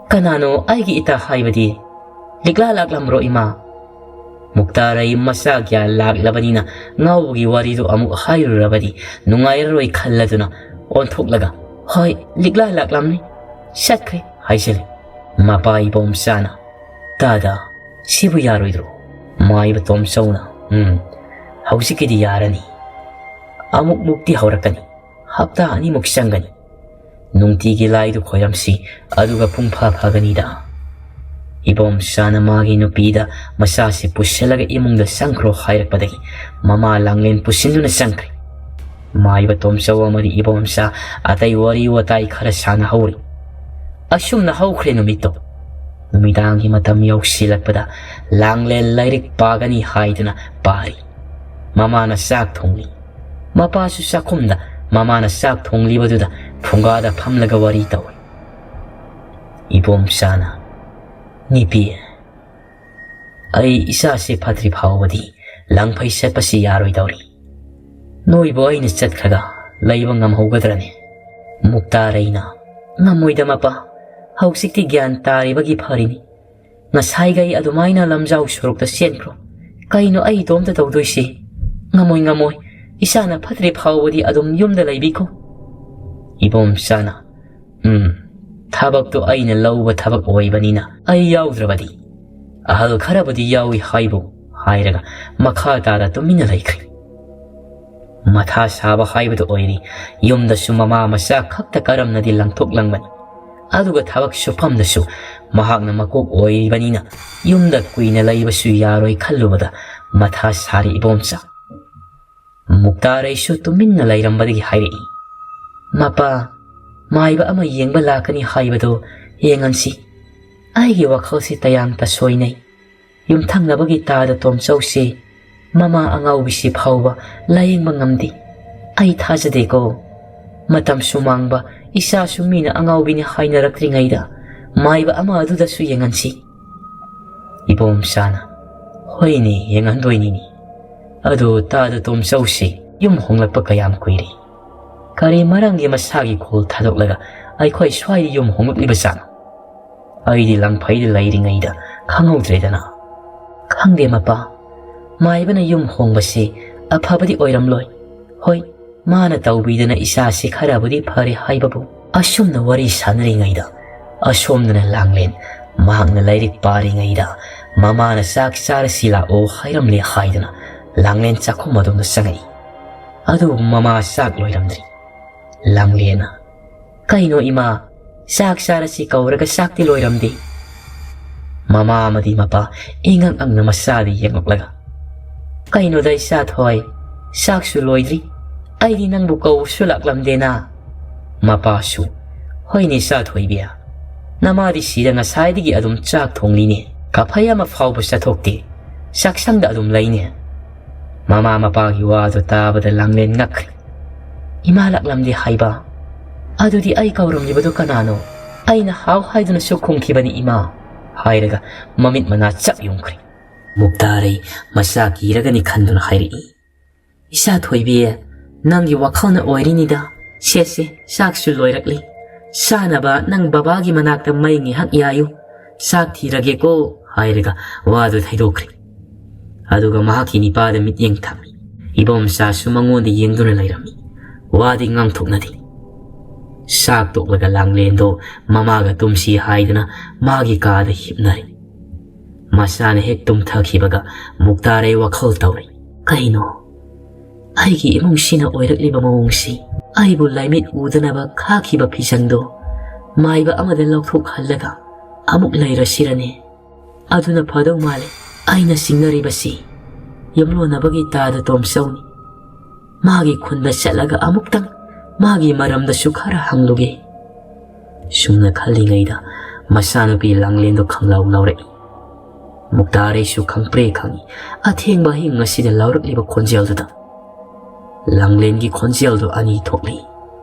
"ꯀꯅꯥꯅꯣ ꯑꯩꯒꯤ ꯏꯇꯥ ꯍꯥꯏꯕꯗꯤ? ꯂꯤꯛꯂꯥ ꯂꯥꯛꯂꯝꯕ꯭ꯔꯣ ꯏꯃꯥ?" ꯃꯨꯛꯇꯥꯔꯩ ꯃꯆꯥ ꯒ꯭ꯌꯥꯟ ꯂꯥꯛꯂꯕꯅꯤꯅ ꯉꯥꯎꯕꯒꯤ ꯋꯥꯔꯤꯗꯨ ꯑꯃꯨꯛ ꯍꯥꯏꯔꯨꯔꯕꯗꯤ ꯅꯨꯡꯉꯥꯏꯔꯔꯣꯏ ꯈꯜꯂꯗꯨꯅ ꯑꯣꯟꯊꯣꯛꯂꯒ, "ꯍꯣꯏ, ꯂꯤꯛꯂꯥ ꯂꯥꯛꯂꯝꯅꯤ, ꯆꯠꯈ꯭ꯔꯦ" ꯍꯥꯏꯖꯤꯜꯂꯤ꯫ ꯃꯄꯥ ꯏꯕꯣꯝꯆꯥꯅ, "ꯇꯥꯗ, ꯁꯤꯕꯨ ꯌꯥꯔꯣꯏꯗ꯭ꯔꯣ?" ꯃꯥꯏꯕ ꯇꯣꯝꯆꯧꯅ, "ꯎꯝ, ꯍꯧꯖꯤꯛꯀꯤꯗꯤ ꯌꯥꯔꯅꯤ꯫ ꯑꯃꯨꯛ ꯃꯨꯛꯇꯤ ꯍꯧꯔꯛꯀꯅꯤ꯫ ꯍꯞꯇꯥ ꯑꯅꯤꯃꯨꯛ ꯆꯪꯒꯅꯤ꯫ ꯅꯨꯡꯇꯤꯒꯤ ꯂꯥꯏꯗꯨ ꯈꯣꯏꯔꯝꯁꯤ, ꯑꯗꯨꯒ ꯄꯨꯡ ꯐꯥ ꯐꯒꯅꯤꯗ꯫" ꯏꯕꯣꯝꯆꯥꯅ ꯃꯥꯒꯤ ꯅꯨꯄꯤꯗ ꯃꯆꯥꯁꯤ ꯄꯨꯁꯤꯜꯂꯒ ꯏꯃꯨꯡꯗ ꯆꯪꯈ꯭ꯔꯣ ꯍꯥꯏꯔꯛꯄꯗꯒꯤ ꯃꯃꯥ ꯂꯥꯡꯂꯦꯟ ꯄꯨꯁꯤꯟꯗꯨꯅ ꯆꯪꯈ꯭ꯔꯦ꯫ ꯃꯥꯏꯕ ꯇꯣꯝꯆꯧ ꯑꯃꯗꯤ ꯏꯕꯣꯝꯆꯥ ꯑꯇꯩ ꯋꯥꯔꯤ ꯋꯥꯇꯥꯏ ꯈꯔ ꯁꯥꯟꯅꯍꯧꯔꯤ꯫ ꯑꯁꯨꯝꯅ ꯍꯧꯈ꯭ꯔꯦ ꯅꯨꯃꯤꯠꯇꯣ꯫ ꯅꯨꯃꯤꯗꯥꯡꯒꯤ ꯃꯇꯝ ꯌꯧꯁꯤꯜꯂꯛꯄꯗ ꯂꯥꯡꯂꯦꯟ ꯂꯥꯏꯔꯤꯛ ꯄꯥꯒꯅꯤ ꯍꯥꯏꯗꯨꯅ ꯄꯥꯔꯤ꯫ ꯃꯃꯥꯅ ꯆꯥꯛ ꯊꯣꯡꯂꯤ꯫ ꯃꯄꯥꯁꯨ ꯆꯥꯛꯈꯨꯝꯗ ꯃꯃꯥꯅ ꯆꯥꯛ ꯊꯣꯡꯂꯤꯕꯗꯨꯗ ꯐꯨꯡꯒꯥꯗ ꯐꯝꯂꯒ ꯋꯥꯔꯤ ꯇꯧꯏ꯫ ꯏꯕꯣꯝꯆꯥꯅ, "ꯅꯨꯄꯤ, ꯑꯩ ꯏꯆꯥꯁꯦ ꯐꯠꯇ꯭ꯔꯤ ꯐꯥꯎꯕꯗꯤ ꯂꯪꯐꯩ ꯆꯠꯄꯁꯤ ꯌꯥꯔꯣꯏꯗꯧꯔꯤ꯫ ꯅꯣꯏꯕꯨ ꯑꯩꯅ ꯆꯠꯈ꯭ꯔꯒ ꯂꯩꯕ ꯉꯝꯍꯧꯒꯗ꯭ꯔꯅꯦ?" ꯃꯨꯛꯇꯥꯔꯩꯅ, "ꯉꯝꯃꯣꯏꯗ ꯃꯄꯥ, ꯍꯧꯖꯤꯛꯇꯤ ꯒ꯭ꯌꯥꯟ ꯇꯥꯔꯤꯕꯒꯤ ꯐꯔꯤꯅꯤ꯫ ꯉꯁꯥꯏꯈꯩ ꯑꯗꯨꯃꯥꯏꯅ ꯂꯝꯖꯥꯎ ꯁꯣꯔꯣꯛꯇ ꯆꯦꯟꯈ꯭ꯔꯣ꯫ ꯀꯩꯅꯣ ꯑꯩ ꯏꯇꯣꯝꯇ ꯇꯧꯗꯣꯏꯁꯤ? ꯉꯝꯃꯣꯏ, ꯉꯝꯃꯣꯏ꯫ ꯏꯆꯥꯅ ꯐꯠꯇ꯭ꯔꯤ ꯐꯥꯎꯕꯗꯤ ꯑꯗꯨꯝ ꯌꯨꯝꯗ ꯂꯩꯕꯤꯈꯣ꯫" ꯏꯕꯣꯝꯆꯥꯅ, "ꯎꯝ, ꯊꯕꯛꯇꯨ ꯑꯩꯅ ꯂꯧꯕ ꯊꯕꯛ ꯑꯣꯏꯕꯅꯤꯅ ꯑꯩ ꯌꯥꯎꯗ꯭ꯔꯕꯗꯤ ꯑꯍꯜ ꯈꯔꯕꯨꯗꯤ ꯌꯥꯎꯏ ꯍꯥꯏꯕꯨ" ꯍꯥꯏꯔꯒ ꯃꯈꯥ ꯇꯥꯅ ꯇꯨꯃꯤꯟꯅ ꯂꯩꯈ꯭ꯔꯦ꯫ ꯃꯊꯥ ꯁꯥꯕ ꯍꯥꯏꯕꯗꯨ ꯑꯣꯏꯔꯤ꯫ ꯌꯨꯝꯗꯁꯨ ꯃꯃꯥ ꯃꯆꯥ ꯈꯛꯇ ꯀꯔꯝꯅꯗꯤ ꯂꯪꯊꯣꯛꯂꯝꯕꯅꯤ꯫ ꯑꯗꯨꯒ ꯊꯕꯛ ꯁꯨꯐꯝꯗꯁꯨ ꯃꯍꯥꯛꯅ ꯃꯀꯣꯛ ꯑꯣꯏꯔꯤꯕꯅꯤꯅ ꯌꯨꯝꯗ ꯀꯨꯏꯅ ꯂꯩꯕꯁꯨ ꯌꯥꯔꯣꯏ ꯈꯜꯂꯨꯕꯗ ꯃꯊꯥ ꯁꯥꯔꯤ ꯏꯕꯣꯝꯆꯥ꯫ ꯃꯨꯛꯇꯥꯔꯩꯁꯨ ꯇꯨꯃꯤꯟꯅ ꯂꯩꯔꯝꯕꯗꯒꯤ ꯍꯥꯏꯔꯛꯏ, "ꯃꯄꯥ, ꯃꯥꯏꯕ ꯑꯃ ꯌꯦꯡꯕ ꯂꯥꯛꯀꯅꯤ ꯍꯥꯏꯕꯗꯣ ꯌꯦꯡꯍꯟꯁꯤ꯫ ꯑꯩꯒꯤ ꯋꯥꯈꯜꯁꯤ ꯇꯌꯥꯡ ꯇꯁꯣꯏꯅꯩ꯫ ꯌꯨꯝꯊꯪꯅꯕꯒꯤ ꯇꯥꯗ ꯇꯣꯝꯆꯧꯁꯦ ꯃꯃꯥ ꯑꯉꯥꯎꯕꯤꯁꯤ ꯐꯥꯎꯕ ꯂꯥꯌꯦꯡꯕ ꯉꯝꯗꯦ꯫ ꯑꯩ ꯊꯥꯖꯗꯦꯀꯣ꯫ ꯃꯇꯝꯁꯨ ꯃꯥꯡꯕ, ꯏꯆꯥꯁꯨ ꯃꯤꯅ ꯑꯉꯥꯎꯕꯤꯅꯤ ꯍꯥꯏꯅꯔꯛꯇ꯭ꯔꯤꯉꯩꯗ ꯃꯥꯏꯕ ꯑꯃ ꯑꯗꯨꯗꯁꯨ ꯌꯦꯡꯍꯟꯁꯤ꯫" ꯏꯕꯣꯝꯆꯥꯅ, "ꯍꯣꯏꯅꯦ, ꯌꯦꯡꯍꯟꯗꯣꯏꯅꯤꯅꯦ꯫ ꯑꯗꯨ ꯇꯥꯗ ꯇꯣꯝꯆꯧꯁꯤ ꯌꯨꯝ ꯍꯣꯡꯂꯛꯄ ꯀꯌꯥꯝ ꯀꯨꯏꯔꯦ? ꯀꯔꯤ ꯃꯔꯝꯒꯤ ꯃꯁꯥꯒꯤ ꯈꯣꯜ ꯊꯥꯗꯣꯛꯂꯒ ꯑꯩꯈꯣꯏ ꯁ꯭ꯋꯥꯏꯗ ꯌꯨꯝ ꯍꯣꯡꯂꯛꯂꯤꯕ ꯖꯥꯠꯅꯣ? ꯑꯩꯗꯤ ꯂꯪꯐꯩꯗ ꯂꯩꯔꯤꯉꯩꯗ ꯈꯪꯍꯧꯗ꯭ꯔꯦꯗꯅ꯫" "ꯈꯪꯗꯦ ꯃꯄꯥ, ꯃꯥꯏꯕꯅ ꯌꯨꯝ ꯍꯣꯡꯕꯁꯤ ꯑꯐꯕꯗꯤ ꯑꯣꯏꯔꯝꯂꯣꯏ꯫ ꯍꯣꯏ, ꯃꯥꯅ ꯇꯧꯕꯤꯗꯅ ꯏꯆꯥꯁꯤ ꯈꯔꯕꯨꯗꯤ ꯐꯔꯦ ꯍꯥꯏꯕꯕꯨ꯫" ꯑꯁꯨꯝꯅ ꯋꯥꯔꯤ ꯁꯥꯟꯅꯔꯤꯉꯩꯗ ꯑꯁꯣꯝꯗꯅ ꯂꯥꯡꯂꯦꯟ ꯃꯍꯥꯛꯅ ꯂꯥꯏꯔꯤꯛ ꯄꯥꯔꯤꯉꯩꯗ ꯃꯃꯥꯅ "ꯆꯥꯛ ꯆꯥꯔꯁꯤ ꯂꯥꯛꯑꯣ" ꯍꯥꯏꯔꯝꯂꯦ ꯍꯥꯏꯗꯨꯅ ꯂꯥꯡꯂꯦꯟ ꯆꯥꯛꯈꯨꯝ ꯑꯗꯣꯝꯗ ꯆꯪꯉꯛꯏ꯫ ꯑꯗꯨꯕꯨ ꯃꯃꯥ ꯆꯥꯛ ꯂꯣꯏꯔꯝꯗ꯭ꯔꯤ꯫ ꯂꯥꯡꯂꯦꯟꯅ, "ꯀꯩꯅꯣ ꯏꯃꯥ, ꯆꯥꯛ ꯆꯥꯔꯁꯤ ꯀꯧꯔꯒ ꯆꯥꯛꯇꯤ ꯂꯣꯏꯔꯝꯗꯦ?" ꯃꯃꯥ ꯑꯃꯗꯤ ꯃꯄꯥ ꯏꯉꯛ ꯉꯛꯅ ꯃꯆꯥꯗ ꯌꯦꯡꯂꯛꯂꯒ, "ꯀꯩꯅꯣꯗ ꯏꯆꯥ ꯊꯣꯏ, ꯆꯥꯛꯁꯨ ꯂꯣꯏꯗ꯭ꯔꯤ, ꯑꯩꯗꯤ ꯅꯪꯕꯨ ꯀꯧꯕꯁꯨ ꯂꯥꯛꯂꯝꯗꯦꯅ?" ꯃꯄꯥꯁꯨ, "ꯍꯣꯏꯅꯦ ꯏꯆꯥ ꯊꯣꯏꯕꯤ, ꯅꯃꯥꯗꯤ ꯁꯤꯗ ꯉꯁꯥꯏꯗꯒꯤ ꯑꯗꯨꯝ ꯆꯥꯛ ꯊꯣꯡꯂꯤꯅꯦ, ꯀꯐꯩ ꯑꯃ ꯐꯥꯎꯕ ꯆꯠꯊꯣꯛꯇꯦ, ꯆꯥꯛꯁꯪꯗ ꯑꯗꯨꯝ ꯂꯩꯅꯦ꯫" ꯃꯃꯥ ꯃꯄꯥꯒꯤ ꯋꯥꯗꯨ ꯇꯥꯕꯗ ꯂꯥꯡꯂꯦꯟ ꯉꯛꯈ꯭ꯔꯦ꯫ "ꯏꯃꯥ ꯂꯥꯛꯂꯝꯗꯦ ꯍꯥꯏꯕ? ꯑꯗꯨꯗꯤ ꯑꯩ ꯀꯧꯔꯝꯂꯤꯕꯗꯨ ꯀꯅꯥꯅꯣ? ꯑꯩꯅ ꯍꯥꯎ ꯍꯥꯏꯗꯨꯅꯁꯨ ꯈꯨꯝꯈꯤꯕꯅꯤ ꯏꯃꯥ," ꯍꯥꯏꯔꯒ ꯃꯃꯤꯠ ꯃꯅꯥ ꯆꯞ ꯌꯨꯡꯈ꯭ꯔꯦ꯫ ꯃꯨꯛꯇꯥꯔꯩ ꯃꯆꯥ ꯀꯤꯔꯒꯅꯤ ꯈꯟꯗꯨꯅ ꯍꯥꯏꯔꯛꯏ, "ꯏꯆꯥ ꯊꯣꯏꯕꯤ, ꯅꯪꯒꯤ ꯋꯥꯈꯜꯅ ꯑꯣꯏꯔꯤꯅꯤꯗ꯫ ꯁꯦ ꯁꯦ, ꯆꯥꯛꯁꯨ ꯂꯣꯏꯔꯛꯂꯤ꯫ ꯆꯥꯅꯕ ꯅꯪ ꯕꯕꯥꯒꯤ ꯃꯅꯥꯛꯇ ꯃꯩ ꯉꯥꯏꯍꯥꯛ ꯌꯥꯏꯌꯨ꯫ ꯆꯥꯛ ꯊꯤꯔꯒꯦꯀꯣ," ꯍꯥꯏꯔꯒ ꯋꯥꯗꯨ ꯊꯩꯗꯣꯛꯈ꯭ꯔꯦ꯫ ꯑꯗꯨꯒ ꯃꯍꯥꯛꯀꯤ ꯅꯤꯄꯥꯗ ꯃꯤꯠꯌꯦꯡ ꯊꯝꯃꯤ꯫ ꯏꯕꯣꯝꯆꯥꯁꯨ ꯃꯉꯣꯟꯗ ꯌꯦꯡꯗꯨꯅ ꯂꯩꯔꯝꯃꯤ꯫ ꯋꯥꯗꯤ ꯉꯥꯡꯊꯣꯛꯅꯗꯦ꯫ ꯆꯥꯛ ꯇꯣꯛꯂꯒ ꯂꯥꯡꯂꯦꯟꯗꯣ ꯃꯃꯥꯒ ꯇꯨꯝꯁꯤ ꯍꯥꯏꯗꯨꯅ ꯃꯥꯒꯤ ꯀꯥꯗ ꯍꯤꯞꯅꯔꯦ꯫ ꯃꯆꯥꯅ ꯍꯦꯛ ꯇꯨꯝꯊꯈꯤꯕꯒ ꯃꯨꯛꯇꯥꯔꯩ ꯋꯥꯈꯜ ꯇꯧꯔꯦ꯫ ꯀꯩꯅꯣ? ꯑꯩꯒꯤ ꯏꯃꯨꯡꯁꯤꯅ ꯑꯣꯏꯔꯛꯂꯤꯕ ꯃꯑꯣꯡꯁꯤ꯫ ꯑꯩꯕꯨ ꯂꯥꯏꯃꯤꯠ ꯎꯗꯅꯕ ꯈꯥꯛꯈꯤꯕ ꯐꯤꯖꯪꯗꯣ ꯃꯥꯏꯕ ꯑꯃꯗ ꯂꯧꯊꯣꯛꯍꯜꯂꯒ ꯑꯃꯨꯛ ꯂꯩꯔꯁꯤꯔꯅꯦ? ꯑꯗꯨꯅ ꯐꯗꯧ ꯃꯥꯜꯂꯦ꯫ ꯑꯩꯅ ꯆꯤꯡꯅꯔꯤꯕꯁꯤ ꯌꯨꯝꯂꯣꯟꯅꯕꯒꯤ ꯇꯥꯗ ꯇꯣꯝꯆꯧꯅꯤ꯫ ꯃꯥꯒꯤ ꯈꯨꯟꯗ ꯆꯠꯂꯒ ꯑꯃꯨꯛꯇꯪ ꯃꯥꯒꯤ ꯃꯔꯝꯗꯁꯨ ꯈꯔ ꯍꯪꯂꯨꯒꯦ꯫ ꯁꯨꯝꯅ ꯈꯜꯂꯤꯉꯩꯗ ꯃꯆꯥꯅꯨꯄꯤ ꯂꯥꯡꯂꯦꯟꯗꯣ ꯈꯪꯂꯥꯎ ꯂꯥꯎꯔꯛꯏ꯫ ꯃꯨꯛꯇꯥꯔꯩꯁꯨ ꯈꯪꯄ꯭ꯔꯦ ꯈꯪꯏ ꯑꯊꯦꯡꯕ ꯑꯍꯤꯡ ꯑꯁꯤꯗ ꯂꯥꯎꯔꯛꯂꯤꯕ ꯈꯣꯟꯖꯦꯜꯗꯨꯗ꯫ ꯂꯥꯡꯂꯦꯟꯒꯤ ꯈꯣꯟꯖꯦꯜꯗꯨ ꯑꯅꯤ ꯊꯣꯛꯂꯤ꯫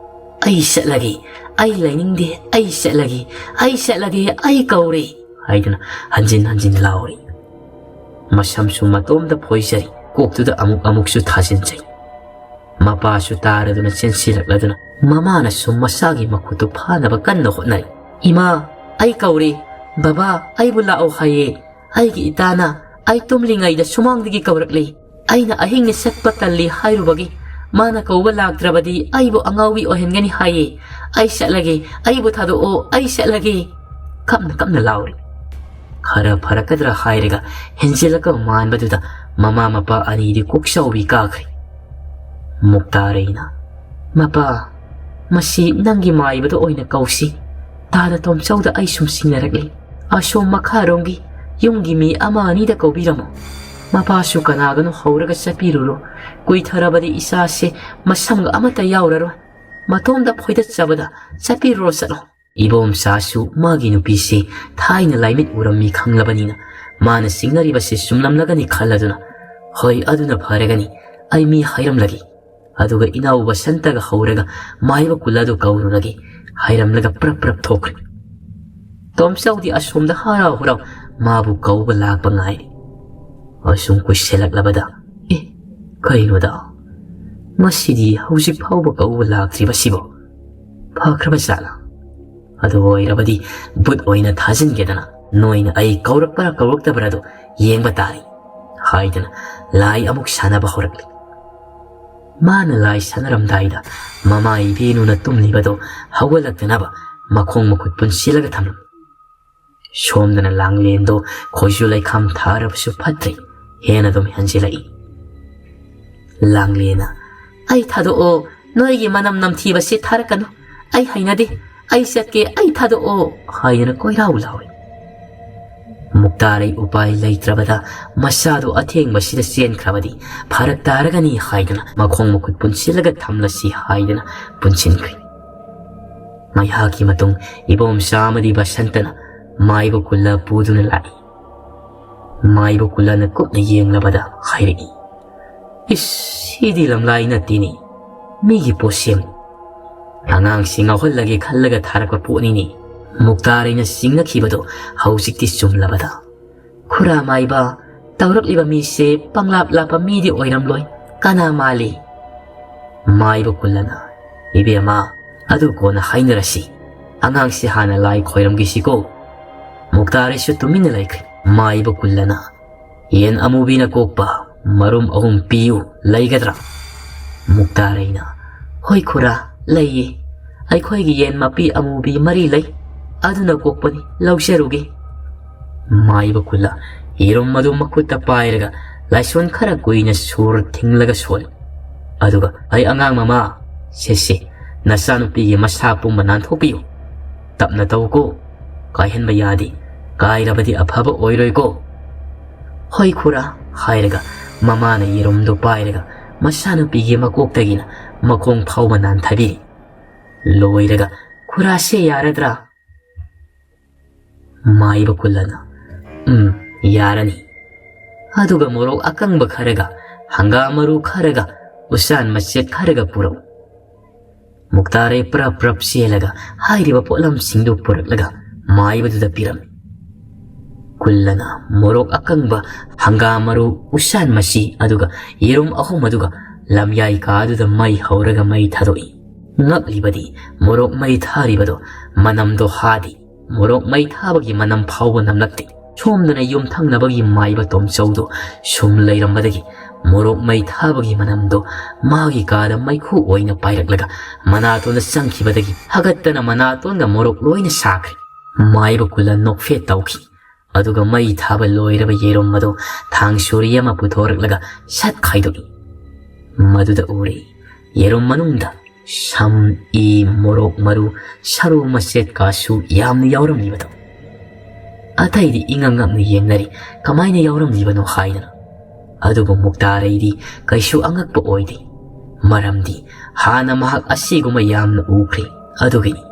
"ꯑꯩ ꯆꯠꯂꯒꯦ, ꯑꯩ ꯂꯩꯅꯤꯡꯗꯦ, ꯑꯩ ꯆꯠꯂꯒꯦ, ꯑꯩ ꯆꯠꯂꯒꯦ, ꯑꯩ ꯀꯧꯔꯦ" ꯍꯥꯏꯗꯨꯅ ꯍꯟꯖꯤꯟ ꯍꯟꯖꯤꯟ ꯂꯥꯎꯔꯤ꯫ ꯃꯁꯝꯁꯨ ꯃꯇꯣꯝꯗ ꯐꯣꯏꯖꯔꯤ, ꯀꯣꯛꯇꯨꯗ ꯑꯃꯨꯛ ꯑꯃꯨꯛꯁꯨ ꯊꯥꯖꯤꯟꯖꯩ꯫ ꯃꯄꯥꯁꯨ ꯇꯥꯔꯗꯨꯅ ꯆꯦꯟꯁꯤꯜꯂꯛꯂꯗꯨꯅ ꯃꯃꯥꯅꯁꯨ ꯃꯆꯥꯒꯤ ꯃꯈꯨꯠꯇꯨ ꯐꯥꯅꯕ ꯀꯟꯅ ꯍꯣꯠꯅꯔꯤ꯫ "ꯏꯃꯥ, ꯑꯩ ꯀꯧꯔꯦ꯫ ꯕꯕꯥ, ꯑꯩꯕꯨ ꯂꯥꯛꯑꯣ ꯍꯥꯏꯌꯦ꯫ ꯑꯩꯒꯤ ꯏꯇꯥꯅ ꯑꯩ ꯇꯨꯝꯂꯤꯉꯩꯗ ꯁꯨꯃꯥꯡꯗꯒꯤ ꯀꯧꯔꯛꯂꯦ꯫ ꯑꯩꯅ ꯑꯍꯤꯡꯅ ꯆꯠꯄ ꯇꯜꯂꯤ ꯍꯥꯏꯔꯨꯕꯒꯤ ꯃꯥꯅ ꯀꯧꯕ ꯂꯥꯛꯇ꯭ꯔꯕꯗꯤ ꯑꯩꯕꯨ ꯑꯉꯥꯎꯕꯤ ꯑꯣꯏꯍꯟꯒꯅꯤ ꯍꯥꯏꯌꯦ꯫ ꯑꯩ ꯆꯠꯂꯒꯦ, ꯑꯩꯕꯨ ꯊꯥꯗꯣꯛꯑꯣ, ꯑꯩ ꯆꯠꯂꯒꯦ" ꯀꯞꯅ ꯀꯞꯅ ꯂꯥꯎꯔꯤ꯫ ꯈꯔ ꯐꯔꯛꯀꯗ꯭ꯔꯥ ꯍꯥꯏꯔꯒ ꯍꯦꯟꯖꯤꯜꯂꯛꯄ ꯃꯥꯟꯕꯗꯨꯗ ꯃꯃꯥ ꯃꯄꯥ ꯑꯅꯤꯗꯤ ꯀꯣꯛꯆꯥꯎꯕꯤ ꯀꯥꯈ꯭ꯔꯦ꯫ ꯃꯨꯛꯇꯥꯔꯩꯅ, "ꯃꯄꯥ, ꯃꯁꯤ ꯅꯪꯒꯤ ꯃꯥꯏꯕꯗ ꯑꯣꯏꯅ ꯀꯧꯁꯤ꯫ ꯇꯥꯗ ꯇꯣꯝꯆꯧꯗ ꯑꯩ ꯁꯨꯝ ꯆꯤꯡꯅꯔꯛꯂꯤ꯫ ꯑꯁꯣꯝ ꯃꯈꯥꯔꯣꯝꯒꯤ ꯌꯨꯝꯒꯤ ꯃꯤ ꯑꯃ ꯑꯅꯤꯗ ꯀꯧꯕꯤꯔꯝꯃꯣ꯫ ꯃꯄꯥꯁꯨ ꯀꯅꯥꯒꯅꯣ ꯍꯧꯔꯒ ꯆꯠꯄꯤꯔꯨꯔꯣ꯫ ꯀꯨꯏꯊꯔꯕꯗꯤ ꯏꯆꯥꯁꯦ ꯃꯁꯝꯒ ꯑꯃꯠꯇ ꯌꯥꯎꯔꯔꯣꯏ꯫ ꯃꯇꯣꯝꯗ ꯐꯣꯏꯗꯠꯆꯕꯗ ꯆꯠꯄꯤꯔꯨꯔꯣ ꯆꯠꯂꯣ"꯫ ꯏꯕꯣꯝꯆꯥꯁꯨ ꯃꯥꯒꯤ ꯅꯨꯄꯤꯁꯦ ꯊꯥꯏꯅ ꯂꯥꯏꯃꯤꯠ ꯎꯔꯝꯃꯤ ꯈꯪꯂꯕꯅꯤꯅ ꯃꯥꯅ ꯆꯤꯡꯅꯔꯤꯕꯁꯤ ꯆꯨꯝꯂꯝꯂꯒꯅꯤ ꯈꯜꯂꯗꯨꯅ, "ꯍꯣꯏ, ꯑꯗꯨꯅ ꯐꯔꯒꯅꯤ꯫ ꯑꯩ ꯃꯤ ꯍꯥꯏꯔꯝꯂꯒꯦ꯫ ꯑꯗꯨꯒ ꯏꯅꯥꯎ ꯕꯁꯟꯇꯒ ꯍꯧꯔꯒ ꯃꯥꯏꯕ ꯀꯨꯜꯂꯥꯗꯨ ꯀꯧꯔꯨꯔꯒꯦ" ꯍꯥꯏꯔꯝꯂꯒ ꯄ꯭ꯔꯞ ꯄ꯭ꯔꯞ ꯊꯣꯛꯈ꯭ꯔꯦ꯫ ꯇꯣꯝꯆꯧꯗꯤ ꯑꯁꯣꯝꯗ ꯍꯔꯥꯎ ꯍꯔꯥꯎ ꯃꯥꯕꯨ ꯀꯧꯕ ꯂꯥꯛꯄ ꯉꯥꯏꯔꯤ꯫ ꯑꯁꯨꯝ ꯀꯨꯏꯁꯜꯂꯛꯂꯕꯗ, "ꯑꯦ, ꯀꯩꯅꯣꯗ, ꯉꯁꯤꯗꯤ ꯍꯧꯖꯤꯛ ꯐꯥꯎꯕ ꯀꯧꯕ ꯂꯥꯛꯇ꯭ꯔꯤꯕꯁꯤꯕꯣ? ꯐꯈ꯭ꯔꯕ ꯖꯥꯠꯂꯥ? ꯑꯗꯨ ꯑꯣꯏꯔꯕꯗꯤ ꯕꯨꯠ ꯑꯣꯏꯅ ꯊꯥꯖꯤꯟꯒꯦꯗꯅ ꯅꯣꯏꯅ ꯑꯩ ꯀꯧꯔꯛꯄ꯭ꯔꯥ ꯀꯧꯔꯛꯇꯕ꯭ꯔꯥꯗꯣ ꯌꯦꯡꯕ ꯇꯥꯔꯦ" ꯍꯥꯏꯗꯨꯅ ꯂꯥꯏ ꯑꯃꯨꯛ ꯁꯥꯟꯅꯕ ꯍꯧꯔꯛꯂꯤ꯫ ꯃꯥꯅ ꯂꯥꯏ ꯁꯥꯟꯅꯔꯝꯗꯥꯏꯗ ꯃꯃꯥ ꯏꯕꯦꯟꯅꯨꯅ ꯇꯨꯝꯂꯤꯕꯗꯣ ꯍꯧꯒꯠꯂꯛꯇꯅꯕ ꯃꯈꯣꯡ ꯃꯈꯨꯠ ꯄꯨꯟꯁꯤꯜꯂꯒ ꯊꯝꯂꯝꯃꯤ꯫ ꯁꯣꯝꯗꯅ ꯂꯥꯡꯂꯦꯟꯗꯣ ꯈꯣꯏꯖꯨ ꯂꯩꯈꯥꯝ ꯊꯥꯔꯕꯁꯨ ꯐꯠꯇ꯭ꯔꯦ, ꯍꯦꯟꯅ ꯑꯗꯨꯝ ꯍꯦꯟꯖꯤꯜꯂꯛꯏ꯫ ꯂꯥꯡꯂꯦꯟꯅ, "ꯑꯩ ꯊꯥꯗꯣꯛꯑꯣ, ꯅꯣꯏꯒꯤ ꯃꯅꯝ ꯅꯝꯊꯤꯕꯁꯤ ꯊꯥꯔꯛꯀꯅꯨ, ꯑꯩ ꯍꯩꯅꯗꯦ, ꯑꯩ ꯆꯠꯀꯦ, ꯑꯩ ꯊꯥꯗꯣꯛꯑꯣ" ꯍꯥꯏꯗꯅ ꯀꯣꯏꯔꯥꯎ ꯂꯥꯎꯏ꯫ ꯃꯨꯛꯇꯥꯔꯩ ꯎꯄꯥꯏ ꯂꯩꯇ꯭ꯔꯕꯗ ꯃꯁꯥꯗꯣ ꯑꯊꯦꯡꯕꯁꯤꯗ ꯆꯦꯟꯈ꯭ꯔꯕꯗꯤ ꯐꯔꯛ ꯇꯥꯔꯒꯅꯤ ꯍꯥꯏꯗꯅ ꯃꯈꯣꯡ ꯃꯈꯨꯠ ꯄꯨꯟꯁꯤꯜꯂꯒ ꯊꯝꯂꯁꯤ ꯍꯥꯏꯗꯅ ꯄꯨꯟꯁꯤꯟꯈ꯭ꯔꯦ꯫ ꯉꯥꯏꯍꯥꯛꯀꯤ ꯃꯇꯨꯡ ꯏꯕꯣꯝꯆꯥ ꯑꯃꯗꯤ ꯕꯁꯟꯇꯅ ꯃꯥꯏꯕ ꯀꯨꯜꯂ ꯄꯨꯗꯨꯅ ꯂꯥꯛꯏ꯫ ꯃꯥꯏꯕ ꯀꯨꯜꯂꯅ ꯀꯨꯞꯅ ꯌꯦꯡꯂꯕꯗ ꯍꯥꯏꯔꯛꯏ, "ꯏꯁ, ꯁꯤꯗꯤ ꯂꯝꯂꯥꯏ ꯅꯠꯇꯦꯅꯦ, ꯃꯤꯒꯤ ꯄꯣꯠꯁꯦꯝꯅꯤ꯫ ꯑꯉꯥꯡꯁꯤ ꯉꯥꯎꯍꯜꯂꯒꯦ ꯈꯜꯂꯒ ꯊꯥꯔꯛꯄ ꯄꯣꯠꯅꯤꯅꯦ"꯫ ꯃꯨꯛꯇꯥꯔꯩꯅ ꯆꯤꯡꯅꯈꯤꯕꯗꯣ ꯍꯧꯖꯤꯛꯇꯤ ꯆꯨꯝꯂꯕꯗ, "ꯈꯨꯔꯥ ꯃꯥꯏꯕ, ꯇꯧꯔꯛꯂꯤꯕ ꯃꯤꯁꯦ ꯄꯪꯂꯥꯞ ꯂꯥꯞꯄ ꯃꯤꯗꯤ ꯑꯣꯏꯔꯝꯂꯣꯏ, ꯀꯅꯥ ꯃꯥꯜꯂꯤ?" ꯃꯥꯏꯕ ꯀꯨꯜꯂꯅ, "ꯏꯕꯦꯝꯃ, ꯑꯗꯨ ꯀꯣꯟꯅ ꯍꯥꯏꯅꯔꯁꯤ, ꯑꯉꯥꯡꯁꯤ ꯍꯥꯟꯅ ꯂꯥꯏ ꯈꯣꯏꯔꯝꯈꯤꯁꯤꯀꯣ"꯫ ꯃꯨꯛꯇꯥꯔꯩꯁꯨ ꯇꯨꯃꯤꯟꯅ ꯂꯩꯈ꯭ꯔꯦ꯫ ꯃꯥꯏꯕ ꯀꯨꯜꯂꯅ, "ꯌꯦꯟ ꯑꯃꯨꯕꯤꯅ ꯀꯣꯛꯄ ꯃꯔꯨꯝ ꯑꯍꯨꯝ ꯄꯤꯌꯨ, ꯂꯩꯒꯗ꯭ꯔꯥ?" ꯃꯨꯛꯇꯥꯔꯩꯅ, "ꯍꯣꯏ ꯈꯨꯔꯥ, ꯂꯩꯌꯦ꯫ ꯑꯩꯈꯣꯏꯒꯤ ꯌꯦꯟ ꯃꯄꯤ ꯑꯃꯨꯕꯤ ꯃꯔꯤ ꯂꯩ, ꯑꯗꯨꯅ ꯀꯣꯛꯄꯅꯤ, ꯂꯧꯖꯔꯨꯒꯦ"꯫ ꯃꯥꯏꯕ ꯀꯨꯜꯂ ꯌꯦꯔꯨꯝ ꯑꯗꯨ ꯃꯈꯨꯠꯇ ꯄꯥꯏꯔꯒ ꯂꯥꯏꯁꯣꯟ ꯈꯔ ꯀꯨꯏꯅ ꯁꯣꯔ ꯊꯤꯡꯂꯒ ꯁꯣꯜꯂꯤ꯫ ꯑꯗꯨꯒ, "ꯑꯩ ꯑꯉꯥꯡ ꯃꯃꯥ, ꯁꯦ ꯁꯦ, ꯅꯆꯥꯅꯨꯄꯤꯒꯤ ꯃꯁꯥ ꯄꯨꯝꯕ ꯅꯥꯟꯊꯣꯛꯄꯤꯌꯨ꯫ ꯇꯞꯅ ꯇꯧꯀꯣ, ꯀꯥꯏꯍꯟꯕ ꯌꯥꯗꯦ, ꯀꯥꯏꯔꯕꯗꯤ ꯑꯐꯕ ꯑꯣꯏꯔꯣꯏꯀꯣ"꯫ "ꯍꯣꯏ ꯈꯨꯔꯥ" ꯍꯥꯏꯔꯒ ꯃꯃꯥꯅ ꯌꯦꯔꯨꯝꯗꯨ ꯄꯥꯏꯔꯒ ꯃꯆꯥꯅꯨꯄꯤꯒꯤ ꯃꯀꯣꯛꯇꯒꯤꯅ ꯃꯈꯣꯡ ꯐꯥꯎꯕ ꯅꯥꯟꯊꯕꯤꯔꯤ꯫ ꯂꯣꯏꯔꯒ, "ꯈꯨꯔꯥꯁꯦ ꯌꯥꯔꯗ꯭ꯔꯥ?" ꯃꯥꯏꯕ ꯀꯨꯜꯂꯅ, "ꯎꯝ, ꯌꯥꯔꯅꯤ꯫ ꯑꯗꯨꯒ ꯃꯣꯔꯣꯛ ꯑꯀꯪꯕ ꯈꯔꯒ, ꯍꯪꯒꯥꯝ ꯃꯔꯨ ꯈꯔꯒ, ꯎꯆꯥꯟ ꯃꯆꯦꯠ ꯈꯔꯒ ꯄꯨꯔꯛꯎ"꯫ ꯃꯨꯛꯇꯥꯔꯩ ꯄ꯭ꯔꯞ ꯄ꯭ꯔꯞ ꯆꯦꯜꯂꯒ ꯍꯥꯏꯔꯤꯕ ꯄꯣꯠꯂꯝꯁꯤꯡꯗꯨ ꯄꯨꯔꯛꯂꯒ ꯃꯥꯏꯕꯗꯨꯗ ꯄꯤꯔꯝꯃꯤ꯫ ꯀꯨꯜꯂꯅ ꯃꯣꯔꯣꯛ ꯑꯀꯪꯕ, ꯍꯪꯒꯥꯝ ꯃꯔꯨ, ꯎꯆꯥꯟ ꯃꯆꯤ, ꯑꯗꯨꯒ ꯌꯦꯔꯨꯝ ꯑꯍꯨꯝ ꯑꯗꯨꯒ ꯂꯝꯌꯥꯏ ꯀꯥꯗꯨꯗ ꯃꯩ ꯍꯧꯔꯒ ꯃꯩ ꯊꯥꯗꯣꯛꯏ꯫ ꯉꯛꯂꯤꯕꯗꯤ ꯃꯣꯔꯣꯛ ꯃꯩ ꯊꯥꯔꯤꯕꯗꯣ ꯃꯅꯝꯗꯣ ꯍꯥꯗꯦ꯫ ꯃꯣꯔꯣꯛ ꯃꯩ ꯊꯥꯕꯒꯤ ꯃꯅꯝ ꯐꯥꯎꯕ ꯅꯝꯂꯛꯇꯦ꯫ ꯁꯣꯝꯗꯅ ꯌꯨꯝꯊꯪꯅꯕꯒꯤ ꯃꯥꯏꯕ ꯇꯣꯝꯆꯧꯗꯣ ꯁꯨꯝ ꯂꯩꯔꯝꯕꯗꯒꯤ ꯃꯣꯔꯣꯛ ꯃꯩ ꯊꯥꯕꯒꯤ ꯃꯅꯝꯗꯣ ꯃꯥꯒꯤ ꯀꯥꯗ ꯃꯩꯈꯨ ꯑꯣꯏꯅ ꯄꯥꯏꯔꯛꯂꯒ ꯃꯅꯥꯇꯣꯟꯗ ꯆꯪꯈꯤꯕꯗꯒꯤ ꯍꯥꯒꯠꯇꯅ ꯃꯅꯥꯇꯣꯟꯒ ꯃꯣꯔꯣꯛ ꯂꯣꯏꯅ ꯁꯥꯈ꯭ꯔꯦ꯫ ꯃꯥꯏꯕ ꯀꯨꯜꯂ ꯅꯣꯛꯐꯦꯠ ꯇꯧꯈꯤ꯫ ꯑꯗꯨꯒ ꯃꯩ ꯊꯥꯕ ꯂꯣꯏꯔꯕ ꯌꯦꯔꯨꯝ ꯑꯗꯨ ꯊꯥꯡ ꯁꯣꯔꯤ ꯑꯃ ꯄꯨꯊꯣꯔꯛꯂꯒ ꯁꯠ ꯈꯥꯏꯗꯣꯛꯏ꯫ ꯃꯗꯨꯗ ꯎꯔꯦ, ꯌꯦꯔꯨꯝ ꯃꯅꯨꯡꯗ ꯁꯝ, ꯏ, ꯃꯣꯔꯣꯛ ꯃꯔꯨ, ꯁꯔꯨ ꯃꯆꯦꯠ ꯀꯥꯁꯨ ꯌꯥꯝꯅ ꯌꯥꯎꯔꯝꯂꯤꯕꯗꯣ꯫ ꯑꯇꯩꯗꯤ ꯏꯉꯛ ꯉꯛꯅ ꯌꯦꯡꯅꯔꯤ, ꯀꯃꯥꯏꯅ ꯌꯥꯎꯔꯝꯂꯤꯕꯅꯣ ꯍꯥꯏꯗꯅ꯫ ꯑꯗꯨꯕꯨ ꯃꯨꯛꯇꯥꯔꯩꯗꯤ ꯀꯩꯁꯨ ꯑꯉꯛꯄ ꯑꯣꯏꯗꯦ, ꯃꯔꯝꯗꯤ ꯍꯥꯟꯅ ꯃꯍꯥꯛ ꯑꯁꯤꯒꯨꯝꯕ ꯌꯥꯝꯅ ꯎꯈ꯭ꯔꯦ꯫ ꯑꯗꯨꯒꯤꯅꯤ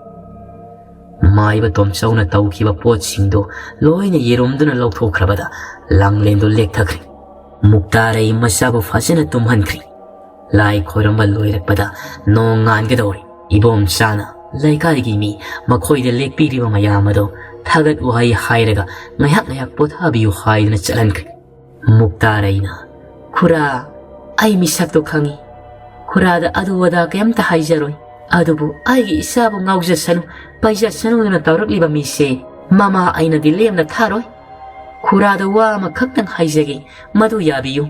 ꯃꯥꯏꯕ ꯇꯣꯝꯆꯧꯅ ꯇꯧꯈꯤꯕ ꯄꯣꯠꯁꯤꯡꯗꯨ ꯂꯣꯏꯅ ꯌꯦꯔꯨꯝꯗꯨꯅ ꯂꯧꯊꯣꯛꯈ꯭ꯔꯕꯗ ꯂꯥꯡꯂꯦꯟꯗꯨ ꯂꯦꯛꯊꯈ꯭ꯔꯦ꯫ ꯃꯨꯛꯇꯥꯔꯩ ꯃꯆꯥꯕꯨ ꯐꯖꯅ ꯇꯨꯝꯍꯟꯈ꯭ꯔꯦ꯫ ꯂꯥꯏ ꯈꯣꯏꯔꯝꯕ ꯂꯣꯏꯔꯛꯄꯗ ꯅꯣꯡ ꯉꯥꯟꯒꯗꯧꯔꯦ꯫ ꯏꯕꯣꯝꯆꯥꯅ ꯂꯩꯀꯥꯏꯒꯤ ꯃꯤ, ꯃꯈꯣꯏꯗ ꯂꯦꯛꯄꯤꯔꯤꯕ ꯃꯌꯥꯝ ꯑꯗꯣ ꯊꯥꯒꯠ ꯋꯥꯍꯩ ꯍꯥꯏꯔꯒ ꯉꯥꯏꯍꯥꯛ ꯉꯥꯏꯍꯥꯛ ꯄꯣꯊꯥꯕꯤꯌꯨ ꯍꯥꯏꯗꯨꯅ ꯆꯠꯍꯟꯈ꯭ꯔꯦ꯫ ꯃꯨꯛꯇꯥꯔꯩꯅ, "ꯈꯨꯔꯥ, ꯑꯩ ꯃꯤꯁꯛꯇꯣ ꯈꯪꯏ꯫ ꯈꯨꯔꯥꯗ ꯑꯗꯨ ꯑꯗꯥ ꯀꯩꯝꯇ ꯍꯥꯏꯖꯔꯣꯏ꯫ ꯑꯗꯨꯕꯨ ꯑꯩꯒꯤ ꯏꯆꯥꯕꯨ ꯉꯥꯎꯖꯁꯅꯨ, ꯄꯥꯏꯖꯁꯅꯨꯗꯨꯅ ꯇꯧꯔꯛꯂꯤꯕ ꯃꯤꯁꯦ ꯃꯃꯥ ꯑꯩꯅꯗꯤ ꯂꯦꯝꯅ ꯊꯥꯔꯣꯏ꯫ ꯈꯨꯔꯥꯗ ꯋꯥ ꯑꯃꯈꯛꯇꯪ ꯍꯥꯏꯖꯒꯦ, ꯃꯗꯨ ꯌꯥꯕꯤꯌꯨ꯫"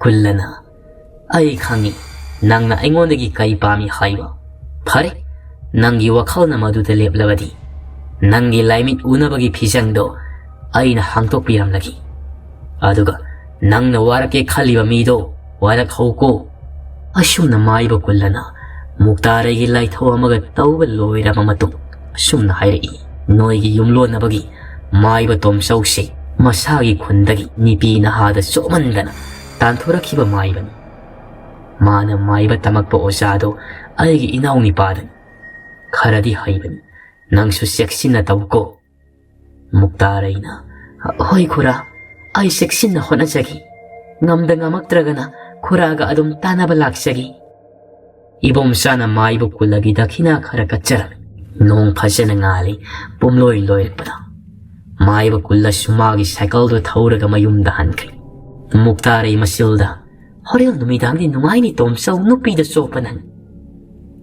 ꯀꯨꯜꯂꯅ, "ꯑꯩ ꯈꯪꯏ ꯅꯪꯅ ꯑꯩꯉꯣꯟꯗꯒꯤ ꯀꯩ ꯄꯥꯝꯃꯤ ꯍꯥꯏꯕ꯫ ꯐꯔꯦ, ꯅꯪꯒꯤ ꯋꯥꯈꯜꯅ ꯃꯗꯨꯗ ꯂꯦꯞꯂꯕꯗꯤ ꯅꯪꯒꯤ ꯂꯥꯏꯃꯤꯠ ꯎꯅꯕꯒꯤ ꯐꯤꯖꯪꯗꯣ ꯑꯩꯅ ꯍꯥꯡꯗꯣꯛꯄꯤꯔꯝꯂꯒꯦ꯫ ꯑꯗꯨꯒ ꯅꯪꯅ ꯋꯥꯔꯛꯀꯦ ꯈꯜꯂꯤꯕ ꯃꯤꯗꯣ ꯋꯥꯔꯛꯍꯧꯀꯣ꯫" ꯑꯁꯨꯝꯅ ꯃꯥꯏꯕ ꯀꯨꯜꯂꯅ ꯃꯨꯛꯇꯥꯔꯩꯒꯤ ꯂꯥꯏꯊꯧ ꯑꯃꯒ ꯇꯧꯕ ꯂꯣꯏꯔꯕ ꯃꯇꯨꯡ ꯑꯁꯨꯝꯅ ꯍꯥꯏꯔꯛꯏ, "ꯅꯣꯏꯒꯤ ꯌꯨꯝꯂꯣꯟꯅꯕꯒꯤ ꯃꯥꯏꯕ ꯇꯣꯝꯆꯧꯁꯦ ꯃꯁꯥꯒꯤ ꯈꯨꯟꯗꯒꯤ ꯅꯤꯄꯤ ꯅꯍꯥꯗ ꯆꯣꯞꯃꯟꯗꯅ ꯇꯥꯟꯊꯣꯔꯛꯈꯤꯕ ꯃꯥꯏꯕꯅꯤ꯫ ꯃꯥꯅ ꯃꯥꯏꯕ ꯇꯝꯃꯛꯄ ꯑꯣꯖꯥꯗꯣ ꯑꯩꯒꯤ ꯏꯅꯥꯎ ꯅꯤꯄꯥꯗꯅꯤ꯫ ꯈꯔꯗꯤ ꯍꯩꯕꯅꯤ꯫ ꯅꯪꯁꯨ ꯆꯦꯛꯁꯤꯟꯅ ꯇꯧꯀꯣ꯫" ꯃꯨꯛꯇꯥꯔꯩꯅ, "ꯍꯣꯏ ꯈꯨꯔꯥ, ꯑꯩ ꯆꯦꯛꯁꯤꯟꯅ ꯍꯣꯠꯅꯖꯒꯦ꯫ ꯉꯝꯗ ꯉꯝꯃꯛꯇ꯭ꯔꯒꯅ ꯈꯨꯔꯥꯒ ꯑꯗꯨꯝ ꯇꯥꯟꯅꯕ ꯂꯥꯛꯆꯒꯦ꯫" ꯏꯕꯣꯝꯆꯥꯅ ꯃꯥꯏꯕ ꯀꯨꯜꯂꯒꯤ ꯗꯈꯤꯅꯥ ꯈꯔ ꯀꯠꯆꯔꯝꯃꯤ꯫ ꯅꯣꯡ ꯐꯖꯅ ꯉꯥꯜꯂꯤ꯫ ꯄꯨꯝꯂꯣꯏ ꯂꯣꯏꯔꯛꯄꯗ ꯃꯥꯏꯕ ꯀꯨꯜꯂꯁꯨ ꯃꯥꯒꯤ ꯁꯥꯏꯀꯜꯗꯨ ꯊꯧꯔꯒ ꯃꯌꯨꯝꯗ ꯍꯟꯈ꯭ꯔꯦ꯫ ꯃꯨꯛꯇꯥꯔꯩ ꯃꯆꯤꯜꯗ, "ꯍꯣꯔꯦꯟ ꯅꯨꯃꯤꯗꯥꯡꯗꯤ ꯅꯨꯡꯉꯥꯏꯅꯤ ꯇꯣꯝꯆꯧ, ꯅꯨꯄꯤꯗ ꯆꯣꯞꯄ ꯅꯪ꯫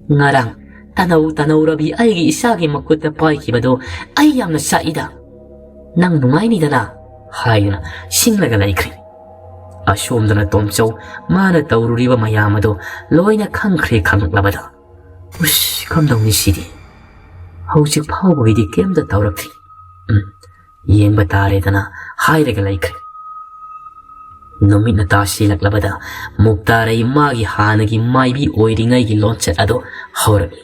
ꯉꯔꯥꯡ ꯇꯅꯧ ꯇꯅꯧ ꯔꯕꯤ ꯑꯩꯒꯤ ꯏꯆꯥꯒꯤ ꯃꯈꯨꯠꯇ ꯄꯥꯏꯈꯤꯕꯗꯣ ꯑꯩ ꯌꯥꯝꯅ ꯆꯥꯛꯏꯗ꯫ ꯅꯪ ꯅꯨꯡꯉꯥꯏꯅꯤꯗꯅ?" ꯍꯥꯏꯗꯨꯅ ꯁꯤꯡꯂꯒ ꯂꯩꯈ꯭ꯔꯦ꯫ ꯑꯁꯣꯝꯗꯅ ꯇꯣꯝꯆꯧ ꯃꯥꯅ ꯇꯧꯔꯨꯔꯤꯕ ꯃꯌꯥꯝ ꯑꯗꯣ ꯂꯣꯏꯅ ꯈꯪꯈ꯭ꯔꯦ ꯈꯪꯂꯛꯂꯕꯗ, "ꯎꯁ, ꯀꯝꯗꯧꯅꯤ ꯁꯤꯗꯤ? ꯍꯧꯖꯤꯛ ꯐꯥꯎꯕꯒꯤꯗꯤ ꯀꯩꯝꯇ ꯇꯧꯔꯛꯇ꯭ꯔꯤ꯫ ꯎꯝ, ꯌꯦꯡꯕ ꯇꯥꯔꯦꯗꯅ" ꯍꯥꯏꯔꯒ ꯂꯩꯈ꯭ꯔꯦ꯫ ꯅꯨꯃꯤꯠꯅ ꯇꯥꯁꯤꯜꯂꯛꯂꯕꯗ ꯃꯨꯛꯇꯥꯔꯩ ꯃꯥꯒꯤ ꯍꯥꯟꯅꯒꯤ ꯃꯥꯏꯕꯤ ꯑꯣꯏꯔꯤꯉꯩꯒꯤ ꯂꯣꯟꯆꯠ ꯑꯗꯣ ꯍꯧꯔꯛꯂꯤ꯫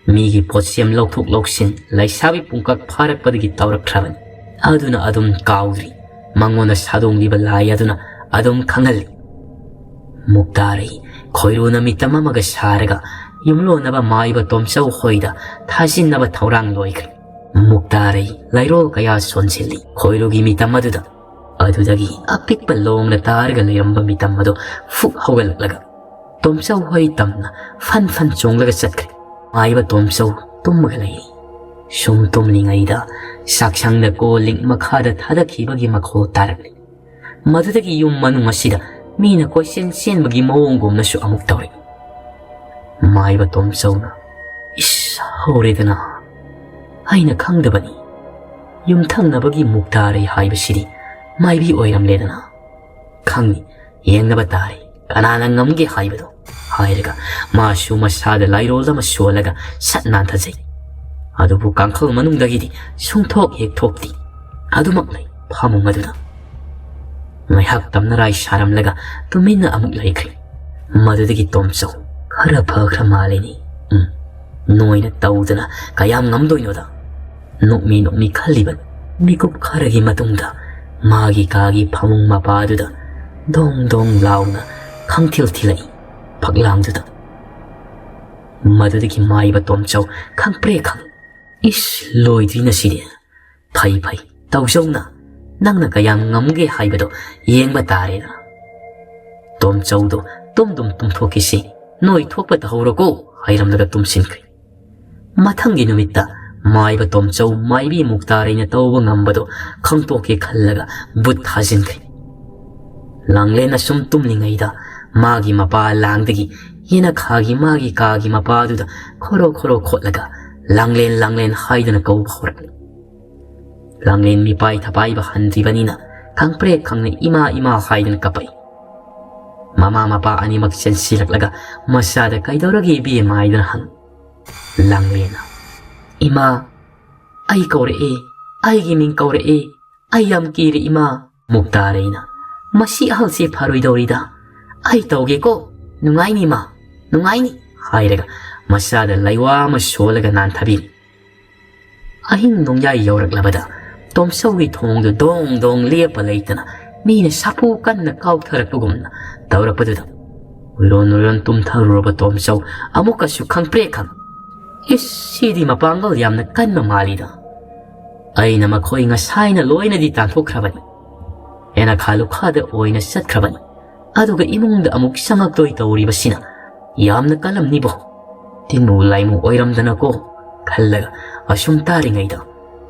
ꯃꯤꯒꯤ ꯄꯣꯠꯁꯦꯝ ꯂꯧꯊꯣꯛ ꯂꯧꯁꯤꯟ ꯂꯩꯁꯥꯕꯤ ꯄꯨꯡꯀꯛ ꯐꯥꯔꯛꯄꯗꯒꯤ ꯇꯧꯔꯛꯈ꯭ꯔꯕꯅꯤ꯫ ꯑꯗꯨꯅ ꯑꯗꯨꯝ ꯀꯥꯎꯗ꯭ꯔꯤ꯫ ꯃꯉꯣꯟꯗ ꯁꯥꯗꯣꯡꯂꯤꯕ ꯂꯥꯏ ꯑꯗꯨꯅ ꯑꯗꯨꯝ ꯈꯪꯍꯜꯂꯤ꯫ ꯃꯨꯛꯇꯥꯔꯩ ꯈꯣꯏꯔꯨꯅ ꯃꯤꯇꯝ ꯑꯃꯒ ꯁꯥꯔꯒ ꯌꯨꯝꯂꯣꯟꯅꯕ ꯃꯥꯏꯕ ꯇꯣꯝꯆꯧ ꯍꯣꯏꯗ ꯊꯥꯖꯤꯟꯅꯕ ꯊꯧꯔꯥꯡ ꯂꯣꯏꯈ꯭ꯔꯦ꯫ ꯃꯨꯛꯇꯥꯔꯩ ꯂꯩꯔꯣꯜ ꯀꯌꯥ ꯁꯣꯟꯁꯤꯜꯂꯤ꯫ ꯈꯣꯏꯔꯨꯒꯤ ꯃꯤꯇꯝ ꯑꯗꯨꯗ ꯑꯗꯨꯗꯒꯤ ꯑꯄꯤꯛꯄ ꯂꯣꯡꯅ ꯇꯥꯔꯒ ꯂꯩꯔꯝꯕ ꯃꯤꯇꯝ ꯑꯗꯨ ꯐꯨꯛ ꯍꯧꯒꯠꯂꯛꯂꯒ ꯇꯣꯝꯆꯧ ꯍꯣꯏ ꯇꯝꯅ ꯐꯟ ꯐꯟ ꯆꯣꯡꯂꯒ ꯆꯠꯈ꯭ꯔꯦ꯫ ꯃꯥꯏꯕ ꯇꯣꯝꯆꯧ ꯇꯨꯝꯃꯒ ꯂꯩꯔꯤ꯫ ꯁꯨꯝ ꯇꯨꯝꯂꯤꯉꯩꯗ ꯆꯥꯛꯁꯪꯗ ꯀꯣꯜ ꯂꯤꯛ ꯃꯈꯥꯗ ꯊꯥꯗꯈꯤꯕꯒꯤ ꯃꯈꯣꯜ ꯇꯥꯔꯛꯂꯤ꯫ ꯃꯗꯨꯗꯒꯤ ꯌꯨꯝ ꯃꯅꯨꯡ ꯑꯁꯤꯗ ꯃꯤꯅ ꯀꯣꯏꯆꯦꯟ ꯆꯦꯟꯕꯒꯤ ꯃꯑꯣꯡꯒꯨꯝꯅꯁꯨ ꯑꯃꯨꯛ ꯇꯧꯔꯛꯏ꯫ ꯃꯥꯏꯕ ꯇꯣꯝꯆꯧꯅ, "ꯏꯁ, ꯍꯧꯔꯦꯗꯅ꯫ ꯑꯩꯅ ꯈꯪꯗꯕꯅꯤ꯫ ꯌꯨꯝꯊꯪꯅꯕꯒꯤ ꯃꯨꯛꯇꯥꯔꯩ ꯍꯥꯏꯕꯁꯤꯗꯤ ꯃꯥꯏꯕꯤ ꯑꯣꯏꯔꯝꯂꯦꯗꯅ꯫ ꯈꯪꯅꯤ, ꯌꯦꯡꯅꯕ ꯇꯥꯔꯦ, ꯀꯅꯥꯅ ꯉꯝꯒꯦ ꯍꯥꯏꯕꯗꯣ" ꯍꯥꯏꯔꯒ ꯃꯥꯁꯨ ꯃꯁꯥꯗ ꯂꯥꯏꯔꯣꯜ ꯑꯃ ꯁꯣꯜꯂꯒ ꯁꯠ ꯅꯥꯟꯊꯖꯩ꯫ ꯑꯗꯨꯕꯨ ꯀꯥꯡꯈꯜ ꯃꯅꯨꯡꯗꯒꯤꯗꯤ ꯁꯨꯡꯊꯣꯛ ꯍꯦꯛ ꯊꯣꯛꯇꯦ꯫ ꯑꯗꯨꯃꯛ ꯂꯩ ꯐꯃꯨꯡ ꯑꯗꯨꯗ꯫ ꯉꯥꯏꯍꯥꯛ ꯇꯝꯅꯔꯥꯏ ꯁꯥꯔꯝꯂꯒ ꯇꯨꯃꯤꯟꯅ ꯑꯃꯨꯛ ꯂꯩꯈ꯭ꯔꯦ꯫ ꯃꯗꯨꯗꯒꯤ ꯇꯣꯝꯆꯧ, "ꯈꯔ ꯐꯈ꯭ꯔ ꯃꯥꯜꯂꯦꯅꯦ꯫ ꯎꯝ, ꯅꯣꯏꯅ ꯇꯧꯗꯅ ꯀꯌꯥꯝ ꯉꯝꯗꯣꯏꯅꯣꯗ?" ꯅꯣꯛꯃꯤ ꯅꯣꯛꯃꯤ ꯈꯜꯂꯤꯕꯅꯤ꯫ ꯃꯤꯀꯨꯞ ꯈꯔꯒꯤ ꯃꯇꯨꯡꯗ ꯃꯥꯒꯤ ꯀꯥꯒꯤ ꯐꯃꯨꯡ ꯃꯄꯥꯗꯨꯗ ꯗꯣꯡ ꯗꯣꯡ ꯂꯥꯎꯅ ꯈꯪꯊꯤꯜ ꯊꯤꯜꯂꯛꯏ ꯐꯛꯂꯥꯡꯗꯨꯗ꯫ ꯃꯗꯨꯗꯒꯤ ꯃꯥꯏꯕ ꯇꯣꯝꯆꯧ ꯈꯪꯄ꯭ꯔꯦ ꯈꯪ꯫ "ꯏꯁ, ꯂꯣꯏꯗ꯭ꯔꯤ ꯉꯁꯤꯗꯤ꯫ ꯐꯩ ꯐꯩ, ꯇꯧꯖꯧꯅ, ꯅꯪꯅ ꯀꯌꯥꯝ ꯉꯝꯒꯦ ꯍꯥꯏꯕꯗꯣ ꯌꯦꯡꯕ ꯇꯥꯔꯦꯅ꯫ ꯇꯣꯝꯆꯧꯗꯣ ꯇꯨꯝ ꯇꯨꯝ ꯇꯨꯝꯊꯣꯛꯈꯤꯁꯤ, ꯅꯣꯏ ꯊꯣꯛꯄ ꯇꯧꯍꯧꯔꯣꯀꯣ" ꯍꯥꯏꯔꯝꯂꯒ ꯇꯨꯝꯁꯤꯟꯈ꯭ꯔꯦ꯫ ꯃꯊꯪꯒꯤ ꯅꯨꯃꯤꯠꯇ ꯃꯥꯏꯕ ꯇꯣꯝꯆꯧ ꯃꯥꯏꯕꯤ ꯃꯨꯛꯇꯥꯔꯩꯅ ꯇꯧꯕ ꯉꯝꯕꯗꯣ ꯈꯪꯇꯣꯛꯀꯦ ꯈꯜꯂꯒ ꯕꯨꯠ ꯊꯥꯖꯤꯟꯈ꯭ꯔꯦ꯫ ꯂꯥꯡꯂꯦꯟ ꯑꯁꯨꯝ ꯇꯨꯝꯂꯤꯉꯩꯗ ꯃꯥꯒꯤ ꯃꯄꯥ ꯂꯥꯡꯗꯒꯤ ꯌꯦꯅꯈꯥꯒꯤ ꯃꯥꯒꯤ ꯀꯥꯒꯤ ꯃꯄꯥꯗꯨꯗ ꯈꯣꯔꯣ ꯈꯣꯔꯣ ꯈꯣꯠꯂꯒ "ꯂꯥꯡꯂꯦꯟ, ꯂꯥꯡꯂꯦꯟ" ꯍꯥꯏꯗꯨꯅ ꯀꯧꯕ ꯍꯧꯔꯛꯂꯤ꯫ ꯂꯥꯡꯂꯦꯟ ꯃꯤꯄꯥꯏ ꯊꯄꯥꯏꯕ ꯍꯟꯗ꯭ꯔꯤꯕꯅꯤꯅ ꯈꯪꯄ꯭ꯔꯦꯛ ꯈꯪꯅ "ꯏꯃꯥ, ꯏꯃꯥ" ꯍꯥꯏꯗꯨꯅ ꯀꯞꯄꯛꯏ꯫ ꯃꯃꯥ ꯃꯄꯥ ꯑꯅꯤꯃꯛ ꯆꯦꯟꯁꯤꯜꯂꯛꯂꯒ ꯃꯆꯥꯗ "ꯀꯩꯗꯧꯔꯒꯦ ꯏꯕꯦꯝꯃ?" ꯍꯥꯏꯗꯨꯅ ꯍꯪꯉꯤ꯫ ꯂꯥꯡꯂꯦꯟꯅ "ꯏꯃꯥ, ꯑꯩ ꯀꯧꯔꯛꯑꯦ, ꯑꯩꯒꯤ ꯃꯤꯡ ꯀꯧꯔꯛꯑꯦ, ꯑꯩ ꯌꯥꯝ ꯀꯤꯔꯦ ꯏꯃꯥ"꯫ ꯃꯨꯛꯇꯥꯔꯩꯅ "ꯃꯁꯤ ꯑꯍꯜꯁꯦ ꯐꯔꯣꯏꯗꯧꯔꯤꯗ, ꯑꯩ ꯇꯧꯒꯦꯀꯣ, ꯅꯨꯡꯉꯥꯏꯅꯤ ꯏꯃꯥ, ꯅꯨꯡꯉꯥꯏꯅꯤ" ꯍꯥꯏꯔꯒ ꯃꯆꯥꯗ ꯂꯩꯋꯥ ꯑꯃ ꯁꯣꯜꯂꯒ ꯅꯥꯟꯊꯕꯤꯔꯤ꯫ ꯑꯍꯤꯡ ꯅꯣꯡꯌꯥꯏ ꯌꯧꯔꯛꯂꯕꯗ ꯇꯣꯝꯆꯧꯒꯤ ꯊꯣꯡꯗꯨ ꯗꯣꯡ ꯗꯣꯡ ꯂꯦꯞꯄ ꯂꯩꯇꯅ ꯃꯤꯅ ꯁꯥꯐꯨ ꯀꯟꯅ ꯀꯥꯎꯊꯔꯛꯄꯒꯨꯝꯅ ꯇꯧꯔꯛꯄꯗꯨꯗ ꯎꯏꯔꯣꯟ ꯎꯏꯔꯣꯟ ꯇꯨꯝꯊꯔꯨꯔꯕ ꯇꯣꯝꯆꯧ ꯑꯃꯨꯛꯀꯁꯨ ꯈꯪꯄ꯭ꯔꯦꯛ ꯈꯪ "ꯏꯁ, ꯁꯤꯗꯤ ꯃꯄꯥꯡꯒꯜ ꯌꯥꯝꯅ ꯀꯟꯕ ꯃꯥꯜꯂꯤꯗ꯫ ꯑꯩꯅ ꯃꯈꯣꯏ ꯉꯁꯥꯏꯅ ꯂꯣꯏꯅꯗꯤ ꯇꯥꯟꯊꯣꯛꯈ꯭ꯔꯕꯅꯤ꯫ ꯍꯦꯟꯅ ꯈꯥ ꯂꯨꯈꯥꯗ ꯑꯣꯏꯅ ꯆꯠꯈ꯭ꯔꯕꯅꯤ꯫ ꯑꯗꯨꯒ ꯏꯃꯨꯡꯗ ꯑꯃꯨꯛ ꯆꯪꯉꯛꯇꯣꯏ ꯇꯧꯔꯤꯕꯁꯤꯅ ꯌꯥꯝꯅ ꯀꯜꯂꯝꯅꯤꯕꯣ꯫ ꯇꯤꯟꯃꯨ ꯂꯥꯏꯃꯨ ꯑꯣꯏꯔꯝꯗꯅꯀꯣ" ꯈꯜꯂꯒ ꯑꯁꯨꯝ ꯇꯥꯔꯤꯉꯩꯗ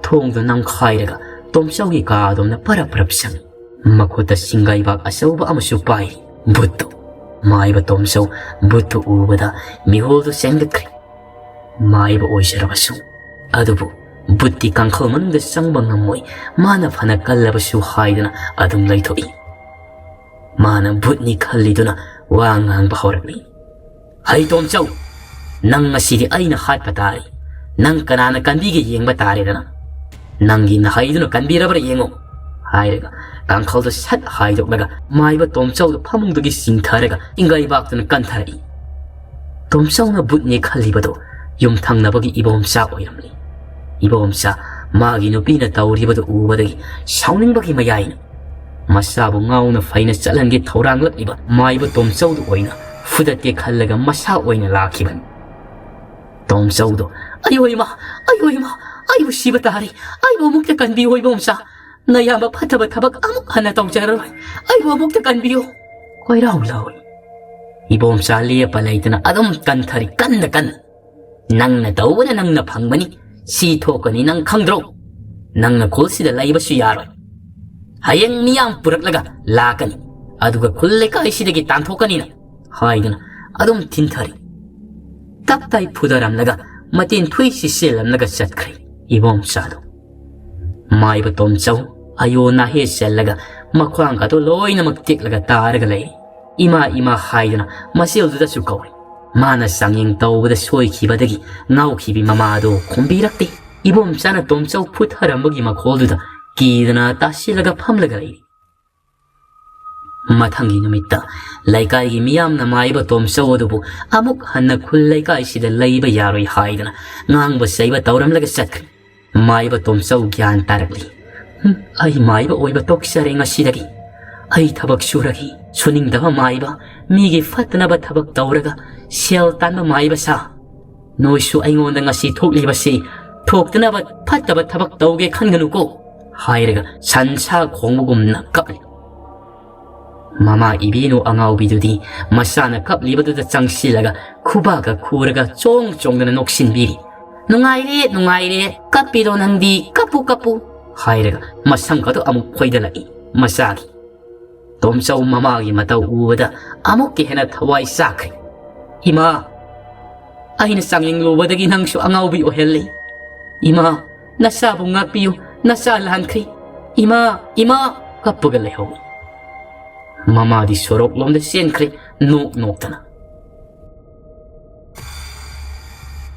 ꯊꯣꯡꯗꯨ ꯅꯝꯈꯥꯏꯔꯒ ꯇꯣꯝꯆꯧꯒꯤ ꯀꯥ ꯑꯗꯣꯝꯗ ꯄꯔꯞ ꯄꯔꯞ ꯆꯪꯏ꯫ ꯃꯈꯨꯠꯇ ꯁꯤꯡꯒꯥꯏꯕꯥꯛ ꯑꯆꯧꯕ ꯑꯃꯁꯨ ꯄꯥꯏꯔꯤ꯫ ꯚꯨꯠꯇꯨ꯫ ꯃꯥꯏꯕ ꯇꯣꯝꯆꯧ ꯚꯨꯠꯇꯨ ꯎꯕꯗ ꯃꯤꯍꯨꯜꯗꯨ ꯆꯦꯟꯒꯠꯈ꯭ꯔꯦ꯫ ꯃꯥꯏꯕ ꯑꯣꯏꯖꯔꯕꯁꯨ ꯑꯗꯨꯕꯨ ꯚꯨꯠꯇꯤ ꯀꯥꯡꯈꯜ ꯃꯅꯨꯡꯗ ꯆꯪꯕ ꯉꯝꯃꯣꯏ, ꯃꯥꯅ ꯐꯅ ꯀꯜꯂꯕꯁꯨ ꯍꯥꯏꯗꯨꯅ ꯑꯗꯨꯝ ꯂꯩꯊꯣꯛꯏ꯫ ꯃꯥꯅ ꯚꯨꯠꯅꯤ ꯈꯜꯂꯤꯗꯨꯅ ꯋꯥ ꯉꯥꯡꯕ ꯍꯧꯔꯛꯂꯤ꯫ "ꯍꯩ ꯇꯣꯝꯆꯧ, ꯅꯪ ꯉꯁꯤꯗꯤ ꯑꯩꯅ ꯍꯥꯠꯄ ꯇꯥꯔꯦ꯫ ꯅꯪ ꯀꯅꯥꯅ ꯀꯟꯕꯤꯒꯦ ꯌꯦꯡꯕ ꯇꯥꯔꯦꯗꯅ꯫ ꯅꯪꯒꯤ ꯅꯍꯩꯗꯨꯅ ꯀꯟꯕꯤꯔꯕ꯭ꯔꯥ ꯌꯦꯡꯉꯨ" ꯍꯥꯏꯔꯒ ꯀꯥꯡꯈꯜꯗꯨ ꯁꯠ ꯍꯥꯏꯗꯣꯛꯂꯒ ꯃꯥꯏꯕ ꯇꯣꯝꯆꯧꯗꯨ ꯐꯃꯨꯡꯗꯒꯤ ꯆꯤꯡꯊꯔꯒ ꯏꯪꯒꯩꯕꯥꯛꯇꯨꯅ ꯀꯟꯊꯔꯛꯏ꯫ ꯇꯣꯝꯆꯧꯅ ꯚꯨꯠꯅꯤ ꯈꯜꯂꯤꯕꯗꯣ ꯌꯨꯝꯊꯪꯅꯕꯒꯤ ꯏꯕꯣꯝꯆꯥ ꯑꯣꯏꯔꯝꯂꯤ꯫ ꯏꯕꯣꯝꯆꯥ ꯃꯥꯒꯤ ꯅꯨꯄꯤꯅ ꯇꯧꯔꯤꯕꯗꯨ ꯎꯕꯗꯒꯤ ꯁꯥꯎꯅꯤꯡꯕꯒꯤ ꯃꯌꯥꯏꯅ ꯃꯆꯥꯕꯨ ꯉꯥꯎꯅ ꯐꯩꯅ ꯆꯠꯍꯟꯒꯦ ꯊꯧꯔꯥꯡꯂꯛꯂꯤꯕ ꯃꯥꯏꯕ ꯇꯣꯝꯆꯧꯗꯨ ꯑꯣꯏꯅ ꯐꯨꯗꯠꯀꯦ ꯈꯜꯂꯒ ꯃꯁꯥ ꯑꯣꯏꯅ ꯂꯥꯛꯈꯤꯕꯅꯤ꯫ ꯇꯣꯝꯆꯧꯗꯣ "ꯑꯌꯣ ꯏꯃꯥ, ꯑꯌꯣ ꯏꯃꯥ, ꯑꯩꯕꯨ ꯁꯤꯕ ꯇꯥꯔꯦ, ꯑꯩꯕꯨ ꯑꯃꯨꯛꯇ ꯀꯟꯕꯤꯌꯨ ꯏꯕꯣꯝꯆꯥ, ꯅꯌꯥꯝꯕ ꯐꯠꯇꯕ ꯊꯕꯛ ꯑꯃꯨꯛ ꯍꯟꯅ ꯇꯧꯖꯔꯔꯣꯏ, ꯑꯩꯕꯨ ꯑꯃꯨꯛꯇ ꯀꯟꯕꯤꯌꯨ" ꯀꯣꯏꯔꯥꯎ ꯂꯥꯎꯏ꯫ ꯏꯕꯣꯝꯆꯥ ꯂꯦꯞꯄ ꯂꯩꯇꯅ ꯑꯗꯨꯝ ꯀꯟꯊꯔꯤ, ꯀꯟꯅ ꯀꯟꯅ꯫ "ꯅꯪꯅ ꯇꯧꯕꯅ ꯅꯪꯅ ꯐꯪꯕꯅꯤ, ꯁꯤ ꯊꯣꯛꯀꯅꯤ ꯅꯪ ꯈꯪꯗ꯭ꯔꯣ? ꯅꯪꯅ ꯈꯨꯜꯁꯤꯗ ꯂꯩꯕꯁꯨ ꯌꯥꯔꯣꯏ꯫ ꯍꯌꯦꯡ ꯃꯤꯌꯥꯝ ꯄꯨꯔꯛꯂꯒ ꯂꯥꯛꯀꯅꯤ, ꯑꯗꯨꯒ ꯈꯨꯜ ꯂꯩꯀꯥꯏꯁꯤꯗꯒꯤ ꯇꯥꯟꯊꯣꯛꯀꯅꯤ ꯅꯪ" ꯍꯥꯏꯗꯨꯅ ꯑꯗꯨꯝ ꯊꯤꯟꯊꯔꯤ꯫ ꯇꯞ ꯇꯥꯏ ꯐꯨꯗꯔꯝꯂꯒ ꯃꯇꯦꯟ ꯊꯨꯏꯁꯤ ꯆꯦꯜꯂꯝꯂꯒ ꯆꯠꯈ꯭ꯔꯦ ꯏꯕꯣꯝꯆꯥꯗꯣ꯫ ꯃꯥꯏꯕ ꯇꯣꯝꯆꯧ ꯑꯌꯣ ꯅꯥꯍꯦ ꯆꯜꯂꯒ ꯃꯈ꯭ꯋꯥꯡꯒꯗꯣ ꯂꯣꯏꯅꯃꯛ ꯇꯦꯛꯂꯒ ꯇꯥꯔꯒ ꯂꯩꯔꯤ꯫ "ꯏꯃꯥ, ꯏꯃꯥ" ꯍꯥꯏꯗꯨꯅ ꯃꯆꯦꯜꯗꯨꯗꯁꯨ ꯀꯧꯔꯤ꯫ ꯃꯥꯅ ꯆꯥꯡꯌꯦꯡ ꯇꯧꯕꯗ ꯁꯣꯏꯈꯤꯕꯗꯒꯤ ꯉꯥꯎꯈꯤꯕꯤ ꯃꯃꯥꯗꯣ ꯈꯨꯝꯕꯤꯔꯛꯇꯦ꯫ ꯏꯕꯣꯝꯆꯥꯅ ꯇꯣꯝꯆꯧ ꯐꯨꯊꯔꯝꯕꯒꯤ ꯃꯈꯣꯜꯗꯨꯗ ꯀꯤꯗꯅ ꯇꯥꯁꯤꯜꯂꯒ ꯐꯝꯂꯒ ꯂꯩꯔꯤ꯫ ꯃꯊꯪꯒꯤ ꯅꯨꯃꯤꯠꯇ ꯂꯩꯀꯥꯏꯒꯤ ꯃꯤꯌꯥꯝꯅ ꯃꯥꯏꯕ ꯇꯣꯝꯆꯧ ꯑꯗꯨꯕꯨ ꯑꯃꯨꯛ ꯍꯟꯅ ꯈꯨꯜ ꯂꯩꯀꯥꯏꯁꯤꯗ ꯂꯩꯕ ꯌꯥꯔꯣꯏ ꯍꯥꯏꯗꯅ ꯉꯥꯡꯕ ꯆꯩꯕ ꯇꯧꯔꯝꯂꯒ ꯆꯠꯈ꯭ꯔꯦ꯫ ꯃꯥꯏꯕ ꯇꯣꯝꯆꯧ ꯒ꯭ꯌꯥꯟ ꯇꯥꯔꯛꯂꯤ꯫ "ꯍꯨꯝ, ꯑꯩ ꯃꯥꯏꯕ ꯑꯣꯏꯕ ꯇꯣꯛꯆꯔꯦ ꯉꯁꯤꯗꯒꯤ꯫ ꯑꯩ ꯊꯕꯛ ꯁꯨꯔꯒꯦ꯫ ꯁꯨꯅꯤꯡꯗꯕ ꯃꯥꯏꯕ, ꯃꯤꯒꯤ ꯐꯠꯇꯅꯕ ꯊꯕꯛ ꯇꯧꯔꯒ ꯁꯦꯜ ꯇꯥꯟꯕ ꯃꯥꯏꯕ ꯁꯥ꯫ ꯅꯣꯏꯁꯨ ꯑꯩꯉꯣꯟꯗ ꯉꯁꯤ ꯊꯣꯛꯂꯤꯕꯁꯤ ꯊꯣꯛꯇꯅꯕ ꯐꯠꯇꯕ ꯊꯕꯛ ꯇꯧꯒꯦ ꯈꯟꯒꯅꯨꯀꯣ" ꯍꯥꯏꯔꯒ ꯁꯟꯁꯥ ꯈꯣꯡꯕꯒꯨꯝꯅ ꯀꯞꯂꯤ꯫ ꯃꯃꯥ ꯏꯕꯦꯟꯅꯨ ꯑꯉꯥꯎꯕꯤꯗꯨꯗꯤ ꯃꯆꯥꯅ ꯀꯞꯂꯤꯕꯗꯨꯗ ꯆꯪꯁꯤꯜꯂꯒ ꯈꯨꯕꯥꯛꯀ ꯈꯨꯔꯒ ꯆꯣꯡ ꯆꯣꯡꯗꯅ ꯅꯣꯛꯁꯤꯟꯕꯤꯔꯤ꯫ "ꯅꯨꯡꯉꯥꯏꯔꯦ, ꯅꯨꯡꯉꯥꯏꯔꯦ, ꯀꯞꯄꯤꯔꯣ ꯅꯪꯗꯤ, ꯀꯞꯄꯨ, ꯀꯞꯄꯨ" ꯍꯥꯏꯔꯒ ꯃꯁꯝꯒꯗꯣ ꯑꯃꯨꯛ ꯈꯣꯏꯗꯂꯛꯏ ꯃꯆꯥꯒꯤ꯫ ꯇꯣꯝꯆꯧ ꯃꯃꯥꯒꯤ ꯃꯇꯧ ꯎꯕꯗ ꯑꯃꯨꯛꯀ ꯍꯦꯟꯅ ꯊꯋꯥꯏ ꯆꯥꯛꯈ꯭ꯔꯦ꯫ "ꯏꯃꯥ, ꯑꯩꯅ ꯆꯥꯡꯌꯦꯡꯂꯨꯕꯗꯒꯤ ꯅꯪꯁꯨ ꯑꯉꯥꯎꯕꯤ ꯑꯣꯏꯍꯜꯂꯦ꯫ ꯏꯃꯥ, ꯅꯆꯥꯕꯨ ꯉꯥꯛꯄꯤꯌꯨ, ꯅꯆꯥ ꯂꯥꯟꯈ꯭ꯔꯦ꯫ ꯏꯃꯥ, ꯏꯃꯥ" ꯀꯞꯄꯒ ꯂꯩꯍꯧꯏ꯫ ꯃꯃꯥꯗꯤ ꯁꯣꯔꯣꯛꯂꯣꯝꯗ ꯆꯦꯟꯈ꯭ꯔꯦ, ꯅꯣꯛ ꯅꯣꯛꯇꯅ꯫